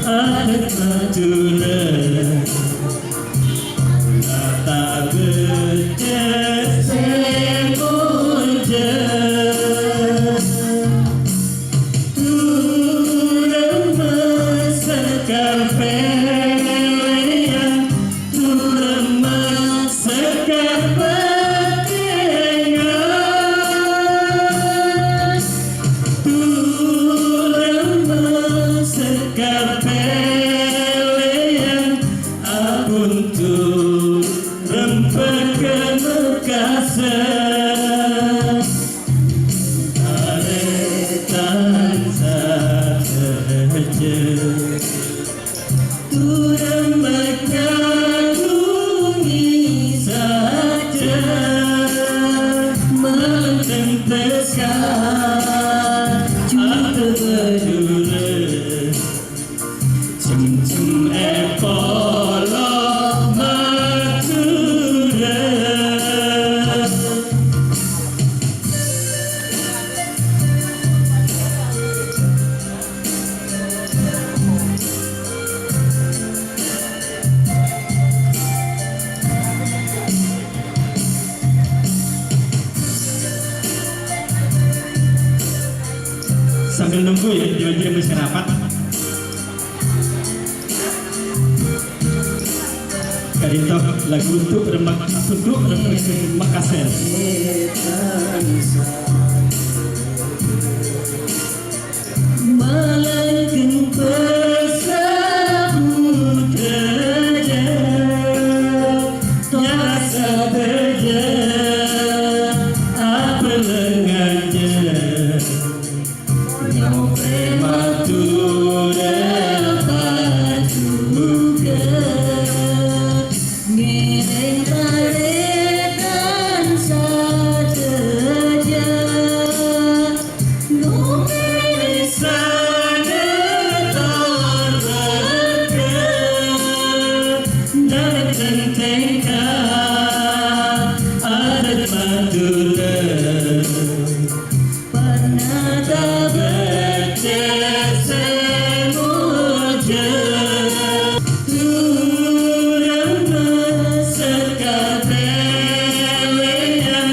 adhât Madhurâ. Abuntu rembhâghân kasa, tarètan sadhâjâ. Turang makatungi saja, malem tèmpès ka Madhurâ. Cem-cem è polo Madhurâ. Sambil nunggu ya, dewan juri masih rapat. Ka'dinto lagu untuk remak, untuk remak Makassar. Malangkeng pasabuddhâjâ, nyarè sadhâjâ, apolong ajâ. Nyo'on Madhurâ pajughâ, ngèrèng tarètan sadhâjâ. Nopènè sanèka tor berkah, narèng tèng-tèngka, adhât Madhurâ. Pernah tak becek semuja, turang masekar pelean,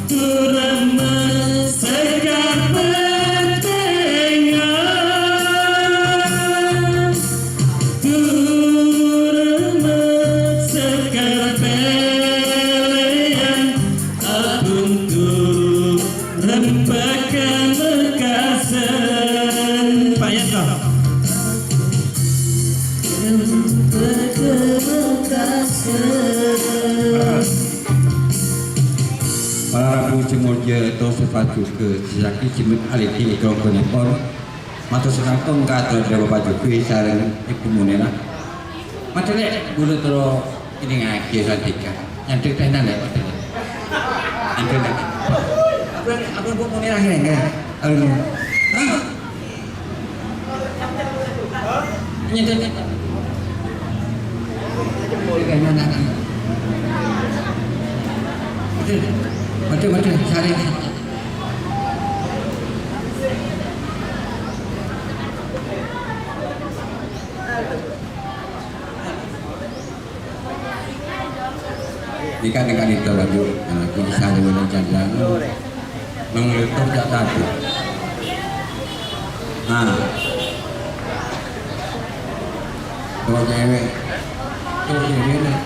turang masekar pentingan, turang masekar pelean, abuntu Rembhâghân Mekkas Molja tos sepatu ke sisaki jimat aliki ikrongkonipun. Matur sakangkong ka Bapak Jokowi sareng Ibu Munirah. Maca, Lè', bulâ terro ini ngaji sandika. Nyandhek tenan, Lè', maca, Lè'. Nyandhek, Lè'. Apa, apa Bu Munirah ini, enggak? Anu. Hah? Nyandhek. Waduh, waduh, sare. Nèka, nèka, nèka, waduh, nah, ini saya dengan canda. Nang laptop cak tadi. Nah. Tuh cewek. Tuh cewek, nah.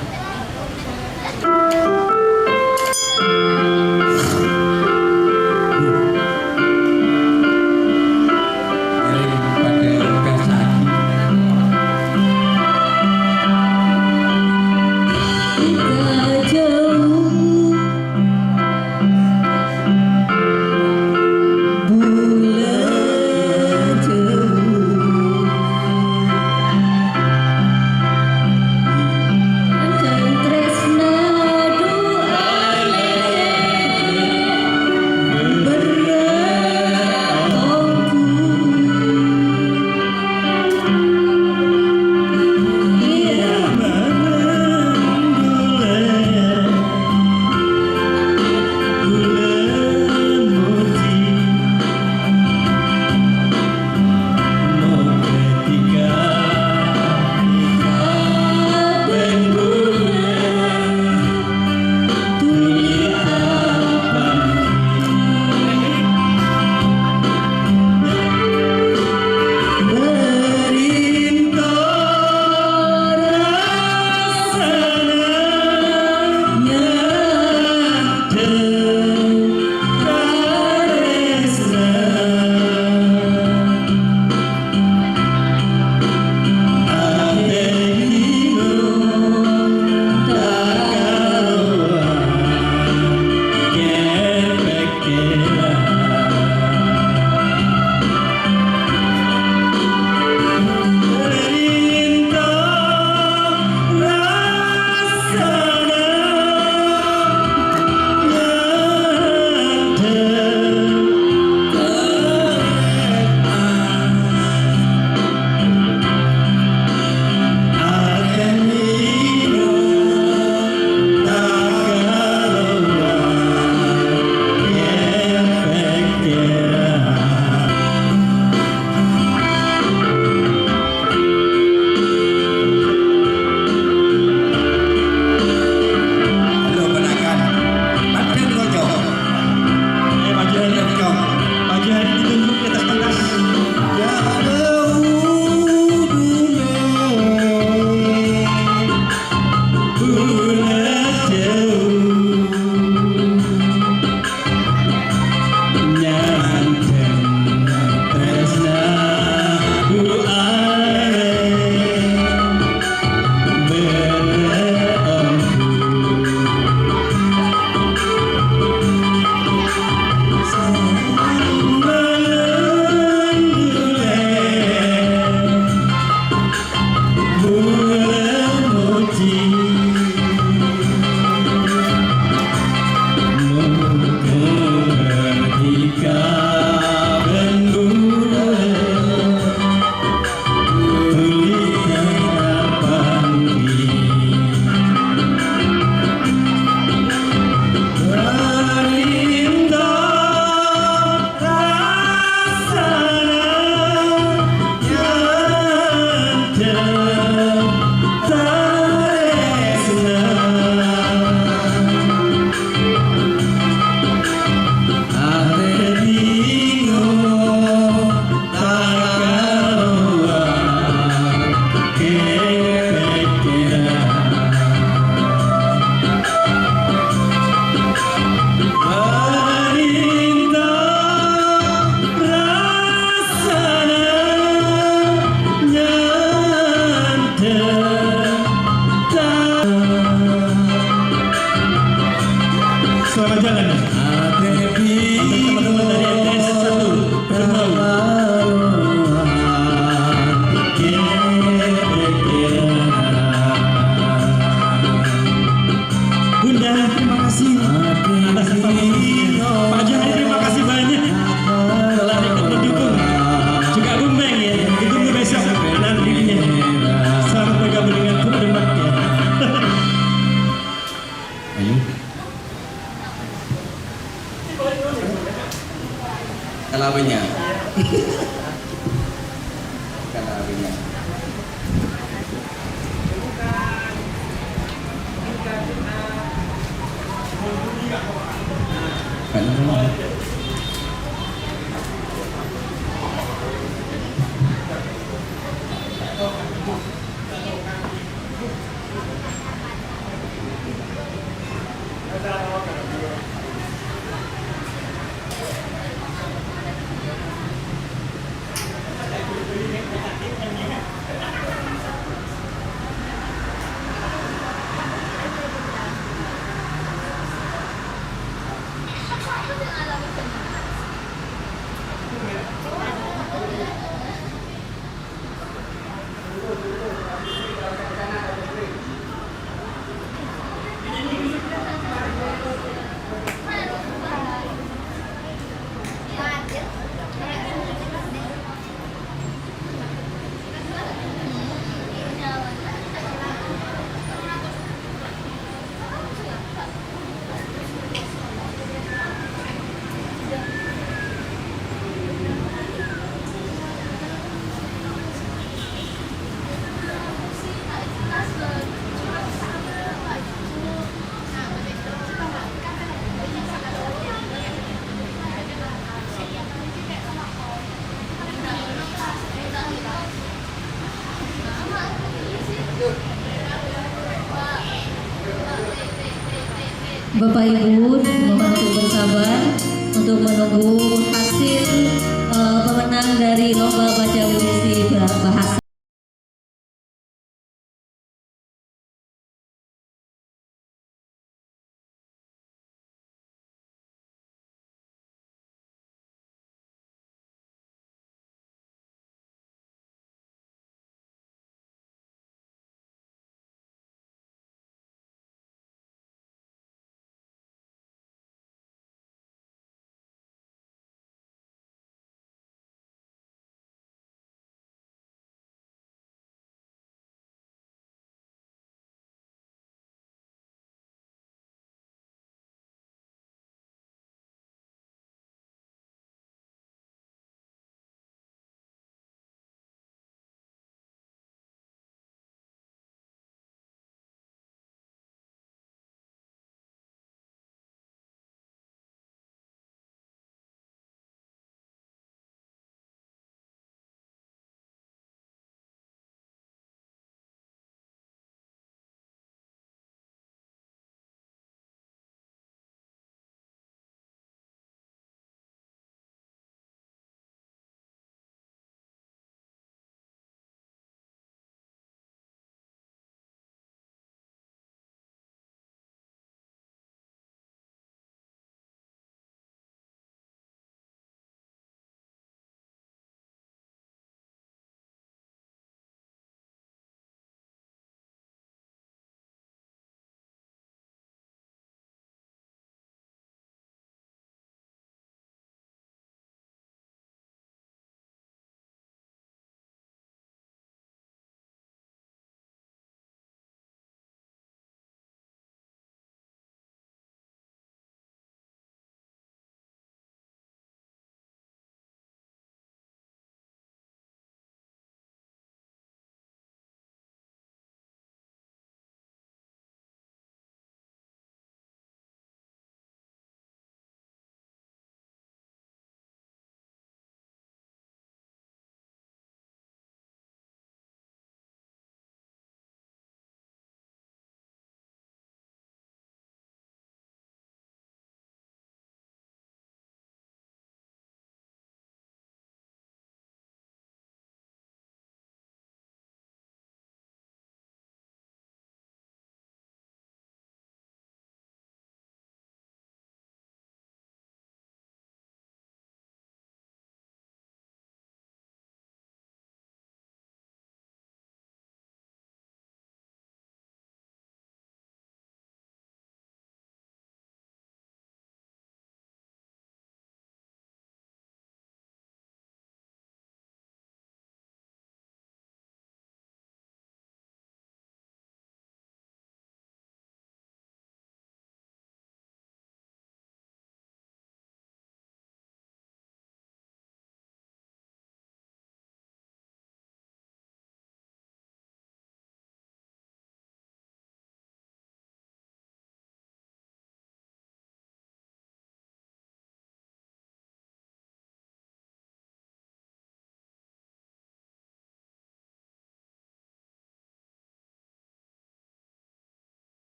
Bapak Ibu, mohon untuk bersabar untuk menunggu hasil, eh, pemenang dari lomba baca puisi ba-, bahasa.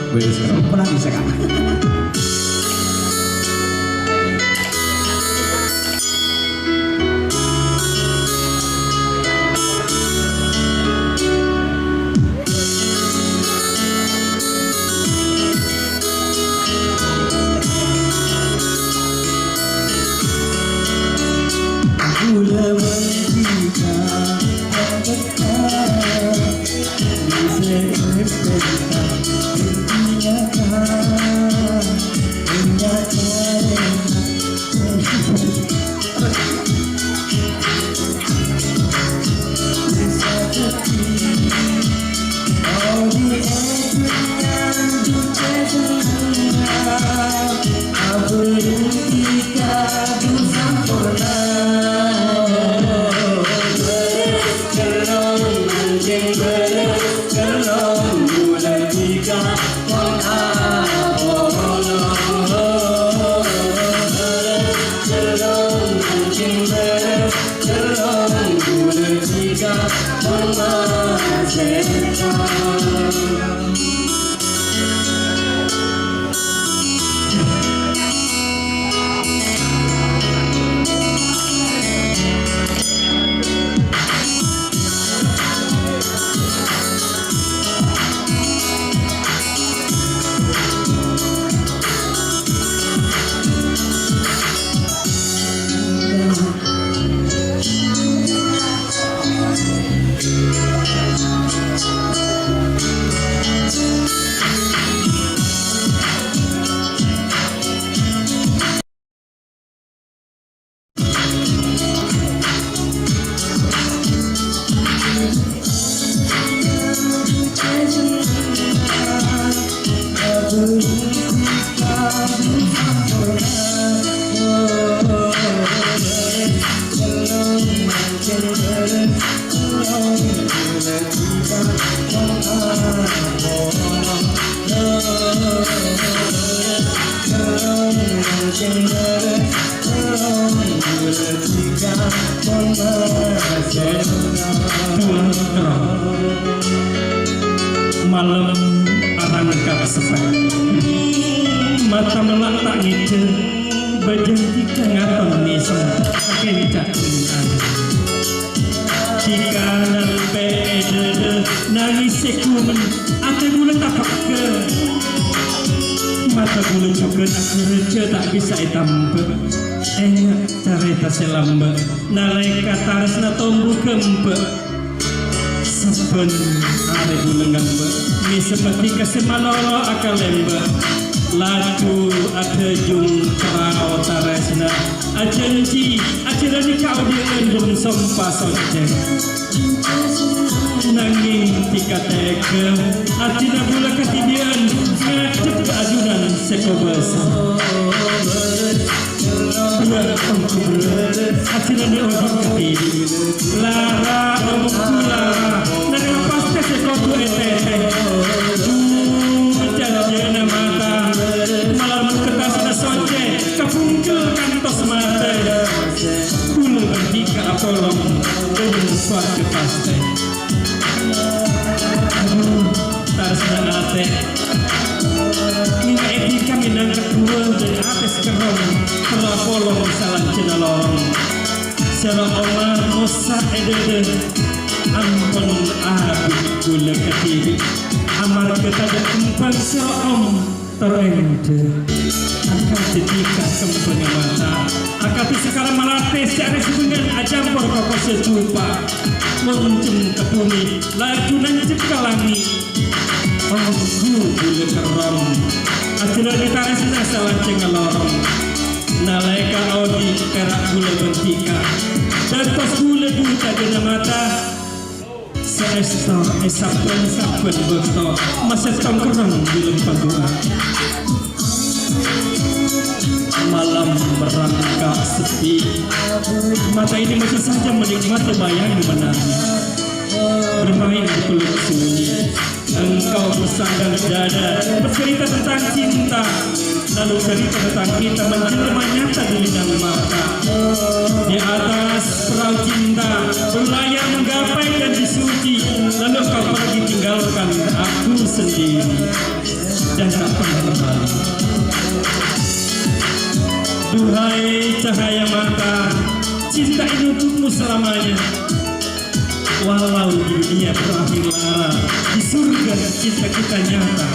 Wis, pelan, Kak. Malem arangkat seppè, mata mellak ta' ngèdhâ, bâdân dhika ngaton nèsem, akènca' kuning anèh. Dhika nampè è dâdâ, nangès sè ghumen, atè bulâ tapegghâ. Mata bulâ jhughân aghârâjâ ta' bisa ètambâ. Enga' carèta sè lambâ', nalèka tarèsna tombu ghâmbâ'. Sabbhân arè bulâ ngambâ', mè' sapadhika sè malolo akalèmbâ'. Laju adhâjung pèrao tarèsna, ajhânjhi ajhâlânè kaodi'ân bân sompa soccè. Nangèng dhika tèghâ, adina bulâ kadhibi'ân, ngadhep ka ajunan sè kobâsa. Bârâ' ongghu bârâ', ajhâlânè odi' kadhibi'. Lara omong bulâ, nangèng pastè sè kodhu ètètè. Jhâjhâna mata, malem ka tasana soccè, kabhungkel kantos matè. Bulâ bân dhika apolong, bân sowarghâ pastè. Adhu, tarèsna atè. Mènangka dhika mènangka duwâ dhâri atès kerrong, terro apolong salanjhângnga lorong. Sèra omma mossa è dâdâ, ampon abit bulâ kadhibi'. Amarghâ tadâ' kembhâng sèra om. Terro èndhâ, akadhi dhika kembhângnga mata, akadhi sakala malatè sè arè sèbângan acampor koko sè dupa, ngoncem ka bhumè, laju nancep ka langngè'. Ongghu bulâ kerrong, ajhâlânè tarèsna salanjhângnga lorong. Nalèka odi' pèra' bulâ bân dhika, dântong bulâ dhu tadâna mata. Saèsto è sabbhân-sabbhân bâkto masèttong kerrong bilem padu'a. Malam merangkak sepi. Mata ini masih saja menikmati bayang menari. Bermain di peluk sunyi. Engkau bersandar dada, bercerita tentang cinta. Lalu cerita tentang kita menjelma nyata di lindang mata. Di atas perahu cinta, berlayar menggapai janji suci. Lalu kau pergi tinggalkan aku sendiri. dan tak pernah kembali. Duhai cahaya mata, cinta ini untukmu selamanya. Walau di dunia berakhir lara, di surga cinta kita nyata.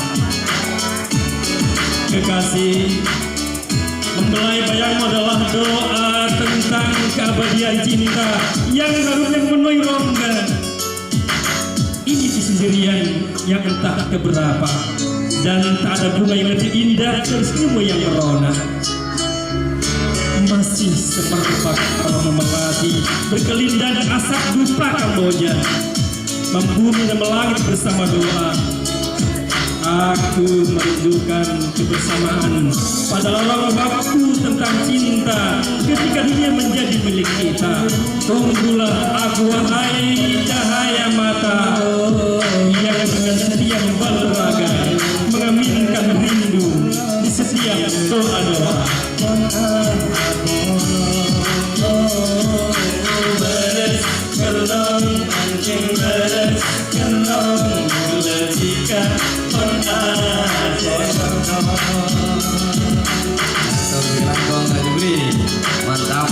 Kekasih, membelai bayangmu adalah doa tentang keabadian cinta yang harusnya memenuhi rongga. Ini kesendirian yang entah keberapa dan tak ada bunga yang lebih indah dari senyummu yang merona. Masih semerbak aroma melati berkelindan asap dupa Kamboja. Membumi dan melangit bersama doa. Aku merindukan kebersamaan pada lorong waktu tentang cinta ketika dunia menjadi milik kita. Tunggulah aku, wahai cahaya mata, yang dengan setia membantu raga, mengaminkan rindu di setiap doa-doa. Matur langkong, Kak Jumri. Mantap.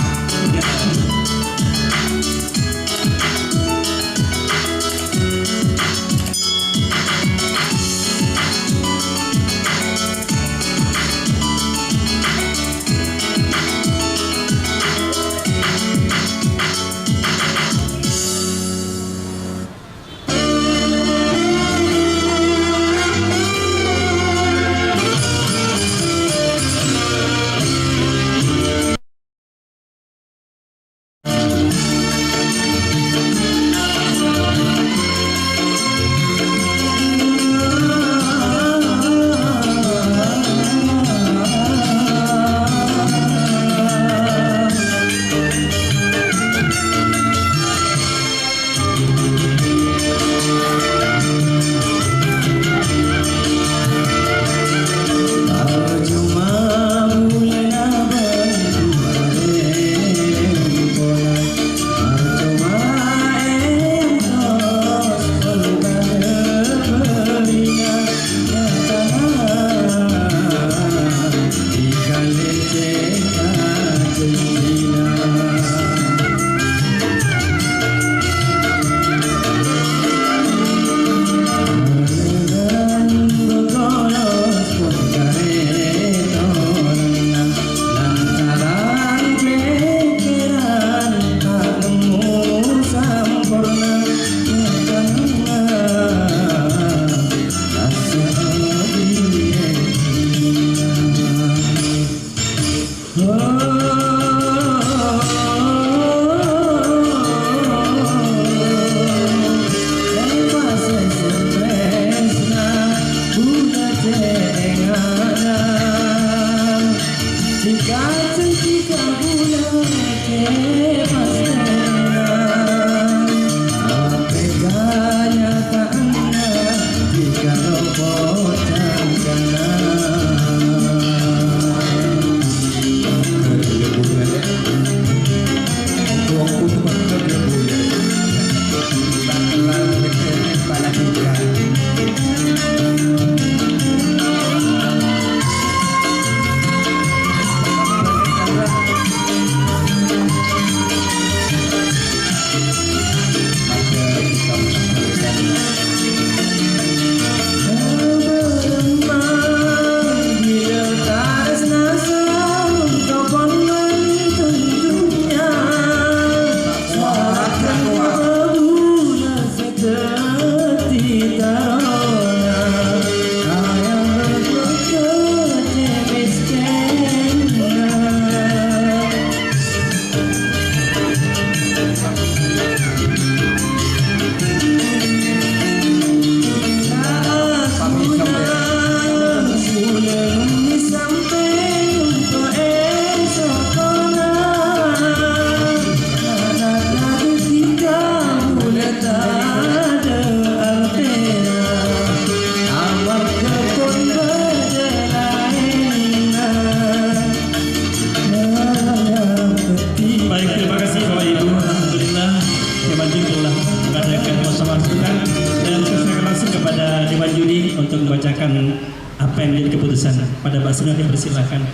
Yang menjadi keputusan. Pada Pak Sinod dipersilakan.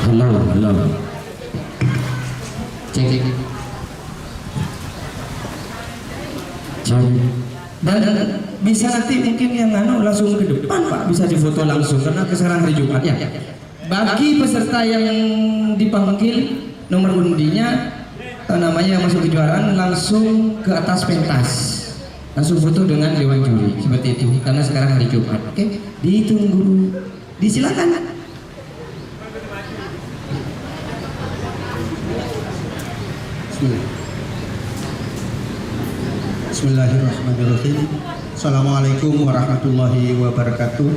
Halo, halo. Cek, cek. Cek. Dan bisa nanti mungkin yang anu langsung ke depan, Pak, bisa difoto langsung karena sekarang hari Jumat ya. Bagi peserta yang dipanggil nomor undinya, eh, namanya yang masuk kejuaraan langsung ke atas pentas. Langsung foto dengan dewan juri seperti itu karena sekarang hari Jumat. Oke, ditunggu. Disilakan. Bismillah. Bismillahirrahmanirrahim. Assalamualaikum warahmatullahi wabarakatuh.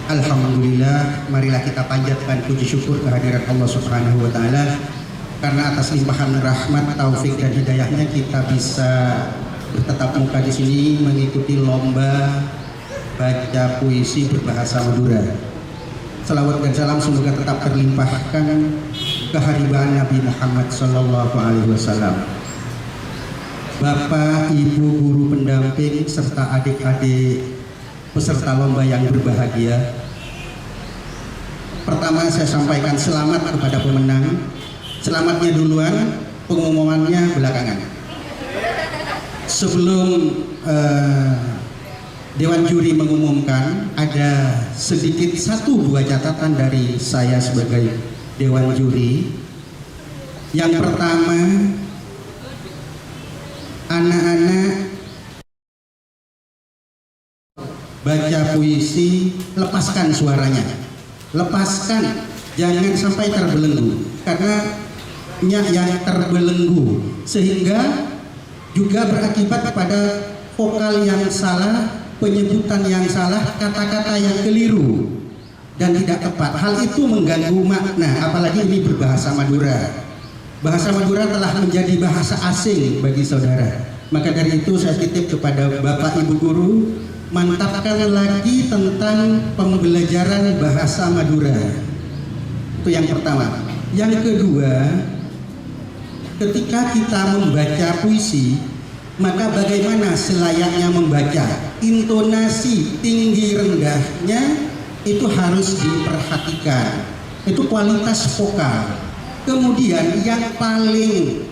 Alhamdulillah, marilah kita panjatkan puji syukur kehadirat Allah Subhanahu wa Ta'ala, karena atas limpahan rahmat, taufik, dan hidayahnya kita bisa bertatap muka di sini mengikuti lomba baca puisi berbahasa Madura. Salawat dan salam semoga tetap terlimpahkan keharibaan Nabi Muhammad sallallahu alaihi wasallam. Bapak, Ibu, guru pendamping, serta adik-adik peserta lomba yang berbahagia. Pertama, saya sampaikan selamat kepada pemenang. Selamatnya duluan, pengumumannya belakangan. Sebelum, eh, Dewan Juri mengumumkan, ada sedikit satu dua catatan dari saya sebagai Dewan Juri. Yang pertama, anak-anak baca puisi, lepaskan suaranya. Lepaskan, jangan sampai terbelenggu. Karena nya yang terbelenggu, sehingga juga berakibat kepada vokal yang salah, penyebutan yang salah, kata-kata yang keliru dan tidak tepat. Hal itu mengganggu makna, apalagi ini berbahasa Madura. Bahasa Madura telah menjadi bahasa asing bagi saudara. Maka dari itu saya titip kepada Bapak Ibu Guru, mantapkan lagi tentang pembelajaran bahasa Madura. Itu yang pertama. Yang kedua, ketika kita membaca puisi, maka bagaimana selayaknya membaca? Intonasi tinggi rendahnya itu harus diperhatikan. Itu kualitas vokal. Kemudian yang paling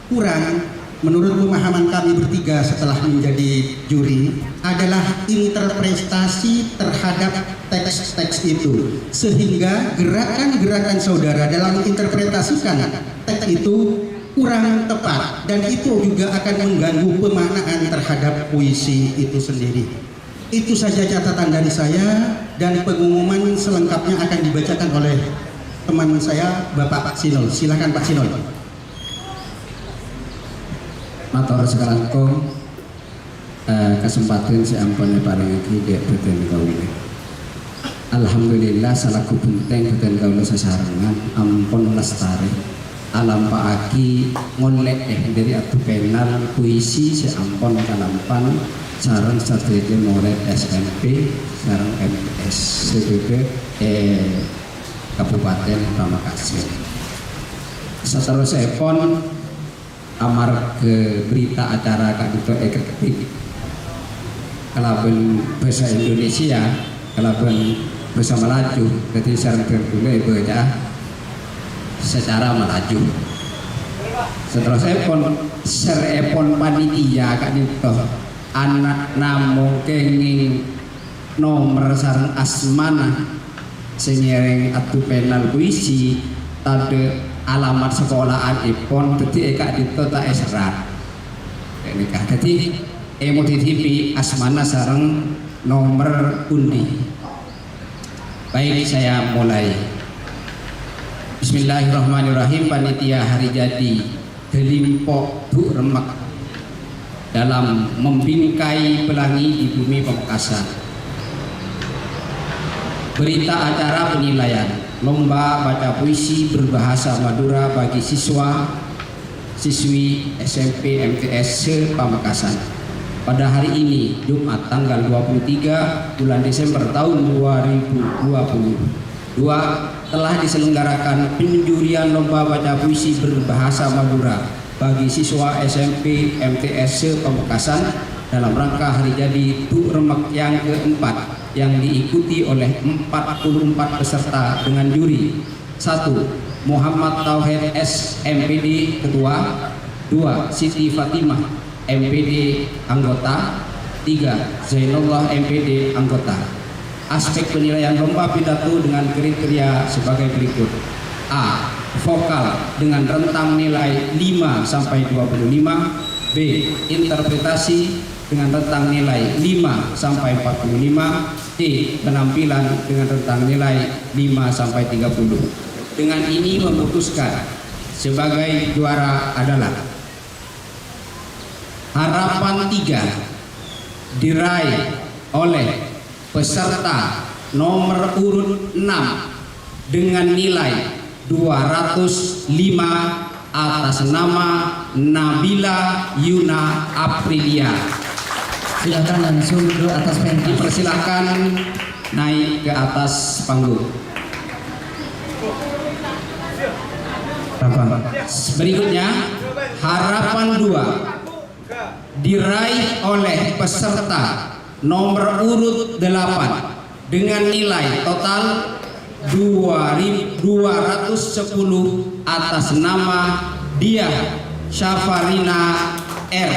kurang, menurut pemahaman kami bertiga setelah menjadi juri, adalah interpretasi terhadap teks-teks itu. Sehingga gerakan-gerakan saudara dalam menginterpretasikan teks itu kurang tepat dan itu juga akan mengganggu pemaknaan terhadap puisi itu sendiri. Itu saja catatan dari saya dan pengumuman selengkapnya akan dibacakan oleh teman saya, Bapak Sinol. Silakan, Pak Sinol. Mator sakalangkong, eh, kasempadhân sè ampon èparèngaghi dhâ' bhâdhân kaulâ. Alhamdulillah, salaku bhenteng bhâdhân kaulâ sasarengan ampon lastarè alampa'aghi ngollè'è dhâri adu pènal puisi sè ampon kalampan sareng sadhâjâ morèd S M P sareng M T S sè bâdâ è Kabupaten Pamekasan. Saterrossèpon, amarghâ berita acara ka'dinto èkebbhi kalabân bhâsa Indonesia, kalabân bhâsa Malaju, dhâddhi sareng dhân kaulâ èbâca'a sacara Malaju. Saterrossèpon, sèrèpon panitia ka'dinto, ana' namong kèngèng nomer sareng asmana sè ngèrèng adu pènal puisi, tadâ' alamat sakola'anèpon, dhâddhi è ka'dinto ta' èserrat. Ghânèka. Dhâddhi, èmodifika asmana sareng nomer undi. Baik, saya mulai. Bismillahirrahmanirrahim. Panitia hari jadi Dâlimpo Bu' Remmek dalam membingkai pelangi di bumi Pamekasan. Berita acara penilaian lomba baca puisi berbahasa Madura bagi siswa siswi S M P M T S se-Pamekasan. Pada hari ini, Jumat tanggal dua puluh tiga bulan Desember tahun dua ribu dua puluh dua, Telah diselenggarakan penjurian lomba baca puisi berbahasa Madura bagi siswa S M P M T S se-Pamekasan dalam rangka hari jadi Tuk Remek yang keempat, yang diikuti oleh empat puluh empat peserta dengan juri. Satu, Muhammad Tauhid S, M P D, Ketua. Dua, Siti Fatimah, M P D, anggota. Tiga, Zainullah, M P D, anggota. Aspek penilaian lomba pidato dengan kriteria sebagai berikut. A, vokal dengan rentang nilai lima sampai dua puluh lima. B, interpretasi dengan rentang nilai lima sampai empat puluh lima. C, penampilan dengan rentang nilai lima sampai tiga puluh. Dengan ini memutuskan sebagai juara adalah Harapan tiga diraih oleh peserta nomor urut enam dengan nilai dua ratus lima atas nama Nabila Yuna Aprilia. Silakan langsung ke atas pentas. Dipersilakan naik ke atas panggung. Apa? Berikutnya, harapan dua diraih oleh peserta nomor urut delapan dengan nilai total dua ribu dua ratus sepuluh atas nama Diah Syafarina R.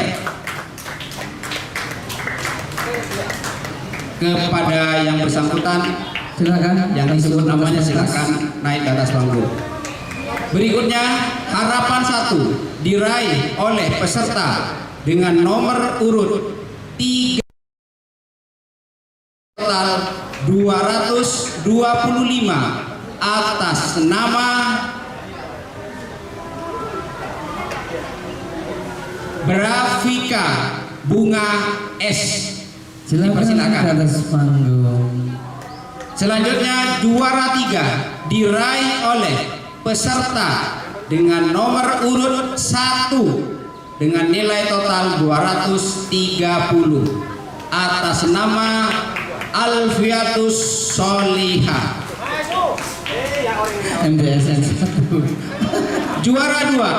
Kepada yang bersangkutan, silakan, yang disebut namanya, silakan naik ke atas panggung. Berikutnya, harapan satu diraih oleh peserta dengan nomor urut tiga, total dua ratus dua puluh lima, atas nama Brafika Bunga S. Silakan. Dipersilakan ke atas panggung. Selanjutnya, juara tiga diraih oleh peserta dengan nomor urut satu dengan nilai total dua ratus tiga puluh, atas nama Alfiatus Soliha. M T S N satu. Juara dua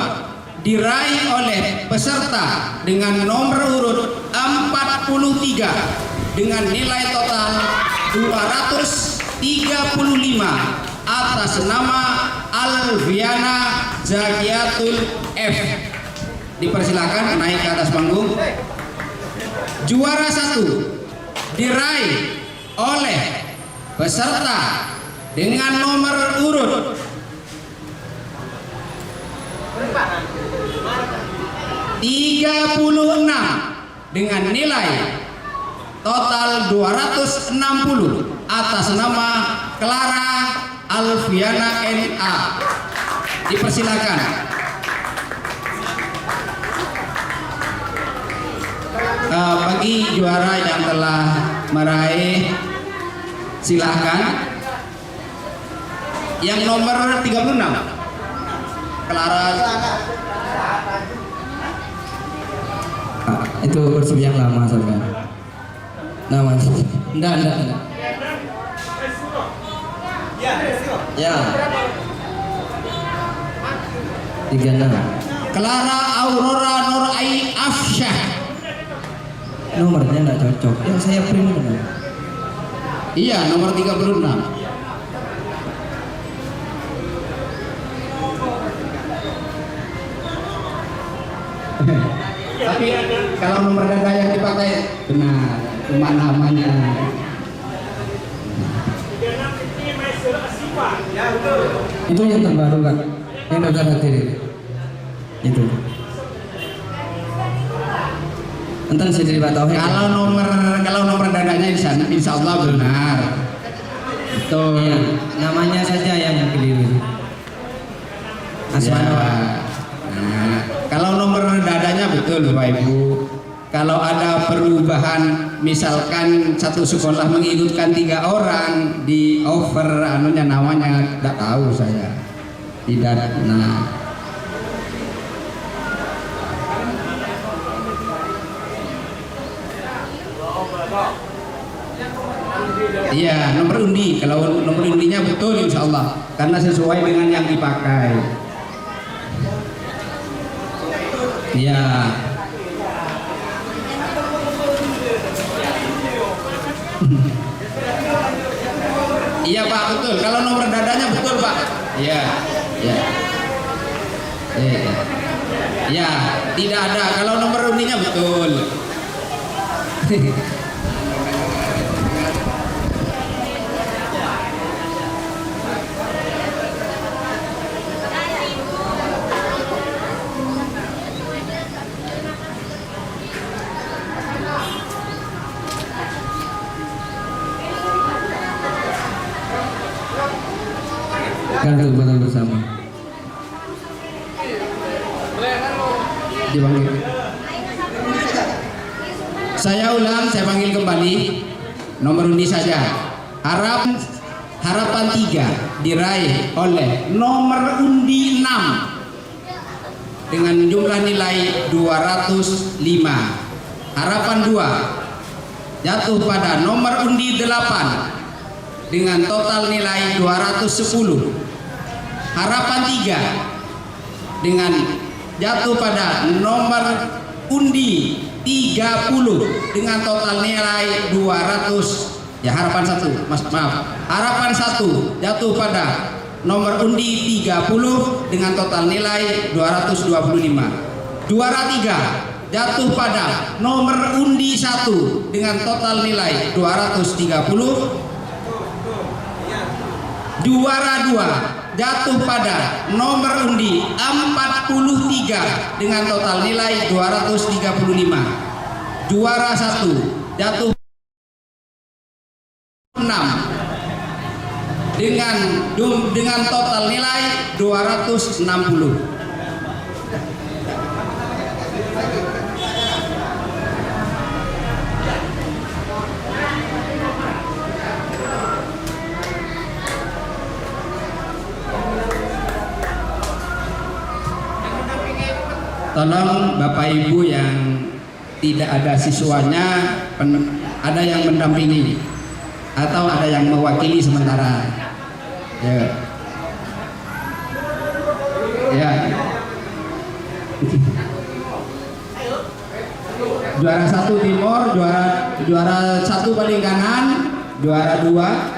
diraih oleh peserta dengan nomor urut empat puluh tiga dengan nilai total dua ratus tiga puluh lima, atas nama Alfiana Zakiatul F. Dipersilakan naik ke atas panggung. Juara satu diraih oleh peserta dengan nomor urut tiga puluh enam dengan nilai total dua ratus enam puluh, atas nama Clara Alfiana N A. Dipersilakan. Eh, bagi juara yang telah meraih, silakan. Yang nomor tiga puluh enam. Clara. Ah, itu kursi yang lama, saudara. Nah, Mas. Enggak, enggak, enggak. Ya. Tiga enam. Clara Aurora Nur Ai Afsyah. Nomornya nggak cocok. Yang saya print benar. Iya, nomor tiga puluh enam. Tapi kalau nomor dada yang dipakai, benar, cuma namanya. Itu yang terbaru, Kak. Yang daftar hadirin. Itu. Enten sih dari Pak Tauhid. Kalau nomor, kalau nomor dadanya di sana, insya Allah benar. Betul. Iya, namanya saja yang keliru. Asmara. Ya. Nah, kalau nomor dadanya betul, Bapak Ibu. Kalau ada perubahan, misalkan satu sekolah mengikutkan tiga orang, di over anunya, namanya, nggak tahu saya. Tidak, nah. Iya, nomor undi. Kalau nomor undinya betul, insya Allah. Karena sesuai dengan yang dipakai. Iya. Iya, Pak, betul. Kalau nomor dadanya betul, Pak. Iya. Iya. Iya. Iya, tidak ada. Kalau nomor undinya betul. Kartu buatan bersama. Dipanggil. Saya ulang, saya panggil kembali. Nomor undi saja. Harap, harapan tiga diraih oleh nomor undi enam dengan jumlah nilai dua ratus lima. Harapan dua jatuh pada nomor undi delapan dengan total nilai dua ratus sepuluh. Harapan tiga dengan jatuh pada nomor undi tiga puluh dengan total nilai dua ratus. Ya, harapan satu, Mas, maaf. Harapan satu jatuh pada nomor undi tiga puluh dengan total nilai dua ratus dua puluh lima. Juara tiga jatuh pada nomor undi satu dengan total nilai dua ratus tiga puluh. Juara dua jatuh pada nomor undi empat puluh tiga dengan total nilai dua ratus tiga puluh lima. Juara satu jatuh enam dengan jum-, dengan total nilai dua ratus enam puluh. Tolong Bapak Ibu yang tidak ada siswanya, pen-, ada yang mendampingi atau ada yang mewakili sementara. Ya. Ya. Juara satu Timor, juara, juara satu paling kanan, juara dua.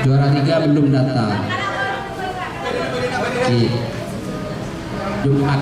Juara tiga belum datang. Iya. Jumat.